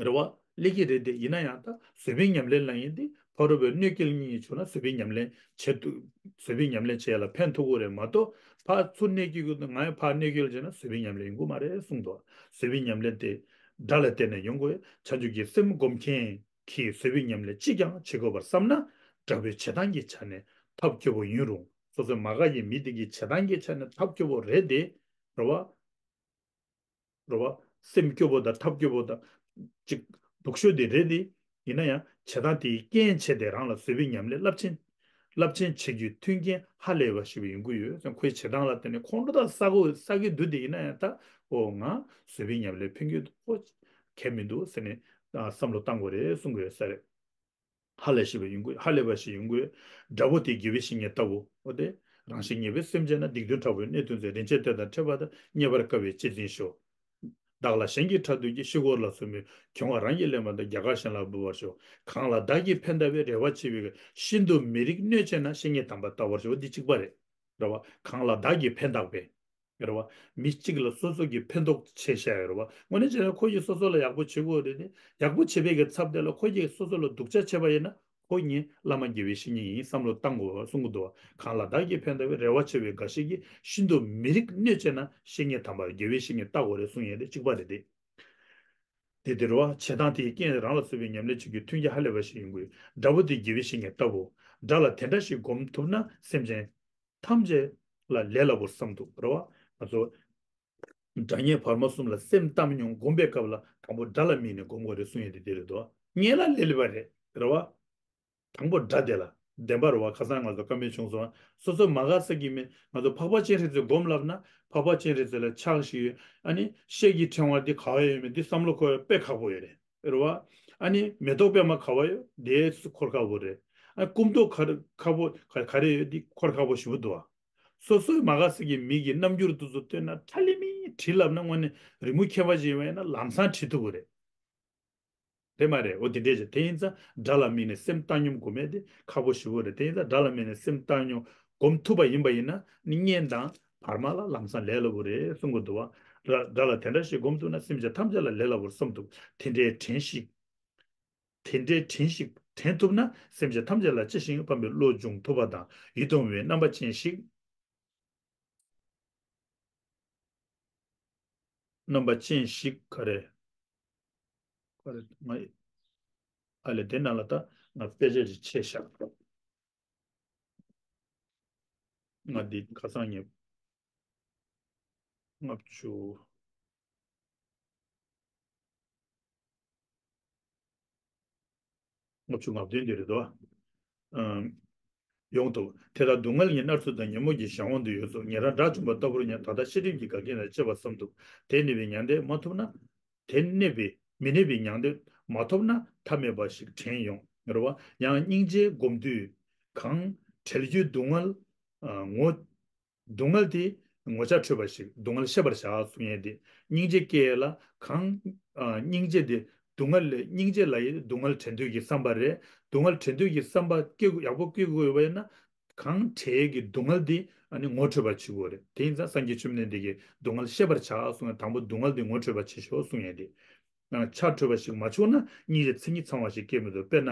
རེད་བ། སླེབས་ཀྱི་རེད་དེ། ཡིན་ན་ཡང་ད་བཟོད་པའི་ཉམས་ལེན་ལབ་ཡིན་ཏེ་ཕ་རོལ་པོས་གནོད་སྐྱེལ་མཁན་ཞིག་བྱུང་ན་བཟོད་པའི་ཉམས་ལེན་བྱེད་དུ། བཟོད་པའི་ཉམས་ལེན་བྱེད་ཡ་ལ་ཕན་ཐོགས་ཀྱི་རེད་མ་གཏོགས་ཕར་ཚུར་གནོད་སྐྱེལ་གྱི་འདུག་ང་ཡང་ཕར་གནོད་སྐྱེལ་བྱས་ན་བཟོད་པའི་ཉམས་ལེན་ཡོང་གི་མ་རེད་གསུངས་འདུག་བཟོད་པའི་ཉམས་ལེན་དེ་དགྲ་ལ་བརྟེན་ནས་ཡོང་དགོས། བྱང་ཆུབ་ཀྱི་སེམས་བསྒོམ་མཁན་གྱིས་བཟོད་པའི་ཉམས་ལེན་ཅི་ཀྱང་བྱེད་དགོས་པར་བསམ་ན་དགྲ་བོའི་བྱེད་སྟངས་ཀྱི་ཆ་ནས་ཐབས་སྐྱོ་པོ་ཡིན་རུང་སོ་སོའི་མ་དགའ་བའི་མི་དེ་གི་བྱེད་སྟངས་ཀྱི་ཆ་ནས་ཐབས་སྐྱོ་པོ་རེད་དེ། རེད་བ། རེད་བ། སེམས་སྐྱོ་པོ་དང་ཐབས་སྐྱོ་པོ་དང་ཅིག་སྡུག་ཤོས་དེ་རེད་དེ། ཡིན་ན་ཡང་བྱེད་སྟངས་དེའི་རྐྱེན་བྱས་ཏེ་རང་ལ་བཟོད་པའི་ཉམས་ལེན་རླབས་ཆེན། རླབས་ཆེན་བྱེད་རྒྱུའི་མཐུན་རྐྱེན་ཧ་ལས་པ་ཞིག་ཡོང་གི་ཡོད་ཙང་ཁོའི་བྱེད་སྟངས་ལ་བརྟེན་ནས་ཁོང་ཁྲོ་དང་ས་གོ་ས་གི་འདུག་དེ་ཡིན་ན་ཡང་ད་ཨོ་ང་བཟོད་པའི་ཉམས་ལེན་ཕན་གྱི་འདུག་ཨོ་གལ་མི་འདུག་ཟེར་ནས་བསམ་བློ་བཏང་དགོས་རེད་གསུང་གི་ཡོད་ས་རེད། ཧ་ལས་ཞེས་པ་ཡོང་དགོས། ཧ་ལས་པ་ཞིག་ཡོང་དགོས། དགྲ་བོ་དེ་དགེ་བའི་བཤེས་གཉེན་ལྟ་བུ། འོ་དེ། རང་བཞིན་ཉེས་པའི་སེམས་ཅན་ན། སྡིག་ལྟུང་དྲག་པོའི་གནད་དུ་འཛིན། རིན་ཆེན་གཏེར་དང་ཕྲད་པ་དང་། རྙེད་པར་དཀའ་བའི་གཅེས་འཛིན་ཤོག་བདག་ལ་གཞན་གྱིས་ཕྲ་དུས་ཀྱི། ཤི་འཁོར་ལ་སོགས་མི་གྱོང་བ་རང་གིས་ལེན་པ་འདྲ། རྒྱ་གར་གཞན་ལ་འབུལ་བར་ཤོག་གང་ལ་བདག་གིས་ཕན་བཏགས་པའི། རེ་བ་ཆེ་བའི་ཤིན་ཏུ་མི་རིགས་གནོད་བྱེད་ན། བཤེས་གཉེན་དམ་པར་བལྟ་བར་ཤོག་འདི་གཅིག་པ་རེད། རེད་བ། གང་ལ་བདག་གིས་ཕན་བཏགས་པའི། རེད་བ། མི་གཅིག་ལ་སོ་སོ་གིས་ཕན་ཐོགས་བྱས་བཞག་ཡོད་རེད་བ། དངོས་གནས་བྱས་ན་ཁོ་ཡིས་སོ་སོ་ལ་ཡག་པོ་བྱེད་དགོས་རེད་དེ། ཡག་པོ་བྱེད་པའི་གི་ཚབ་དེ་ལ་ཁོ་ཡིས་སོ་སོ་ལ་སྡུག་ཅག་བྱས་པ་ཡིན་ན། ཁོ་ངའི་བླ་མ་དགེ་བའི་བཤེས་གཉེན་ཡིན་བསམ་བློ་བཏང་དགོས་པ་གསུང་གི་འདུག་བ། གང་ལ་བདག་གིས་ཕན་བཏགས་པའི། རེ་བ་ཆེ་བའི་འགའ་ཞིག་གིས། ཤིན་ཏུ་མི་རིགས་གནོད་བྱེད་ན། བཤེས་གཉེན་དམ་པ་དགེ་བའི་བཤེས་གཉེན་བལྟ་དགོས་རེད་གསུང་ཡས་དེ་གཅིག་པ་རེད་དེ། དེ་དེ་རེད་བ། བྱེད་སྟངས་དེའི་རྐྱེན་རང་ལ་བཟོས་པའི་ཉམས་ལེན་བྱེད་རྒྱུའི་མཐུན་རྐྱེན་ཧ་ལས་པ་ཞིག་ཡིན་དགོས། དགྲ་བོ་དེ་དགེ་བའི་བཤེས་གཉེན་ལྟ་བུ། དགྲ་ལ་དེ་འདྲ་ཞིག་སྒོམ་ཐུབ་ན། སེམས་ཅན་ཐམས་ཅད་ལ་ལས་སླ་པོར་བསམ་ཐུབ་རེད་བ། ང་ཚོ་དགྲ་གཉེན་བར་མ་གསུམ་ལ་སེམས་གཏམ་མྱོང་སྒོམ་པའི་སྐབས་ལ་དང་པོ་དགྲ་ལ་དམིགས་ནས་སྒོམ་དགོས་རེད་གསུང་ཡས་དེ་དེ་རེད་དོ། གཉེན་ལ་ལས་སླ་པ་རེད་རེད་བ། དང་པོ་དགྲ་དེ་ལ་བདེན་པ་རེད་བ། ཁ་སང་ང་ཚོ་བཀའ་མོལ་བྱུང་སོང་། སོ་སོ་མ་དགའ་ས་གི་མི། ང་ཚོ་འཕགས་པ་སྤྱན་རས་གཟིགས་སྒོམ་ལབ་ན། འཕགས་པ་སྤྱན་རས་གཟིགས་ལ་ཕྱག་བཞི་ཡོད། ཨ་ནི་ཤེལ་གྱི་ཕྲེང་བ་འདི་ག་བ་ཡོད་མེད་འདི་བསམ་བློ་འཁོར་དཔེ་ཁག་པོ་ཡོད་རེད། རེད་བ། ཨ་ནི་མེ་ཏོག་པད་མ་ག་བ་ཡོད་དེ་འཁོར་ཁག་པོ་རེད། ཨ་སྐུ་མདོག་ག་རེ་ཁག་པོ་ག་ག་རེ་ཡོད་འདི་འཁོར་ཁག་པོ་ཞེ་པོ་འདུག་བ། སོ་སོའི་མ་དགའ་ས་གི་མི་གི་རྣམ་འགྱུར་དེ་ཚོ་སྟོན་ན་ཁྲ་ལི་མི་བྲིས་ལབ་ན། དངོས་གནས་རི་མོ་མཁས་པ་ཞིག་ཡིན་པ་ཡིན་ན་ལམ་སང་བྲིས་ཐུབ་ཀྱི་རེད། རེད་མ་རེད། འོ་དེ་འདྲས་བྱས། དེ་ཡིན་ཙང་དགྲ་ལ་དམིགས་ནས་སེམས་བཏང་སྙོམས་སྒོམ་ཡས་དེ་ཁག་པོ་ཞེ་པོ་རེད། དེ་ཡིན་ཙང་དགྲ་ལ་དམིགས་ནས་སེམས་བཏང་སྙོམས་སྒོམ་ཐུབ་པ་ཡིན་པ་ཡིན་ན་ནི་གཉེན་དང་བར་མ་ལ་ལམ་སང་ལས་སླ་པོ་རེད་གསུང་གི་འདུག་བ། དགྲ་དགྲ་ལ་དེ་འདྲ་ཞིག་སྒོམ་ཐུབ་ན། སེམས་ཅན་ཐམས་ཅད་ལ་ལས་སླ་པོར་བསམ་ཐུབ། དེ་འདྲའི་དྲན་ཞིག་དེ་འདྲའི་དྲན་ཞིག་དྲན་ཐུབ་ན། སེམས་ཅན་ཐམས་ཅད་ལ་གཅེས་ཤིང་ཕམ་པའི་བློ་འབྱུང་ཐུབ་པ་དང་། ཡིད་དུ་འོང་བའི་རྣམ་པ་ཅན་ཞིག་རྣམ་པ་ཅན་ཞིག་ག་རེ། ག་རེ་ང་། ཨ་ལས་དེ་ནང་ལ་ད་ང་དཔེ་ཆ་ཅིག་ཆད་བཞག་ང་འདི་ཁ་སང་ཉིན་ལྔ་བཅུ། ལྔ་བཅུ་ང་བདུན་དེ་རེད་དོ། ཨམ། ཡོང་དུ། དེ་ལྟར་སྡུག་བསྔལ་གྱི་མནར་ཚུལ་དང་ཉོན་མོངས་ཀྱི་གཞན་དབང་དུ་ཡོད་ཚུལ་ཉན་རང་དགྲ་བཅོམ་པ་ལྟ་བུར་ཉན། ད་ལྟ་ཤི་རིམ་གྱི་འགལ་རྐྱེན་ལ་གཅེས་པར་བསམ་ཐུབ། དེ་གནས་པའི་མྱང་འདས་མ་ཐོབ་ན། དེ་གནས་པའི་མི་གནས་པའི་མྱང་འདས་མ་ཐོབ་ན་ཐབས་མེད་པ་ཞིག་དྲན་ཡོང་རེད་བ། ཡང་སྙིང་རྗེ་སྒོམ་དུས་གང་བྲལ་རྒྱུའི་སྡུག་བསྔལ། ཨ། ངོ་སྡུག་བསྔལ་དེ་ངོ་ཆ་འཕྲོད་པ་ཞིག་སྡུག་བསྔལ་ཤེས་པར་བྱ་གསུང་ཡས་དེ། སྙིང་རྗེ་སྐྱེ་ཡས་ལ་གང་། ཨ། སྙིང་རྗེ་དེ་སྡུག་བསྔལ་ལས། སྙིང་རྗེ་ལ་ཡི་སྡུག་བསྔལ་བྲལ་འདོད་ཀྱི་བསམ་པ་རེད། སྡུག་བསྔལ་བྲལ་འདོད་ཀྱི་བསམ་པ་སྐྱེ་དགོས། ཡག་པོ་སྐྱེ་དགོས་ཡོད་པ་ཡིན་ན། གང་བྲལ་ཡས་ཀྱི་སྡུག་བསྔལ་དེ་ཨ་ནི་ངོ་འཕྲོད་པ་བྱེད་དགོས་རེད། དེ་ཡིན་ཙང་སངས་རྒྱས་བཅོམ་ལྡན་འདས་ཀྱིས་སྡུག་བསྔལ་ཤེས་པར་བྱ་གསུང་ཡས། དང་པོ་སྡུག་བསྔལ་དེ་ངོ་འཕྲོད་པ་བྱེད་ཤོག་གསུང་ཡས་དེ། ཆ་འཕྲོད་པ་ཞིག་མ་བྱུང་ན་སྙིང་རྗེ་མཚན་ཉིད་ཚང་བ་ཞིག་སྐྱེ་མི་ཐུབ། དཔེར་ན་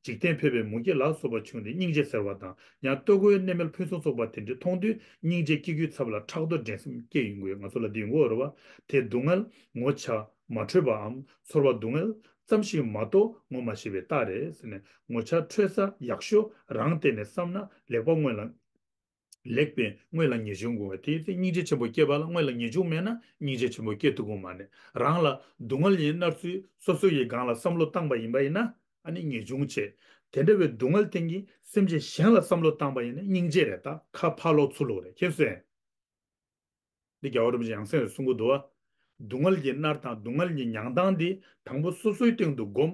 འཇིག་རྟེན་ཕལ་པའི་མུ་གེ་ལ་སོགས་པ་བྱུང་སྟེ་སྙིང་རྗེ་ཟེར་བ་དང་། ཡང་ལྟོ་གོས་གནས་མལ་ཕུན་སུམ་ཚོགས་པ་དེ་འདྲ་མཐོང་དུས་སྙིང་རྗེ་སྐྱེ་རྒྱུའི་ཚབ་ལ་ཕྲག་དོག་འགྲན་སེམས་སྐྱེ་ཡོང་གི་ཡོད། ང་ཚོ་ལ་འདི་ཡོང་གི་ཡོད་རེད་བ། དེ་སྡུག་བསྔལ་ངོ་ཆ་མ་འཕྲོད་པའམ་ཚོར་བ་སྡུག་བསྔལ་ཙམ་ཞིག་མ་གཏོགས་ངོ་མ་ཤེས་པའི་རྟགས་རེད་ཟེར་ནས། ངོ་ཆ་འཕྲོད་ས་ཡག་ཤོས་རང་བལྟས་ནས་བསམ་ན་ལེགས་པ་སྔོན་ལ། ལེགས་པས་སྔོན་ལ་ངེས་འབྱུང་དགོས་པ་དེ། སྙིང་རྗེ་ཆེན་པོ་སྐྱེས་པ་ལ་སྔོན་ལ་ངེས་འབྱུང་མེད་ན་སྙིང་རྗེ་ཆེན་པོ་སྐྱེ་ཐུབ་ཀྱི་མ་རེད། རང་ལ་སྡུག་བསྔལ་ཡིན་མནར་ཚུལ་སོ་སོ་ཡི་སྒང་ལ་བསམ་བློ་བཏང་པ་ཡིན་པ་ཡིན་ན། ཨ་ནི་ངེས་འབྱུང་བྱེད། དེ་འདྲ་བའི་སྡུག་བསྔལ་སྟེང་གི་སེམས་ཅན་གཞན་ལ་བསམ་བློ་བཏང་པ་ཡིན་ན་སྙིང་རྗེ་རེད། ད་ཁ་ཕར་ལོག་ཚུར་ལོག་རེད། མཁྱེན་སོང་ངས། འདི་རྒྱལ་བ་རིན་པོ་ཆེ་ཡང་སེ་ཡང་སེ་གསུང་གི་འདུག་བ། སྡུག་བསྔལ་གྱི་མནར་སྟངས་སྡུག་བསྔལ་གྱི་མྱང་སྟངས་འདི་དང་པོ་སོ་སོའི་སྟེང་དུ་སྒོམ།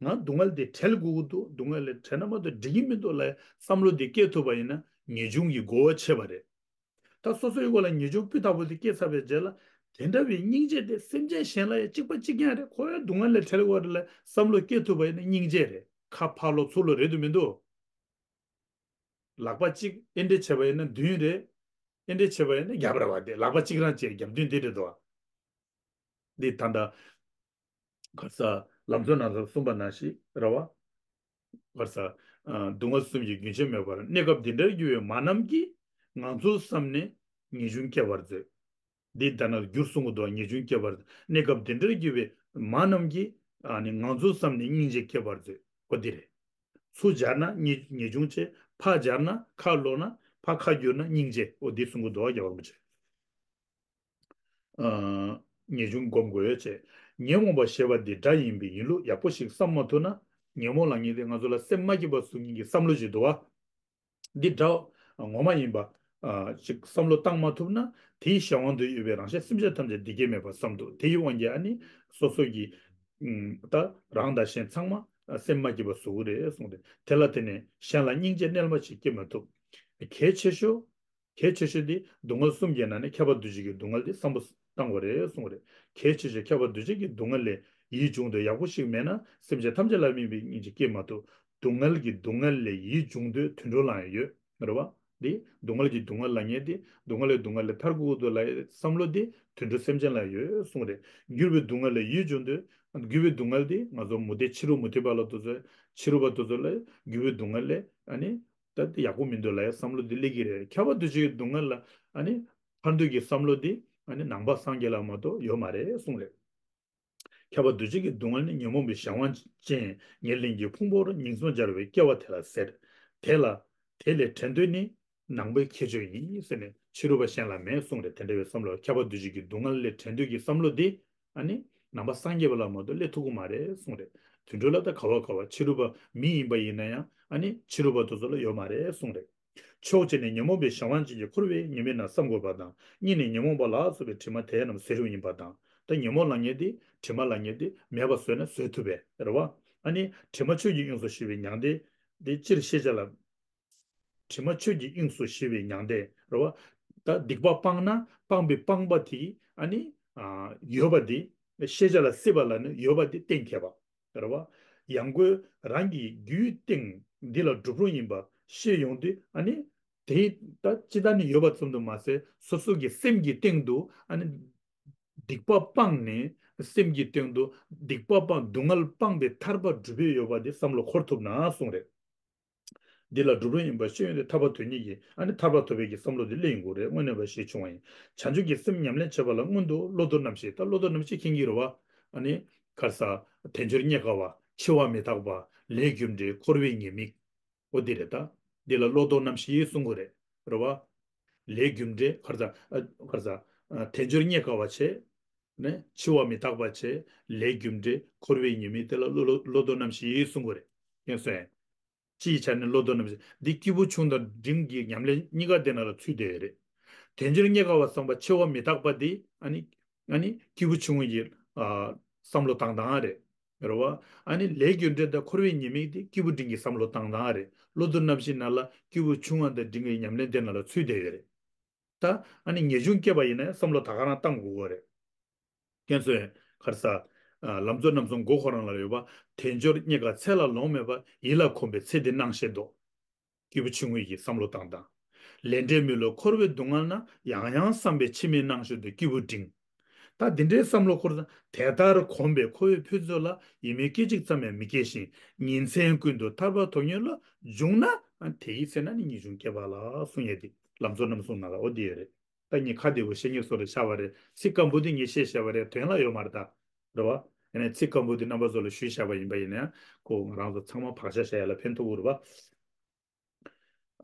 ང་སྡུག་བསྔལ་འདི་བྲལ་དགོས་ཀྱི་འདུག་སྡུག་བསྔལ་ལས་བྲལ་ན་མ་གཏོགས་འགྲིག་གི་མི་འདུག་ལབ་བསམ་བློ་འདི་སྐྱེ་ཐུབ་པ་ཡིན་ན་ངེས་འབྱུང་གི་གོ་བ་ཆོད་པ་རེད། ད་སོ་སོའི་སྒོ་ལ་ངེས་འབྱུང་སྤུས་དག་པོ་དེ་སྐྱེས་ཚར་བའི་རྗེས་ལ། དེ་འདྲ་བའི་སྙིང་རྗེ་དེ་སེམས་ཅན་གཞན་ལ་ཡང་གཅིག་པ་གཅིག་རྐྱང་རེད། ཁོ་ཡང་སྡུག་བསྔལ་ལས་བྲལ་དགོས་རེད་ལབ་བསམ་བློ་སྐྱེ་ཐུབ་པ་ཡིན་ན་སྙིང་རྗེ་རེད། ཁ་ཕར་ལོག་ཚུར་ལོག་རེད་འདུག་མི་འདུག་ལག་པ་གཅིག་ཨེ་འདྲས་བྱས་པ་ཡིན་ན་བདུན་རེད། ཨེ་འདྲས་བྱས་པ་ཡིན་ན་བརྒྱད་རེད་བ། དེ་ལག་པ་གཅིག་རང་བྱས་བརྒྱ་བདུན་དེ་རེད་དོ། འདི་ད་ལྟ་ག་ས་ལམ་གཙོ་ན་ཚོ་གསུངས་པ་ནང་བཞིན་རེད་བ། ག་ས། ཨ། སྡུག་བསྔལ་གསུམ་གྱི་རྒྱུན་ཆད་མེད་པར། གནས་སྐབས་འདི་འདྲར་གྱུར་པའི་མ་རྣམས་ཀྱིས། ང་ཚོ་བསམ་ནས་ངེས་འབྱུང་སྐྱེ་བར་མཛོད། འདི་ལྟ་ན་འགྱུར་གསུང་གི་འདུག་ངེས་འབྱུང་སྐྱེ་བར། གནས་སྐབས་འདི་འདྲར་གྱུར་པའི་མ་རྣམས་ཀྱིས། ཨ་ནི་ང་ཚོ་བསམ་ནས་སྙིང་རྗེ་སྐྱེ་བར་མཛོད། འོ་འདི་རེད། ཚུར་སྦྱར་ན་ངེས་ངེས་འབྱུང་བྱེད། ཕར་སྦྱར་ན་ཁ་ལོག་ན་ཕར་ཁ་བསྒྱུར་ན་སྙིང་རྗེ། འོ་འདི་གསུང་གི་འདུག་རྒྱལ་བ་རིན་པོ་ཆེ། ཨ། ངེས་འབྱུང་སྒོམ་དགོས་ཡོད་ཅེས། ཉོན་མོངས་པ་ཞེས་པ་འདི་དགྲ་ཡིན་པའི་ཡིན་ལུགས་ཡག་པོ་ཞིག་བསམ་མ་ཐུབ་ན། ཉོན་མོངས་ལབ་མཁན་དེ་ང་ཚོ་ལ་སེམས་མ་སྐྱིད་པ་བཟོ་མཁན་གྱི་བསམ་བློ་ཞིག་འདུག་བ། འདི་དགྲ་ངོ་མ་ཡིན་པ། ཨ། ཅིག་བསམ་བློ་བཏང་མ་ཐུབ་ན། དེའི་གཞན་དབང་དུ་ཡོད་པའི་རང་གཞན་སེམས་ཅན་ཐམས་ཅད་བདེ་སྐྱིད་མེད་པར་བསམ་འདུག་དེའི་དབང་གིས་ཨ་ནི་སོ་སོ་གི། ཨུམ། ད་རང་དང་གཞན་ཚང་མ་སེམས་མ་སྐྱིད་པ་བཟོ་གི་རེད་གསུངས་ཏེ། དེ་ལ་བརྟེན་ནས་གཞན་ལ་སྙིང་རྗེ་རྣལ་མ་ཞིག་སྐྱེ་མ་ཐུབ། གལ་ཆེ་ཤོས། གལ་ཆེ་ཤོས་དེ་སྡུག་བསྔལ་གསུམ་གྱི་ནང་ནས་ཁྱབ་པ་འདུ་བྱེད་ཀྱི་སྡུག་བསྔལ་དེ་བསམ་པ། བཏང་དགོས་རེད་གསུངས་རེད། གལ་ཆེ་ཤོས་ཁྱབ་པ་འདུ་བྱེད་ཀྱི་སྡུག་བསྔལ་ལས་ཡིད་བྱུང་དུས་ཡག་པོ་ཞིག་མེད་ན་སེམས་ཅན་ཐམས་ཅད་ལ་དམིགས་པའི་སྙིང་རྗེ་སྐྱེ་མ་ཐུབ། སྡུག་བསྔལ་གྱི་སྡུག་བསྔལ་ལས་ཡིད་བྱུང་དུས་དུད་འགྲོ་ལའང་ཡོད་རེད་བ། འདི་སྡུག་བསྔལ་གྱི་སྡུག་བསྔལ་ལ་ངེས་ཏེ་སྡུག་བསྔལ་ལས་སྡུག་བསྔལ་ལས་ཐར་དགོས་འདུག་ལ་བསམ་བློ་འདི་དུད་འགྲོ་སེམས་ཅན་ལ་ཡོད་གསུངས་རེད། འགྱུར་བའི་སྡུག་བསྔལ་ལས་ཡིད་བྱུང་དུས་འགྱུར་བའི་སྡུག་བསྔལ་འདི་ང་ཚོ་མུ་སྟེགས་ཕྱི་རོལ་མུ་སྟེགས་པ་ལ་དེ་ཚོ་ཕྱི་རོལ་པ་དེ་ཚོ་ལ་འགྱུར་བའི་སྡུག་བསྔལ་ལས་ཨ་ནི་ད་ཡག་པོ་མི་འདུག་ལ་བསམ་བློ་འདི་སླེབས་ཀྱི་རེད། ཁྱབ་པ་འདུ་བྱེད་ཀྱི་སྡུག་བསྔལ་ལ་ཨ་ནི་ཐར་འདོད་ཀྱི་བསམ་བློ་འདི་ཨ་ནི་ནང་པ་སངས་རྒྱས་ལ་མ་གཏོགས་ཡོད་མ་རེད་གསུངས་རེད། ཁྱབ་པ་འདུ་བྱེད་ཀྱི་སྡུག་བསྔལ་ནི་ཉོན་མོངས་པའི་གཞན་དབང་ཅན་ཉེར་ལེན་གྱི་ཕུང་པོར་ཉིང་མཚམས་སྦྱར་བའི་སྐྱེ་བ་དེ་ལ་ཟེར། དེ་ལ་དེ་ལས་བྲལ་འདོད་ནི་ནང་པའི་ཁྱད་ཆོས་ཡིན་ཟེར་ནས་ཕྱི་རོལ་པ་གཞན་ལ་མེད་གསུངས་རེད། དེ་འདྲ་བའི་བསམ་བློ་ཁྱབ་པ་འདུ་བྱེད་ཀྱི་སྡུག་བསྔལ་ལས་བྲལ་འདོད་ཀྱི་བསམ་བློ་དེ་ཨ་ནི་ནང་པ་སངས་རྒྱས་པ་ལ་མ་གཏོགས་སླེབས་ཐུབ་ཀྱི་མ་རེད་གསུངས་རེད། དུད་འགྲོ་ལ་ད་ག་བ་ག་བ་ཕྱི་རོལ་པ་མི་ཡིན་པ་ཡིན་ན་ཡང་ཨ་ནི་ཕྱི་རོལ་པ་དེ་ཚོ་ལ་ཡོད་མ་རེད་གསུངས་རེད། ཕྱོགས་གཅིག་ནས་ཉོན་མོངས་པའི་གཞན་དབང་ཅན་གྱི་འཁོར་བའི་ཉེས་དམིགས་རྣམས་བསམ་དགོས་པ་དང་། གཉིས་ནས་ཉོན་མོངས་པ་ལ་སོགས་པའི་དྲི་མ་དེ་རྣམས་ཟད་རུང་ཡིན་པ་དང་། ད་ཉོན་མོངས་ལ་ངེས་ཏེ་དྲི་མ་ལ་ངེས་ཏེ་མེད་པ་བཟོས་ན་བཟོད་ཐུབ་པས་རེད་བ། ཨ་ནི་དྲི་མ་ཆོས་ཀྱི་དབྱིངས་སུ་ཞི་བའི་མྱང་འདས་དེ་སྤྱིར་ཤེས་བྱ་ལ། དྲི་མ་ཆོས་ཀྱི་དབྱིངས་སུ་ཞི་བའི་མྱང་འདས་རེད་བ། ད་སྡིག་པ་སྤངས་ན་སྤངས་པའི་སྤངས་པ་དེ་ཨ་ནི་ཨ་ཡོད་པ་དེ་ཤེས་བྱ་ལ་སྲིད་པ་ལ་ནི་ཡོད་པ་དེ་གཏན་འཁེལ་བ། རེད་བ། ཡང་སྒོས་རང་གི་རྒྱུད་སྟེང་འདི་ལ་གྲུབ་རུང་ཡིན་པ་ཤེས་ཡོང་དུས་ཨ་ནི་དེ་ད་ཅི་ལྟར་ནི་ཡོད་པ་ཙམ་དུ་མ་ཟད་སོ་སོ་གི་སེམས་ཀྱི་སྟེང་དུ་ཨ་ནི་སྡིག་པ་སྤངས་ནས་སེམས་ཀྱི་སྟེང་དུ་སྡིག་པ་སྤངས་སྡུག་བསྔལ་སྤངས་པའི་ཐར་པ་སྒྲུབ་པའི་ཡོད་པ་དེ་བསམ་བློ་འཁོར་ཐུབ་ན་གསུངས་རེད། འདི་ལ་གྲུབ་རུང་ཡིན་པ་ཤེས་ཡོང་དུས་ཐར་པ་དོན་གཉེར་གྱི་ཨ་ནི་ཐར་པ་ཐོབ་པའི་གི་བསམ་བློ་དེ་སླེབས་ཡོང་གི་རེད། དངོས་གནས་པ་ཞིག་བྱུང་བ་ཡིན། བྱང་ཆུབ་ཀྱི་སེམས་ཉམས་ལེན་བྱེད་པ་ལ་སྔོན་དུ་བློ་ལྡོག་རྣམ་བཞི། ད་བློ་ལྡོག་རྣམ་བཞི་མཁྱེན་གྱི་རེད་བ། ཨ་ནི་ག་རེ་ཟ། དལ་འབྱོར་རྙེད་དཀའ་བ། འཆི་བ་མི་རྟག་པ། ལས་རྒྱུ་འབྲས། འཁོར་བའི་ཉེས་དམིགས། འོ་འདི་རེད་ད། འདི་ལ་བློ་ལྡོག་རྣམ་བཞི་གསུང་གི་རེད། རེད་བ། ལས་རྒྱུ་འབྲས་ག་རེ་ཟ། ཨ་ག་རེ་ཟ། ཨ་དལ་འབྱོར་རྙེད་དཀའ་བ་བྱས། ནས་འཆི་བ་མི་རྟག་པ་བྱས། ལས་རྒྱུ་འབྲས། འཁོར་བའི་ཉེས་དམིགས། དེ་ལ་བློ་བློ་བློ་ལྡོག་རྣམ་བཞི་གསུང་གི་རེད། མཁྱེན་སོང་ངས། སྤྱིའི་ཆ་ནས་བློ་ལྡོག་རྣམ་བཞི་འདི་སྐྱེས་བུ་ཆུང་དང་འབྲིང་གི་ཉམས་ལེན་གཉིས་ཀ་དེ་ནང་ལ་ཚུད་བསྡད་ཡོད་རེད། དལ་འབྱོར་རྙེད་དཀའ་བ་བསམ་པ་འཆི་བ་མི་རྟག་པ་འདི་ཨ་ནི་ཨ་ནི་སྐྱེས་བུ་ཆུང་ངུ་ཡི་ཨ་བསམ་བློ་བཏང་སྟངས་རེད། རེད་བ། ཨ་ནི་ལས་རྒྱུ་འབྲས་དང་འཁོར་བའི་ཉེས་དམིགས་འདི་སྐྱེས་བུ་འབྲིང་གི་བསམ་བློ་བཏང་སྟངས་རེད། བློ་ལྡོག་རྣམ་བཞི་ནང་ལ་སྐྱེས་བུ་ཆུང་བ་དང་འབྲིང་གི་ཉམས་ལེན་དེ་ནང་ལ་ཚུད་བསྡད་ཡོད་རེད། ད་ཨ་ནི་ངེས་འབྱུང་སྐྱེས་པ་ཡིན་ན་བསམ་བློ་ད་ག་རང་བཏང་དགོས་ཀྱི་རེད། མཁྱེན་སོང་ངས། ག་རེ་ཟ། ཨ་ལམ་གཙོ་རྣམ་གསུམ་མགོ་ཁོ་རང་ལ་ཡོད་པ། དལ་འབྱོར་རྙེད་དཀའ་ཚེ་ལ་ལོང་མེད་པ། ཡིད་ལ་གོམས་པའི་ཚེ་འདི་སྣང་ཤེས་ལྡོག། སྐྱེས་བུ་ཆུང་ངུ་ཡི་བསམ་བློ་བཏང་སྟངས། ལས་འབྲས་མི་བསླུ་འཁོར་བའི་སྡུག་བསྔལ་ན། ཡང་ཡང་བསམ་པས་ཕྱི་མའི་སྣང་ཤེས་ལྡོག། སྐྱེས་བུ་འབྲིང་། ད་འདི་འདྲའི་བསམ་བློ་འཁོར་ཙང་དེ་ལྟར་གོམས་པས་འཁོར་བའི་ཕུན་ཚོགས་ལ། ཡིད་མི་སྐད་ཅིག་ཙམ་ཡང་མི་སྐྱེ་ཞིང་། ཉིན་མཚན་ཀུན་ཏུ་ཐར་པ་ཐོབ་ཉེར་བསླུ། བྱུང་ན་དེའི་ཚེ་ན་ནི་ངེས་འབྱུང་སྐྱེས་པ་ལགས་གསུང་ཡས་འདི་ལམ་གཙོ་རྣམ་གསུམ་ནང་ལ་འོ་འདི་ཡོད་རེད། ད་ངས་ཁ་བདེ་པོ་བཤད་ཉེས་བཟོ་རེ་ཆགས་པ་རེད། ཚིག་སྐམ་པོ་འདི་ངས་བཤད་བཞག་པ་རེད། དོན་ལ་ཡོད་མ་རེད་ད། རེད་བ། ཡིན་ནའི་ཚིག་སྐམ་པོ་འདི་རྣམ་པ་ཚོ་ལ་ཞུས་བཞག་པ་ཡིན་པ་ཡིན་ན་ཡང་ཁོ་ང་རང་ཚོ་ཚང་མ་བག་ཆགས་བཞག་ཡ་ལ་ཕན་ཐོགས་ཀྱི་རེད་བ།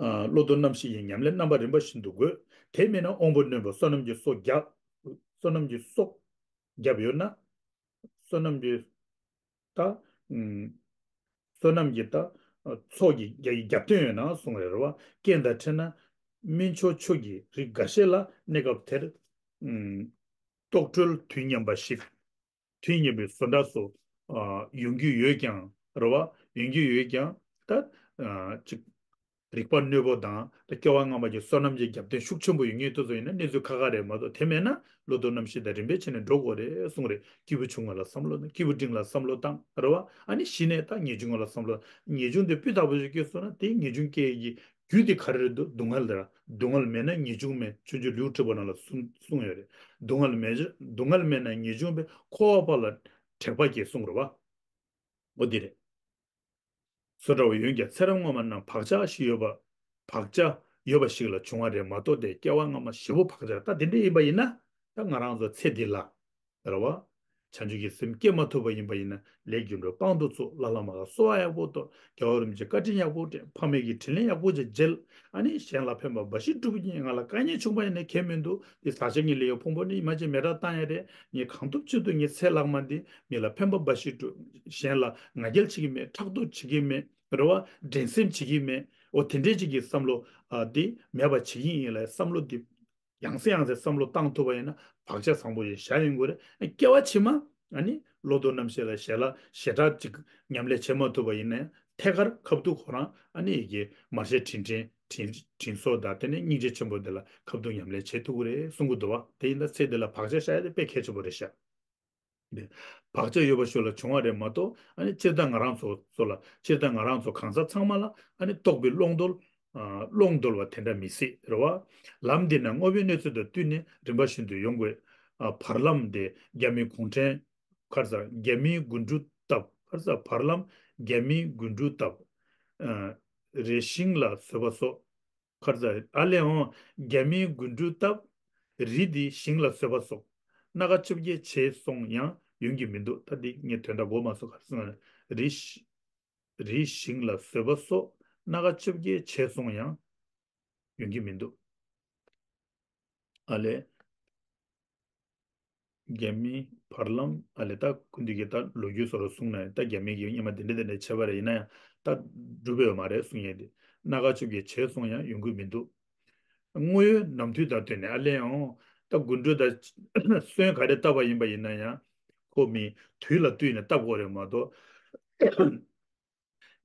ཨ་བློ་ལྡོག་རྣམ་བཞི་ཡི་ཉམས་ལེན་རྣམ་པ་རིམ་པ་བཞིན་དུ་དགོས། དེ་མིན་ན་དབང་པོ་རྣོན་པོ་བསོད་ནམས་ཀྱི་སོ་བརྒྱབ། བསོད་ནམས་ཀྱི་སོ་བརྒྱབ་ཡོད་ན། བསོད་ནམས་ཀྱི། ད། ཨུམ། བསོད་ནམས་ཀྱི་ད། ཚོགས་ཀྱི་རྒྱ་ཡི་རྒྱབ་རྟེན་ཡོད་ན་གསུང་རེད་རེད་བ། རྐྱེན་དང་འཕྲད་ན། སྨན་མཆོག་ཆོས་ཀྱི་རིགས་འགའ་ཤས་ལ་གནས་སྐབས་དེར། ཨུམ། རྟོག་གྲོལ་དུས་མཉམ་པ་ཞིག་དུས་མཉམ་པའི་བཟོ་འདྲ་སོགས། ཨ་ཡོང་རྒྱུ་ཡོད་ཀྱང་རེད་བ། ཡོང་རྒྱུ་ཡོད་ཀྱང་ད། ཨ་ཅིག་རིག་པ་རྣོན་པོ་དང་ད་སྐྱེ་བ་སྔ་མ་གི་བསོད་ནམས་ཀྱི་རྒྱབ་རྟེན་ཤུགས་ཆེན་པོ་ཡོད་མཁན་དེ་ཚོ་ཡིན་ན་གནས་ཚུལ་ཁག་ཁག་རེད་མ་གཏོགས། དེ་མེད་ན་བློ་ལྡོག་རྣམ་བཞི་དང་རིམ་པས་བྱས་ནས་འགྲོ་དགོས་རེད་གསུངས་རེད། སྐྱེས་བུ་ཆུང་ངུ་ལ་བསམ་བློ་བཏང་། སྐྱེས་བུ་འབྲིང་ལ་བསམ་བློ་བཏང་རེད་བ། ཨ་ནི་གཞི་ནས་ད་ངེས་འབྱུང་ལ་བསམ་བློ། ངེས་འབྱུང་དེ་སྤུས་དག་པོ་ཞིག་སྐྱེས་སོང་ན་དེ་ངེས་འབྱུང་སྐྱེ་ཡི་རྒྱུ་དེ་ག་རེ་རེད་འདུག་སྡུག་བསྔལ་རེད། སྡུག་བསྔལ་མེད་ན་ངེས་འབྱུང་མེད། ཆོས་འབྱུང་ལེའུ་དྲུག་པ་ནང་ལ་གསུངས་གསུངས་ཡོད་རེད། སྡུག་བསྔལ་མེད་སྡུག་བསྔལ་མེད་ན་ངེས་འབྱུང་མེད། འཁོར་བ་པ་ལ་དྲེགས་པ་སྐྱེ་གསུངས་རེད་བ། འོ་འདི་རེད། བཟོ་འདྲ་བ་ཡོད་ཀྱང་ཚེ་རབས་སྔོན་མ་རྣམས་བག་ཆགས་ཤིག་ཡོད་པ། བག་ཆགས་ཡོད་པ་ཞིག་ལ་བྱུང་བ་རེད་མ་གཏོགས་ཏེ་སྐྱེ་བ་སྔ་མ་ཞེ་པོ་བག་ཆགས་ད་དེ་འདྲ་ཡིན་པ་ཡིན་ན་ད་ང་རང་ཚོ་ཚེ་འདི་ལ་རེད་བ། བྱང་ཆུབ་ཀྱི་སེམས་སྐྱེ་མ་ཐུབ་པ་ཡིན་པ་ཡིན་ན་ལས་རྒྱུ་འགྲོ་སྤང་དུ་ཚུགས། བླ་ལྷ་མ་ལ་གསོལ་བ་ཡག་པོ་གཏོང་། རྒྱལ་བ་རིན་པོ་ཆེ་བཀའ་དྲིན་ཡག་པོ་དྲན། ཕ་མེས་ཀྱི་དྲིན་ལན་ཡག་པོ་ཅིག་འཇལ། ཨ་ནི་གཞན་ལ་ཕན་པ་འབའ་ཞིག་སྒྲུབ་ཀྱིན། ང་ལ་དཀའ་ངལ་བྱུང་པ་ཡིན་ན་གལ་མི་འདུག་འདི་བཟའ་བཅའ་ངའི་ལས་ཡོད་ཕུང་པོ་ནི་མ་ཅིག་མེ་སྲེག་བཏང་ཡ་རེད། ངས་གང་ཐུབ་ཅི་ཐུབ་ངའི་ཚེ་ལྷག་མ་འདི་མི་ལ་ཕན་པ་འབའ་ཞིག་སྒྲུབ། གཞན་ལ་ང་རྒྱལ་བྱེད་ཀྱི་མེད། ཕྲག་དོག་བྱེད་ཀྱི་མེད། རེད་བ། འགྲན་སེམས་བྱེད་ཀྱི་མེད། འོ་དེ་འདྲའི་ཅིག་གི་བསམ་བློ་ཨ་འདི་མེད་པ་བྱེད་ཀྱི་ཡིན་ལ་བསམ་བློ་འདི་ཡང་སེ་ཡང་སེ་བསམ་བློ་བཏང་ཐུབ་པ་ཡིན་ན་བག་ཆགས་བཟང་པོ་ཞིག་བཞག་ཡོང་གི་རེད། སྐྱེ་བ་ཕྱི་མ་ཨ་ནི་བློ་ལྡོག་རྣམ་བཞི་ལ་ཞེ་ལ་ཞེ་དྲག་ཅིག་ཉམས་ལེན་བྱེད་མ་ཐུབ་པ་ཡིན་ན་ཐད་ཀར་ཁ་ཐུག་ཁོ་རང་ཨ་ནི་ཡི་གེ་མར་ཤེས་དྲིན་དྲན་ དྲིན་དྲིན་གཟོ་དང་དེ་ནས་སྙིང་རྗེ་ཆེན་པོ་དེ་ལ་ཁ་ཐུག་ཉམས་ལེན་བྱེད་ཐུབ་ཀྱི་རེད་གསུང་གི་འདུག་བ། དེ་ཡིན་ན་ཚེ་འདི་ལ་བག་ཆགས་བཞག་ཡ་དེ་དཔེ་གལ་ཆེན་པོ་རེད་ཤག་བག་ཆགས་ཡོད་པ་ཞིག་ལ་བྱུང་བ་རེད་མ་གཏོགས། ཨ་ནི་སྤྱིར་བཏང་ང་རང་ཚོ་ཚོ་ལ་སྤྱིར་བཏང་ང་རང་ཚོ་གང་ཟག་ཚང་མ་ལ་ཨ་ནི་རྟོགས་པའི་ཀློང་རྡོལ། ཨ་ཀློང་རྡོལ་བ་དེ་འདྲ་མི་སྲིད་རེད་བ། ལམ་འདི་ན་དངོས་པོའི་གནས་ཚུལ་དང་བསྟུན་ནས་རིམ་པ་བཞིན་དུ་ཡོང་དགོས། ཨ་བར་ལམ་དེ་རྒྱ་མི་གུང་ཁྲན་ཁར་ས་རྒྱ་མིའི་རྒུན་འབྲུམ་བཏབ། ཁར་ས་བར་ལམ་རྒྱ་མིའི་རྒུན་འབྲུམ་བཏབ། ཨ་རེ་ཞིང་ལ་བཟོད་པ་སོགས། ཁར་ས་ཨ་ལས་འོང་རྒྱ་མིའི་རྒུན་འབྲུམ་བཏབ། རི་འདི་ཞིང་ལ་བཟོད་པ་སོགས། སྣ་ཁ་བཅོ་བརྒྱད་བྱས་སོང་ཡང་ཡོང་གི་མི་འདུག་ད་འདི་ངས་དོན་དག་གོ་མ་སོང་། ཁར་ས་རི་ཞིང་། རི་ཞིང་ལ་བཟོད་པ་སོགས། སྣ་ཁ་བཅོ་བརྒྱད་བྱས་སོང་ཡང་ཡོང་གི་མི་འདུག་ཨ་ལས། རྒྱ་མི་བར་ལམ་ཨ་ལས། ད་ཁོ་འདི་གི་ད་ལོ་རྒྱུས་སོགས་ལ་གསུངས་ན་ད་རྒྱ་མི་གི་སྔོན་མ་དེ་འདྲ་དེ་འདྲ་བྱས་པ་རེད། ཡིན་ན་ཡང་ད་འགྲུབ་ཡོད་མ་རེད་གསུང་ཡས་དེ། སྣ་ཁ་བཅོ་བརྒྱད་བྱས་སོང་ཡང་ཡོང་གི་མི་འདུག་དངོས་ཡོད་ནམ་དུས་དང་བསྟུན་ནས་ཨ་ལས་ཡང་ད་རྒུན་འབྲུམ་དང་སོན་ག་རེ་བཏབ་པ་ཡིན་པ་ཡིན་ན་ཡང་ཁོ་མི་དུས་ལ་བསྟུན་ནས་བཏབ་དགོས་རེད་མ་གཏོགས།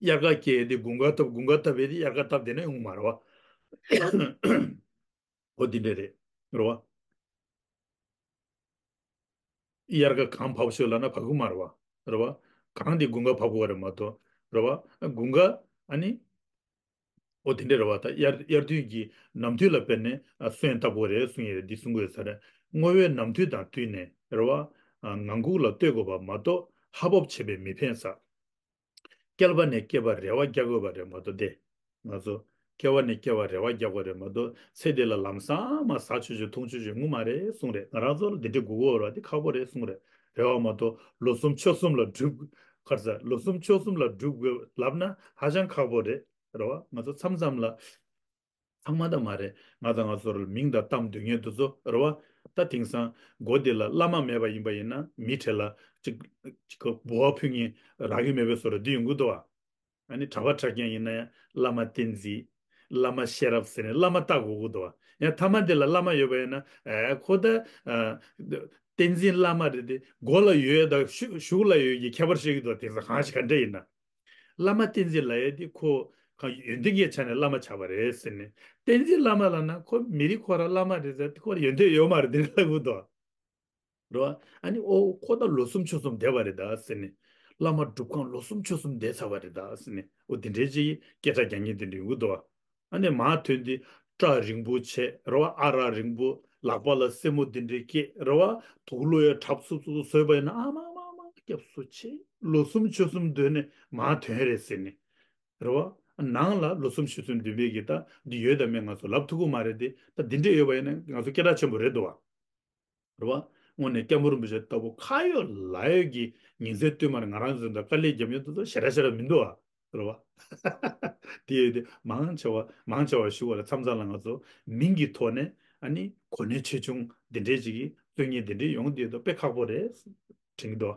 དབྱར་ཁ་སྐྱེས་ཏེ་དགུན་ཁ་བཏབ། དགུན་ཁ་བཏབ་པས་དེ་དབྱར་ཁ་བཏབ་དེ་ན་ཡོང་མ་རེད་བ། འོ་དེ་འདྲ་རེད། རེད་བ། དབྱར་ཁ་གངས་བབས་ཤོག་ལབ་ན་བབས་ཀྱི་མ་རེད་བ། རེད་བ། གངས་དེ་དགུན་ཁ་བབས་དགོས་རེད་མ་གཏོགས། རེད་བ། དགུན་ཁ་ཨ་ནི། འོ་དེ་འདྲ་རེད་བ། ད་དབྱར་དབྱར་དུས་ཀྱི་ནམ་དུས་ལ་དཔེར་ནས་ཨ་སོན་བཏབ་དགོས་རེད་གསུང་ཡས་རེད། འདི་གསུང་དགོས་ས་རེད། དངོས་ཡོད་ནམ་དུས་དང་བསྟུན་ནས་རེད་བ། ཨ་ངང་སྒུག་ལ་ལྟོས་དགོས་པ་མ་གཏོགས་ཧ་བབ་བྱས་པས་མི་ཕན་ཟེར། བསྐལ་པ་ནས་བསྐལ་པར་རེ་བ་རྒྱག་དགོས་པ་རེད་མ་གཏོགས་ཏེ། ང་ཚོ་བསྐལ་པ་ནས་བསྐལ་པར་རེ་བ་རྒྱག་དགོས་རེད་མ་གཏོགས་ཚེ་འདི་ལ་ལམ་སང་མ་ཟ་ཆོག་ཆོག་འཐུང་ཆོག་ཆོག་ཡོང་གི་མ་རེད་གསུངས་རེད། ང་རང་ཚོ་ལ་འདི་འདྲ་དགོས་ཀྱི་ཡོད་རེད་བ། འདི་ཁག་པོ་རེད་གསུངས་རེད། རེ་བ་མ་གཏོགས་ལོ་གསུམ་ཕྱོགས་གསུམ་ལ་སྒྲུབ། ཁར་ས་ལོ་གསུམ་ཕྱོགས་གསུམ་ལ་སྒྲུབ་དགོས་ལབ་ན་ཧ་ཅང་ཁག་པོ་རེད། རེད་བ། ང་ཚོ་མཚམས་མཚམས་ལ་ཚང་མ་ད་མ་རེད། ང་དང་ང་ཚོར་མིང་དང་གཏམ་འདོད་མཁན་དེ་ཚོ་རེད་བ། ད་དེང་སང་སྒོ་འདི་ལ་བླ་མ་མེད་པ་ཡིན་པ་ཡིན་ན་མི་གྲལ་ལ་ཅིག་ཅིག་འབུལ་བ་ཕུལ་མཁན་རག་གི་མེད་པའི་བཟོ་འདྲ་འདི་ཡོང་གི་འདུག་བ། ཨ་ནི་གྲྭ་པ་གྲྭ་རྒན་ཡིན་ན་ཡང་བླ་མ་བསྟན་འཛིན། བླ་མ་ཤེས་རབ་ཟེར་ནས་བླ་མ་བཏགས་དགོས་ཀྱི་འདུག་བ། ཡང་མཐའ་མ་འདི་ལ་བླ་མ་ཡོད་པ་ཡིན་ན་ཨེ་ཁོ་ད་ཨ་བསྟན་འཛིན་བླ་མ་རེད་དེ་སྒོ་ལ་ཡོད་དང་གཞུག་གཞུག་ལ་ཡོད་ཀྱི་ཁྱད་པར་ཤེས་ཀྱི་འདུག། དེང་སང་གང་ཞིག་ག་འདྲ་ཡིན་ན། བླ་མ་བསྟན་འཛིན་ལབ་ཡས་དེ་ཁོ་གང་ཡོན་ཏན་གྱི་ཆ་ནས་བླ་མ་ཆགས་པ་རེད་ཟེར་ནས། བསྟན་འཛིན་བླ་མ་ལབ་ན་ཁོ་མི་རིགས་ཁོ་རང་བླ་མ་རེད་ཟེར། ཁོ་ཡོན་ཏན་ཡོད་མ་རེད་དེ་འདྲ་ལབ་ཀྱི་འདུག། རེད་བ། ཨ་ནི་ཨོ་ཁོ་ད་ལོ་གསུམ་ཕྱོགས་གསུམ་བསྡད་པ་རེད་ད་ཟེར་ནས། བླ་མ་སྒྲུབ་ཁང་ལོ་གསུམ་ཕྱོགས་གསུམ་བསྡད་ཚར་བ་རེད་ད་ཟེར་ནས། ཨོ་དེ་འདྲའི་ཅིག་སྐད་ཆ་རྒྱག་མཁན་དེ་འདྲ་ཡོང་གི་འདུག་བ། ཨ་ནི་མར་ཐོན་དུས་སྐྲ་རིང་པོ་བྱས་རེད་བ། ཨ་རག་རིང་པོ། ལག་པ་ལ་སེན་མོ་དེ་འདྲའི་སྐྱེས་རེད་བ། དུག་ལོག་ཡ་གྲབས་སུབ་སུབ་བཟོས་པ་ཡིན་ན་ཨ་མ་མ་མ་སྐྱབས་སུ་མཆི། ལོ་གསུམ་ཕྱོགས་གསུམ་སྡོད་ནས་མར་ཐོན་རེད་ཟེར་ནས། རེད་བ། ནང་ལ་ལོ་གསུམ་ཕྱོགས་གསུམ་སྡོད་པའི་གི་ད་འདི་ཡོད་དམ་མེད་ང་ཚོ་ལབ་ཐུབ་ཀྱི་མ་རེད་དེ། ད་འདི་འདྲས་ཡོད་པ་ཡིན་ན་ང་ཚོ་སྐད་གྲགས་ཆེན་པོ་རེད་འདུག་བ། རེད་བ། དངོས་གནས་སྐྱབས་མགོན་རིན་པོ་ཆེ་ལྟ་བུ་ཁ་ཡོད་ལག་ཡོད་ཀྱི་ཉིན་མཚན་བསྟུད་མར་ང་རང་ཚོ་འདི་དཀའ་ལས་རྒྱབ་མཁན་དེ་ཚོ་ཞེ་དྲག་ཞེ་དྲག་མི་འདུག་ཨ། རེད་བ། དེ་ཡོད་དེ་མང་ཆེ་བ་མང་ཆེ་བ་ཞུ་བ་ལ་མཚམས་མཚམས་ལ་ང་ཚོ་མིང་གི་ཐོག་ནས་ཨ་ནི་གོ་གནས་ཆེ་ཆུང་འདི་འདྲས་ཅིག་གི་རྩོད་ཉེས་འདི་འདྲས་ཡོང་དེ་དོ་དཔེ་ཁག་པོ་རེད་དྲན་གྱི་འདུག།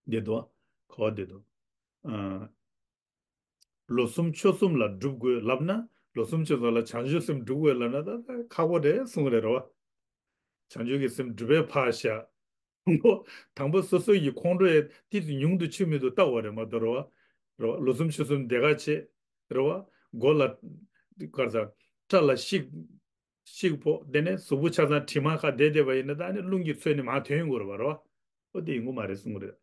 འདི་འདུག། ག་བ་འདི་འདུག། ཨ། ལོ་གསུམ་ཕྱོགས་གསུམ་ལ་སྒྲུབ་དགོས་ལབ་ན། ལོ་གསུམ་ཕྱོགས་གསུམ་ལ་བྱང་ཆུབ་སེམས་སྒྲུབ་དགོས་ལབ་ན་ད་ད་ཁག་པོ་རེད་གསུངས་རེད། རེད་བ། བྱང་ཆུབ་ཀྱི་སེམས་སྒྲུབ་པའི་ཕར་བཞག། དང་པོ་དང་པོ་སོ་སོ་ཡི་ཁོང་ཁྲོ་ཡི་ཏིས་ཉུང་དུ་ཆུད་མེད་དུ་བལྟ་བ་རེད་མ་གཏོགས། རེད་བ། རེད་བ། ལོ་གསུམ་ཕྱོགས་གསུམ་བསྡད་ག་བྱེད། རེད་བ། མགོ་ལ་གར་ས་སྐྲ་ལ་ཤིག་ཤིག་ཕོག། དེ་ནས་གཟུགས་པོ་ཆ་ཚང་དྲི་མ་ཁ་བསྡད་བསྡད་པ་ཡིན་ན་ད་ནི་རླུང་གིས་ཚོས་ནས་མར་ཐོན་དགོས་རེད་བ། རེད་བ། ཨོ་དེ་ཡིན་དགོས་མ་རེད་གསུངས་རེད།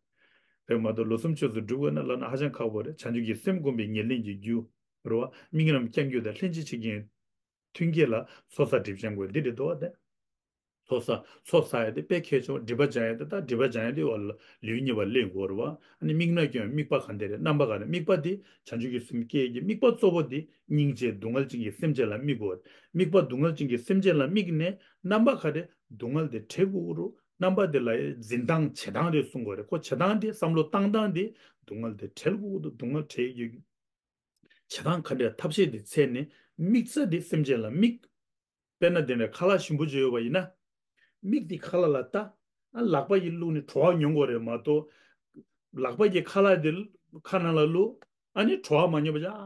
རེད་མ་གཏོགས་ལོ་གསུམ་ཕྱོགས་སུ་སྒྲུབ་དགོས་ན་ལབ་ན་ཧ་ཅང་ཁག་པོ་རེད། བྱང་ཆུབ་ཀྱི་སེམས་བསྒོམ་པའི་ཉེར་ལེན་གྱི་རྒྱུ། རེད་བ། དམིགས་རྣམ་བསྐྱང་རྒྱུ་དང་ལྷན་ཅིག་བྱེད་ཀྱི་མཐུན་རྐྱེན་ལ་ཚོགས་བསགས་སྒྲིབ་སྦྱང་དགོས་འདི་རེད་དོ། དེ་ཚོགས་བསགས་ཚོགས་བསགས་ཡ་དེ་དཔེ་གལ་ཆེ་བ། སྒྲིབ་པ་སྦྱང་ཡ་དེ་ད་སྒྲིབ་པ་སྦྱང་ཡ་དེ་བ་ལ་ལེའུ་གཉིས་པ་སླེབས་དགོས་རེད་བ། ཨ་ནི་དམིགས་རྣམ་བསྐྱང་བའི་དམིགས་པ་ག་འདྲ་རེད། རྣམ་པ་ག་རེ། དམིགས་པ་དེ་བྱང་ཆུབ་ཀྱི་སེམས་སྐྱེ་ཡ་གི་དམིགས་པ་གཙོ་བོ་དེ་སྙིང་རྗེ་སྡུག་བསྔལ་ཅན་གྱི་སེམས་ཅན་ལ་དམིགས་དགོས། དམིགས་པ་སྡུག་བསྔལ་ཅན་གྱི་སེམས་ཅན་ལ་དམིགས་ནས་རྣམ་པ་ག་རེ་སྡུག་བསྔལ་དེ་བྲལ་དགོས་རུ་རྣམ་པ་དེ་ལ་འཛིན་སྟངས་བྱེད་སྟངས་རེད་གསུང་དགོས་རེད། ཁོ་བྱེད་སྟངས་དེ་བསམ་བློ་བཏང་སྟངས་དེ་སྡུག་བསྔལ་དེ་བྲལ་དགོས་འདུག། སྡུག་བསྔལ་བྲལ་ཡོད། བྱེད་སྟངས་ག་འདྲ་ཐབས་ཤེས་དེ་འཚོལ་ནས་དམིགས་རྩ་དེ་སེམས་ཅན་ལ་དམིགས། དཔེར་ན་དེ་འདྲ་ཁ་ལག་ཞིམ་པོ་ཅིག་ཡོད་པ་ཡིན་ན། མིག་དེ་ཁ་ལག་ལ་ལྟ། ཨ་ལག་པ་ཡིས་བླུགས་ནས་བྲོ་བ་མྱོང་དགོས་རེད་མ་གཏོགས། ལག་པ་གིས་ཁ་ལག་དེ་ཁ་ནང་ལ་བླུགས། ཨ་ནི་བྲོ་བ་མ་མྱོང་བ་ཅིག་ཨ་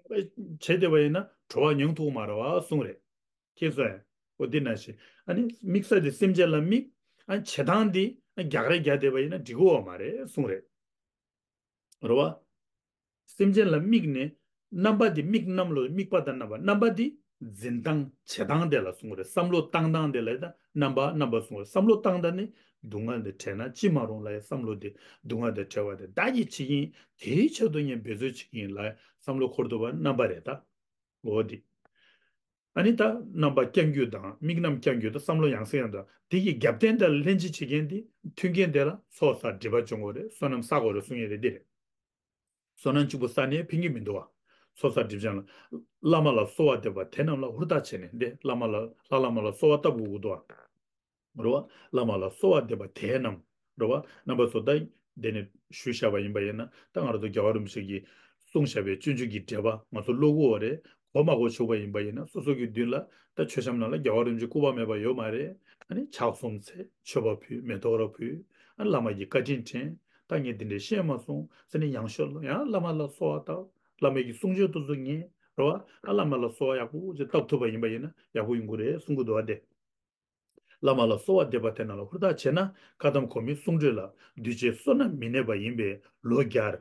བྱས་བསྡད་པ་ཡིན་ན་བྲོ་བ་མྱོང་ཐུབ་མ་རེད་བ་གསུངས་རེད། མཁྱེན་སོང་ངས། འོ་འདི་ནང་བཞིན་ཨ་ནི་དམིགས་ས་དེ་སེམས་ཅན་ལ་དམིགས། ཨ་ནི་བྱེད་སྟངས་དེ་ཨ་རྒྱག་རེས་རྒྱག་བསྡད་པ་ཡིན་ན་འགྲིག་གི་ཡོད་མ་རེད་གསུངས་རེད། རེད་བ། སེམས་ཅན་ལ་དམིགས་ནས་ རྣམ་པ་འདི་དམིགས་རྣམ་ལོ། དམིགས་པ་དང་རྣམ་པ། རྣམ་པ་འདི་འཛིན་སྟངས་བྱེད་སྟངས་དེ་ལ་གསུང་གི་རེད། བསམ་བློ་བཏང་སྟངས་དེ་ལ་ད་རྣམ་པ་རྣམ་པ་གསུང་གི་རེད། བསམ་བློ་བཏང་སྟངས་ནི་སྡུག་བསྔལ་འདི་འཕྲད་ན་ཅི་མ་རུང་ལ་ཡ་བསམ་བློ་དེ་སྡུག་བསྔལ་དེ་འཕྲད་པ་དེ་བདག་གིས་བྱེད་ཀྱི་ཡིན། དེའི་ཆེད་དུ་ངས་འབད་རྩོལ་བྱེད་ཀྱི་ཡིན་ལ་བསམ་བློ་འཁོར་ཐུབ་པ་རྣམ་པ་རེད་ད། འོ་དེ། ཨ་ནི་ད་རྣམ་པ་རྐྱང་རྒྱུད་དང་དམིགས་རྣམ་རྐྱང་རྒྱུད་དང་བསམ་བློ་ཡང་སེ་ཡང་དང་དེ་གི་རྒྱབ་རྟེན་དེ་ལ་ལྷན་ཅིག་བྱེད་མཁན་དེ་མཐུན་རྐྱེན་དེ་ལ་ཚོགས་བསགས་སྒྲིབ་པ་སྦྱོང་དགོས་རེད། བསོད་ནམས་བསགས་དགོས་རེད་གསུང་ཡས་རེད། འདི་རེད། བསོད་ནམས་གཅིག་པུ་བསགས་ནས་ཕན་གྱི་མི་འདུག་བ། ཚོགས་བསགས་སྒྲིབ་སྦྱང་ལ། བླ་མ་ལ་གསོལ་བ་འདེབས་པ་དེ་རྣམས་ལ་ཧུར་ཐག་བྱས་ནས་འདི་བླ་མ་ལ་ལྷ་བླ་མ་ལ་གསོལ་བ་བཏབ་དགོས་ཀྱི་འདུག་བ། རེད་བ། བླ་མ་ལ་གསོལ་བ་འདེབས་པ་དེ་རྣམས། རེད་བ། རྣམ་པ་ཚོ་ད་འདི་ནས་ཞུས་བཞག་པ་ཡིན་པ་ཡིན་ན་ད་ང་རང་ཚོ་རྒྱལ་བ་རིན་པོ་ཆེ་གིས་གསུངས་བཞག་པའི་སྤྱོད་འཇུག་གི་འགྲེལ་པ་ང་ཚོ་ཀློག་གི་ཡོད་རེད། གོ་མ་གོ་ཆོག་པ་ཡིན་པ་ཡིན་ན་སོ་སོ་གི་མདུན་ལ་ད་མཆོད་བཤམས་ནང་ལ་རྒྱལ་བ་རིན་པོ་ཆེ་སྐུ་པར་མེད་པ་ཡོད་མ་རེད། ཨ་ནི་ཕྱག་གསུམ་འཚལ། མཆོད་པ་ཕུལ། མེ་ཏོག་ར་ཕུལ། ཨ་བླ་མ་གི་བཀའ་དྲིན་དྲན། ད་ངས་འདི་འདྲ་ཤེས་མ་སོང་ཟེར་ནས་ཡང་ཤོད་ལ་ཡང་བླ་མ་ལ་གསོལ་བ་བཏབ། བླ་མའི་གི་གསུང་ཆོས་དེ་ཚོ་ཉན། རེད་བ། ཨ་བླ་མ་ལ་གསོལ་བ་ཡག་པོ་ཅིག་བཏབ་ཐུབ་པ་ཡིན་པ་ཡིན་ན་ཡག་པོ་ཡོང་གི་རེད་གསུང་གི་འདུག་བ་དེ། བླ་མ་ལ་གསོལ་བ་འདེབས་པ་དེ་རྣམས་ལ་ཧུར་ཐག་བྱས་ན་བཀའ་གདམས་གོང་མའི་གསུང་སྒྲོས་ལ་གདུལ་བྱའི་བསོད་ནམས་མི་གནས་པ་ཡིན་པས་ལོ་བརྒྱར།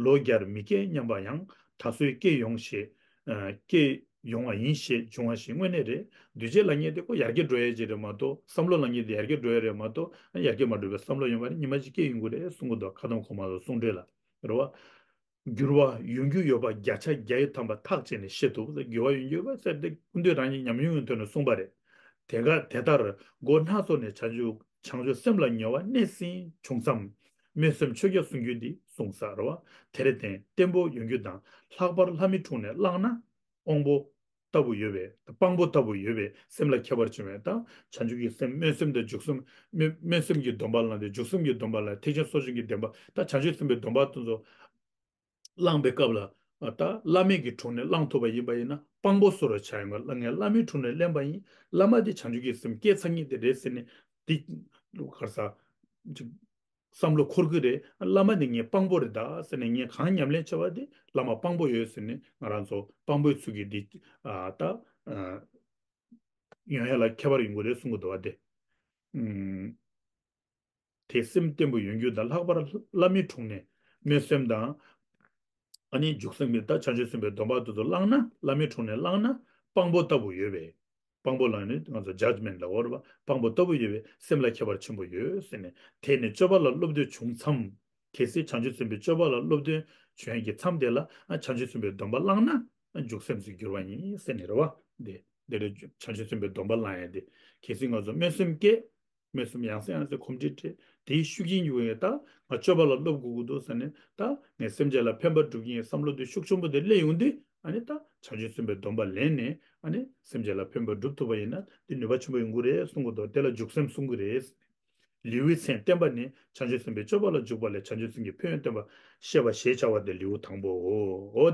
ལོ་བརྒྱར་མི་སྐྱེ་སྙམ་པ་ཡང་ད་གཟོད་སྐྱེ་ཡོང་ཞེས། ཨ་སྐྱེ་ཡོང་བ་ཡིན་ཞེས་འབྱུང་བ་ཞིག་དངོས་གནས་རེད། གདུལ་བྱའི་ལག་ཉེས་དེ་ཁོ་ཡར་རྒྱས་འགྲོ་ཡས་ཅིག་རེད་མ་གཏོགས་བསམ་བློ་ལག་ཉེས་དེ་ཡར་རྒྱས་འགྲོ་ཡས་རེད་མ་གཏོགས་ཡར་རྒྱས་མ་འགྲོ་བའི་བསམ་བློ་ཡོང་བ་རེད། ཉི་མ་གཅིག་སྐྱེ་ཡོང་གི་རེད་གསུང་གི་འདུག་བཀའ་གདམས་གོང་མ་ལ་གསུང་སྒྲོས་ལ། རེད་བ། འགྱུར་བ་ཡོང་རྒྱུ་ཡོད་པ་བརྒྱ་ཆ་བརྒྱ་ཡི་ཐམ་པ་ཐག་བཅད་ནས་ཤེས་ཐུབ། འགྱུར་བ་ཡོང་རྒྱུ་ཡོད་པ་ཟེར་ཏེ་ཀུན་འདུས་རང་ཉིད་ཉམས་མྱོང་གི་ཐོག་ནས་གསུངས་པ་རེད། དེ་ག་དེ་ལྟར་སྒོ་སྣ་ཚོགས་ནས་བྱང་ཆུབ་བྱང་ཆུབ་སེམས་ལ་ཉེ་བ་གནས་ཟིན་བྱུང་མཚམས། སྨོན་སེམས་ཆོས་རྒྱ་གསུང་རྒྱུ་འདི་གསུངས་ས་རེད་བ། དེར་བརྟེན་བརྟན་པོ་ཡོང་རྒྱུ་དང་ལྷག་པར་ལྷ་མིའི་དྲུང་ནས་བླངས་ན་དབང་པོ་ལྟ་བུ་ཡོད་པས་དཔང་པོ་ལྟ་བུ་ཡོད་པས་སེམས་ལ་ཁྱད་པར་བྱུང་བས་ད་བྱང་ཆུབ་ཀྱི་སེམས་སྨོན་སེམས་དང་འཇུག་སེམས། སྨོན་སྨོན་སེམས་ཀྱི་སྡོམ་པ་བླངས་ཏེ་འཇུག་སེམས་ཀྱི་སྡོམ་པ་བླངས་ཐེག་ཆེན་སོ་བྱུང་གི་བདེན་པ་ད་བྱང་ཆུབ་སེམས་དཔའི་སྡོམ་པ་དེ་ཚོ་བླངས་པའི་སྐབས་ལ་ད་བླ་མེད་ཀྱི་དྲུང་ནས་བླངས་ཐུབ་པ་ཡིན་པ་ཡིན་ན་དཔང་པོ་བཟོ་རུ་ཆགས་ཡོང་གི་ལ་ངས་བླ་མའི་དྲུང་ནས་ལེན་པ་ཡིན། བླ་མ་དེ་བྱང་ཆུབ་ཀྱི་སེམས་སྐྱེས་ཚར་ངེས་དེ་རེད་ཟེར་ནས་འདི་གར་ས་ཅིག་བསམ་བློ་འཁོར་གི་རེད། བླ་མ་ནི་ངའི་དཔང་པོ་རེད་ད་ཟེར་ནས་ངས་གང་ཉམས་ལེན་བྱས་པ་དེ་བླ་མ་དཔང་པོ་ཡོད་ཟེར་ནས་ང་རང་ཚོ་དཔང་པོའི་ཚུལ་གྱིས་འདི་ད་ཡོང་ཡ་ལ་ཁྱད་པར་ཡོང་གི་རེད་གསུང་གི་འདུག་བ་དེ། དེ་སེམས་བརྟན་པོ་ཡོང་རྒྱུ་དང་ལྷག་པར་བླ་མའི་དྲུང་ནས་སྨོན་སེམས་དང་། ཨ་ནི་འཇུག་སེམས་ཀྱི་ད་བྱང་ཆུབ་སེམས་དཔའི་སྡོམ་པ་དེ་ཚོ་བླངས་ན་བླ་མའི་དྲུང་ནས་བླངས་ན་དཔང་པོ་ལྟ་བུ་ཡོད་པས། དཔང་པོ་ལ་ནི་ང་ཚོ་ཇཇ་མེན་ཊི་ལ་འོ་རེད་པ། དཔང་པོ་ལྟ་བུ་ཡོད་པས་སེམས་ལ་ཁྱད་པར་ཆེན་པོ་ཡོད་ཟེར་ནས་དེ་ནི་སྤྱོད་པ་ལ་སློབ་སྟོན་བྱུང་མཚམས། གལ་སྲིད་བྱང་ཆུབ་སེམས་དཔའི་སྤྱོད་པ་ལ་སློབ་སྟོན་བྱུང་ཡས་ཀྱི་མཚམས་དེ་ལ་ཨ་བྱང་ཆུབ་སེམས་དཔའི་སྡོམ་པ་བླངས་ན་འཇུག་སེམས་སུ་འགྱུར་བ་ཡིན་ཟེར་ནས་རེད་པ། འདི་འདི་རེད། བྱང་ཆུབ་སེམས་དཔའི་སྡོམ་པ་བླངས་ཡས་དེ། གལ་སྲིད་ང་ཚོ་སྨོན་སེམས་སྐྱེས། སྨོན་སེམས་ཡང་སེ་ཡང་སེ་གོམས་འདྲིས་སྤྲད། དེའི་ཤུགས་རྐྱེན་གྱིས་ད་ང་སྤྱོད་པ་ལ་སློབ་དགོས་ཀྱི་འདུག་ཟེར་ནས་ད་ངས་སེམས་ཅན་ལ་ཕན་པ་སྒྲུབ་ཀྱི་ཡིན་བསམ་བློ་དེ་ཤུགས་ཆེན་པོ་དེ་སླེབས་ཡོང་དུས་ཨ་ནི་ད་བྱང་ཆུབ་སེམས་དཔའི་སྡོམ་པ་ལེན་ནས་ཨ་ནི་སེམས་ཅན་ལ་ཕན་པ་སྒྲུབ་ཐུབ་པ་ཡིན་ན་དེ་ནུས་པ་ཆེན་པོ་ཡོང་གི་རེད་གསུང་གི་འདུག་དེ་ལ་འཇུག་སེམས་གསུང་གི་རེད། ལེའུའི་མཚན་བསྟན་པ་ནི་བྱང་ཆུབ་སེམས་དཔའི་སྤྱོད་པ་ལ་འཇུག་པ་ལས་བྱང་ཆུབ་སེམས་ཀྱི་ཕན་ཡོན་བསྟན་པ་བཤད་པ་ཞེས་བྱ་བ་སྟེ་ལེའུ་དང་པོའོ།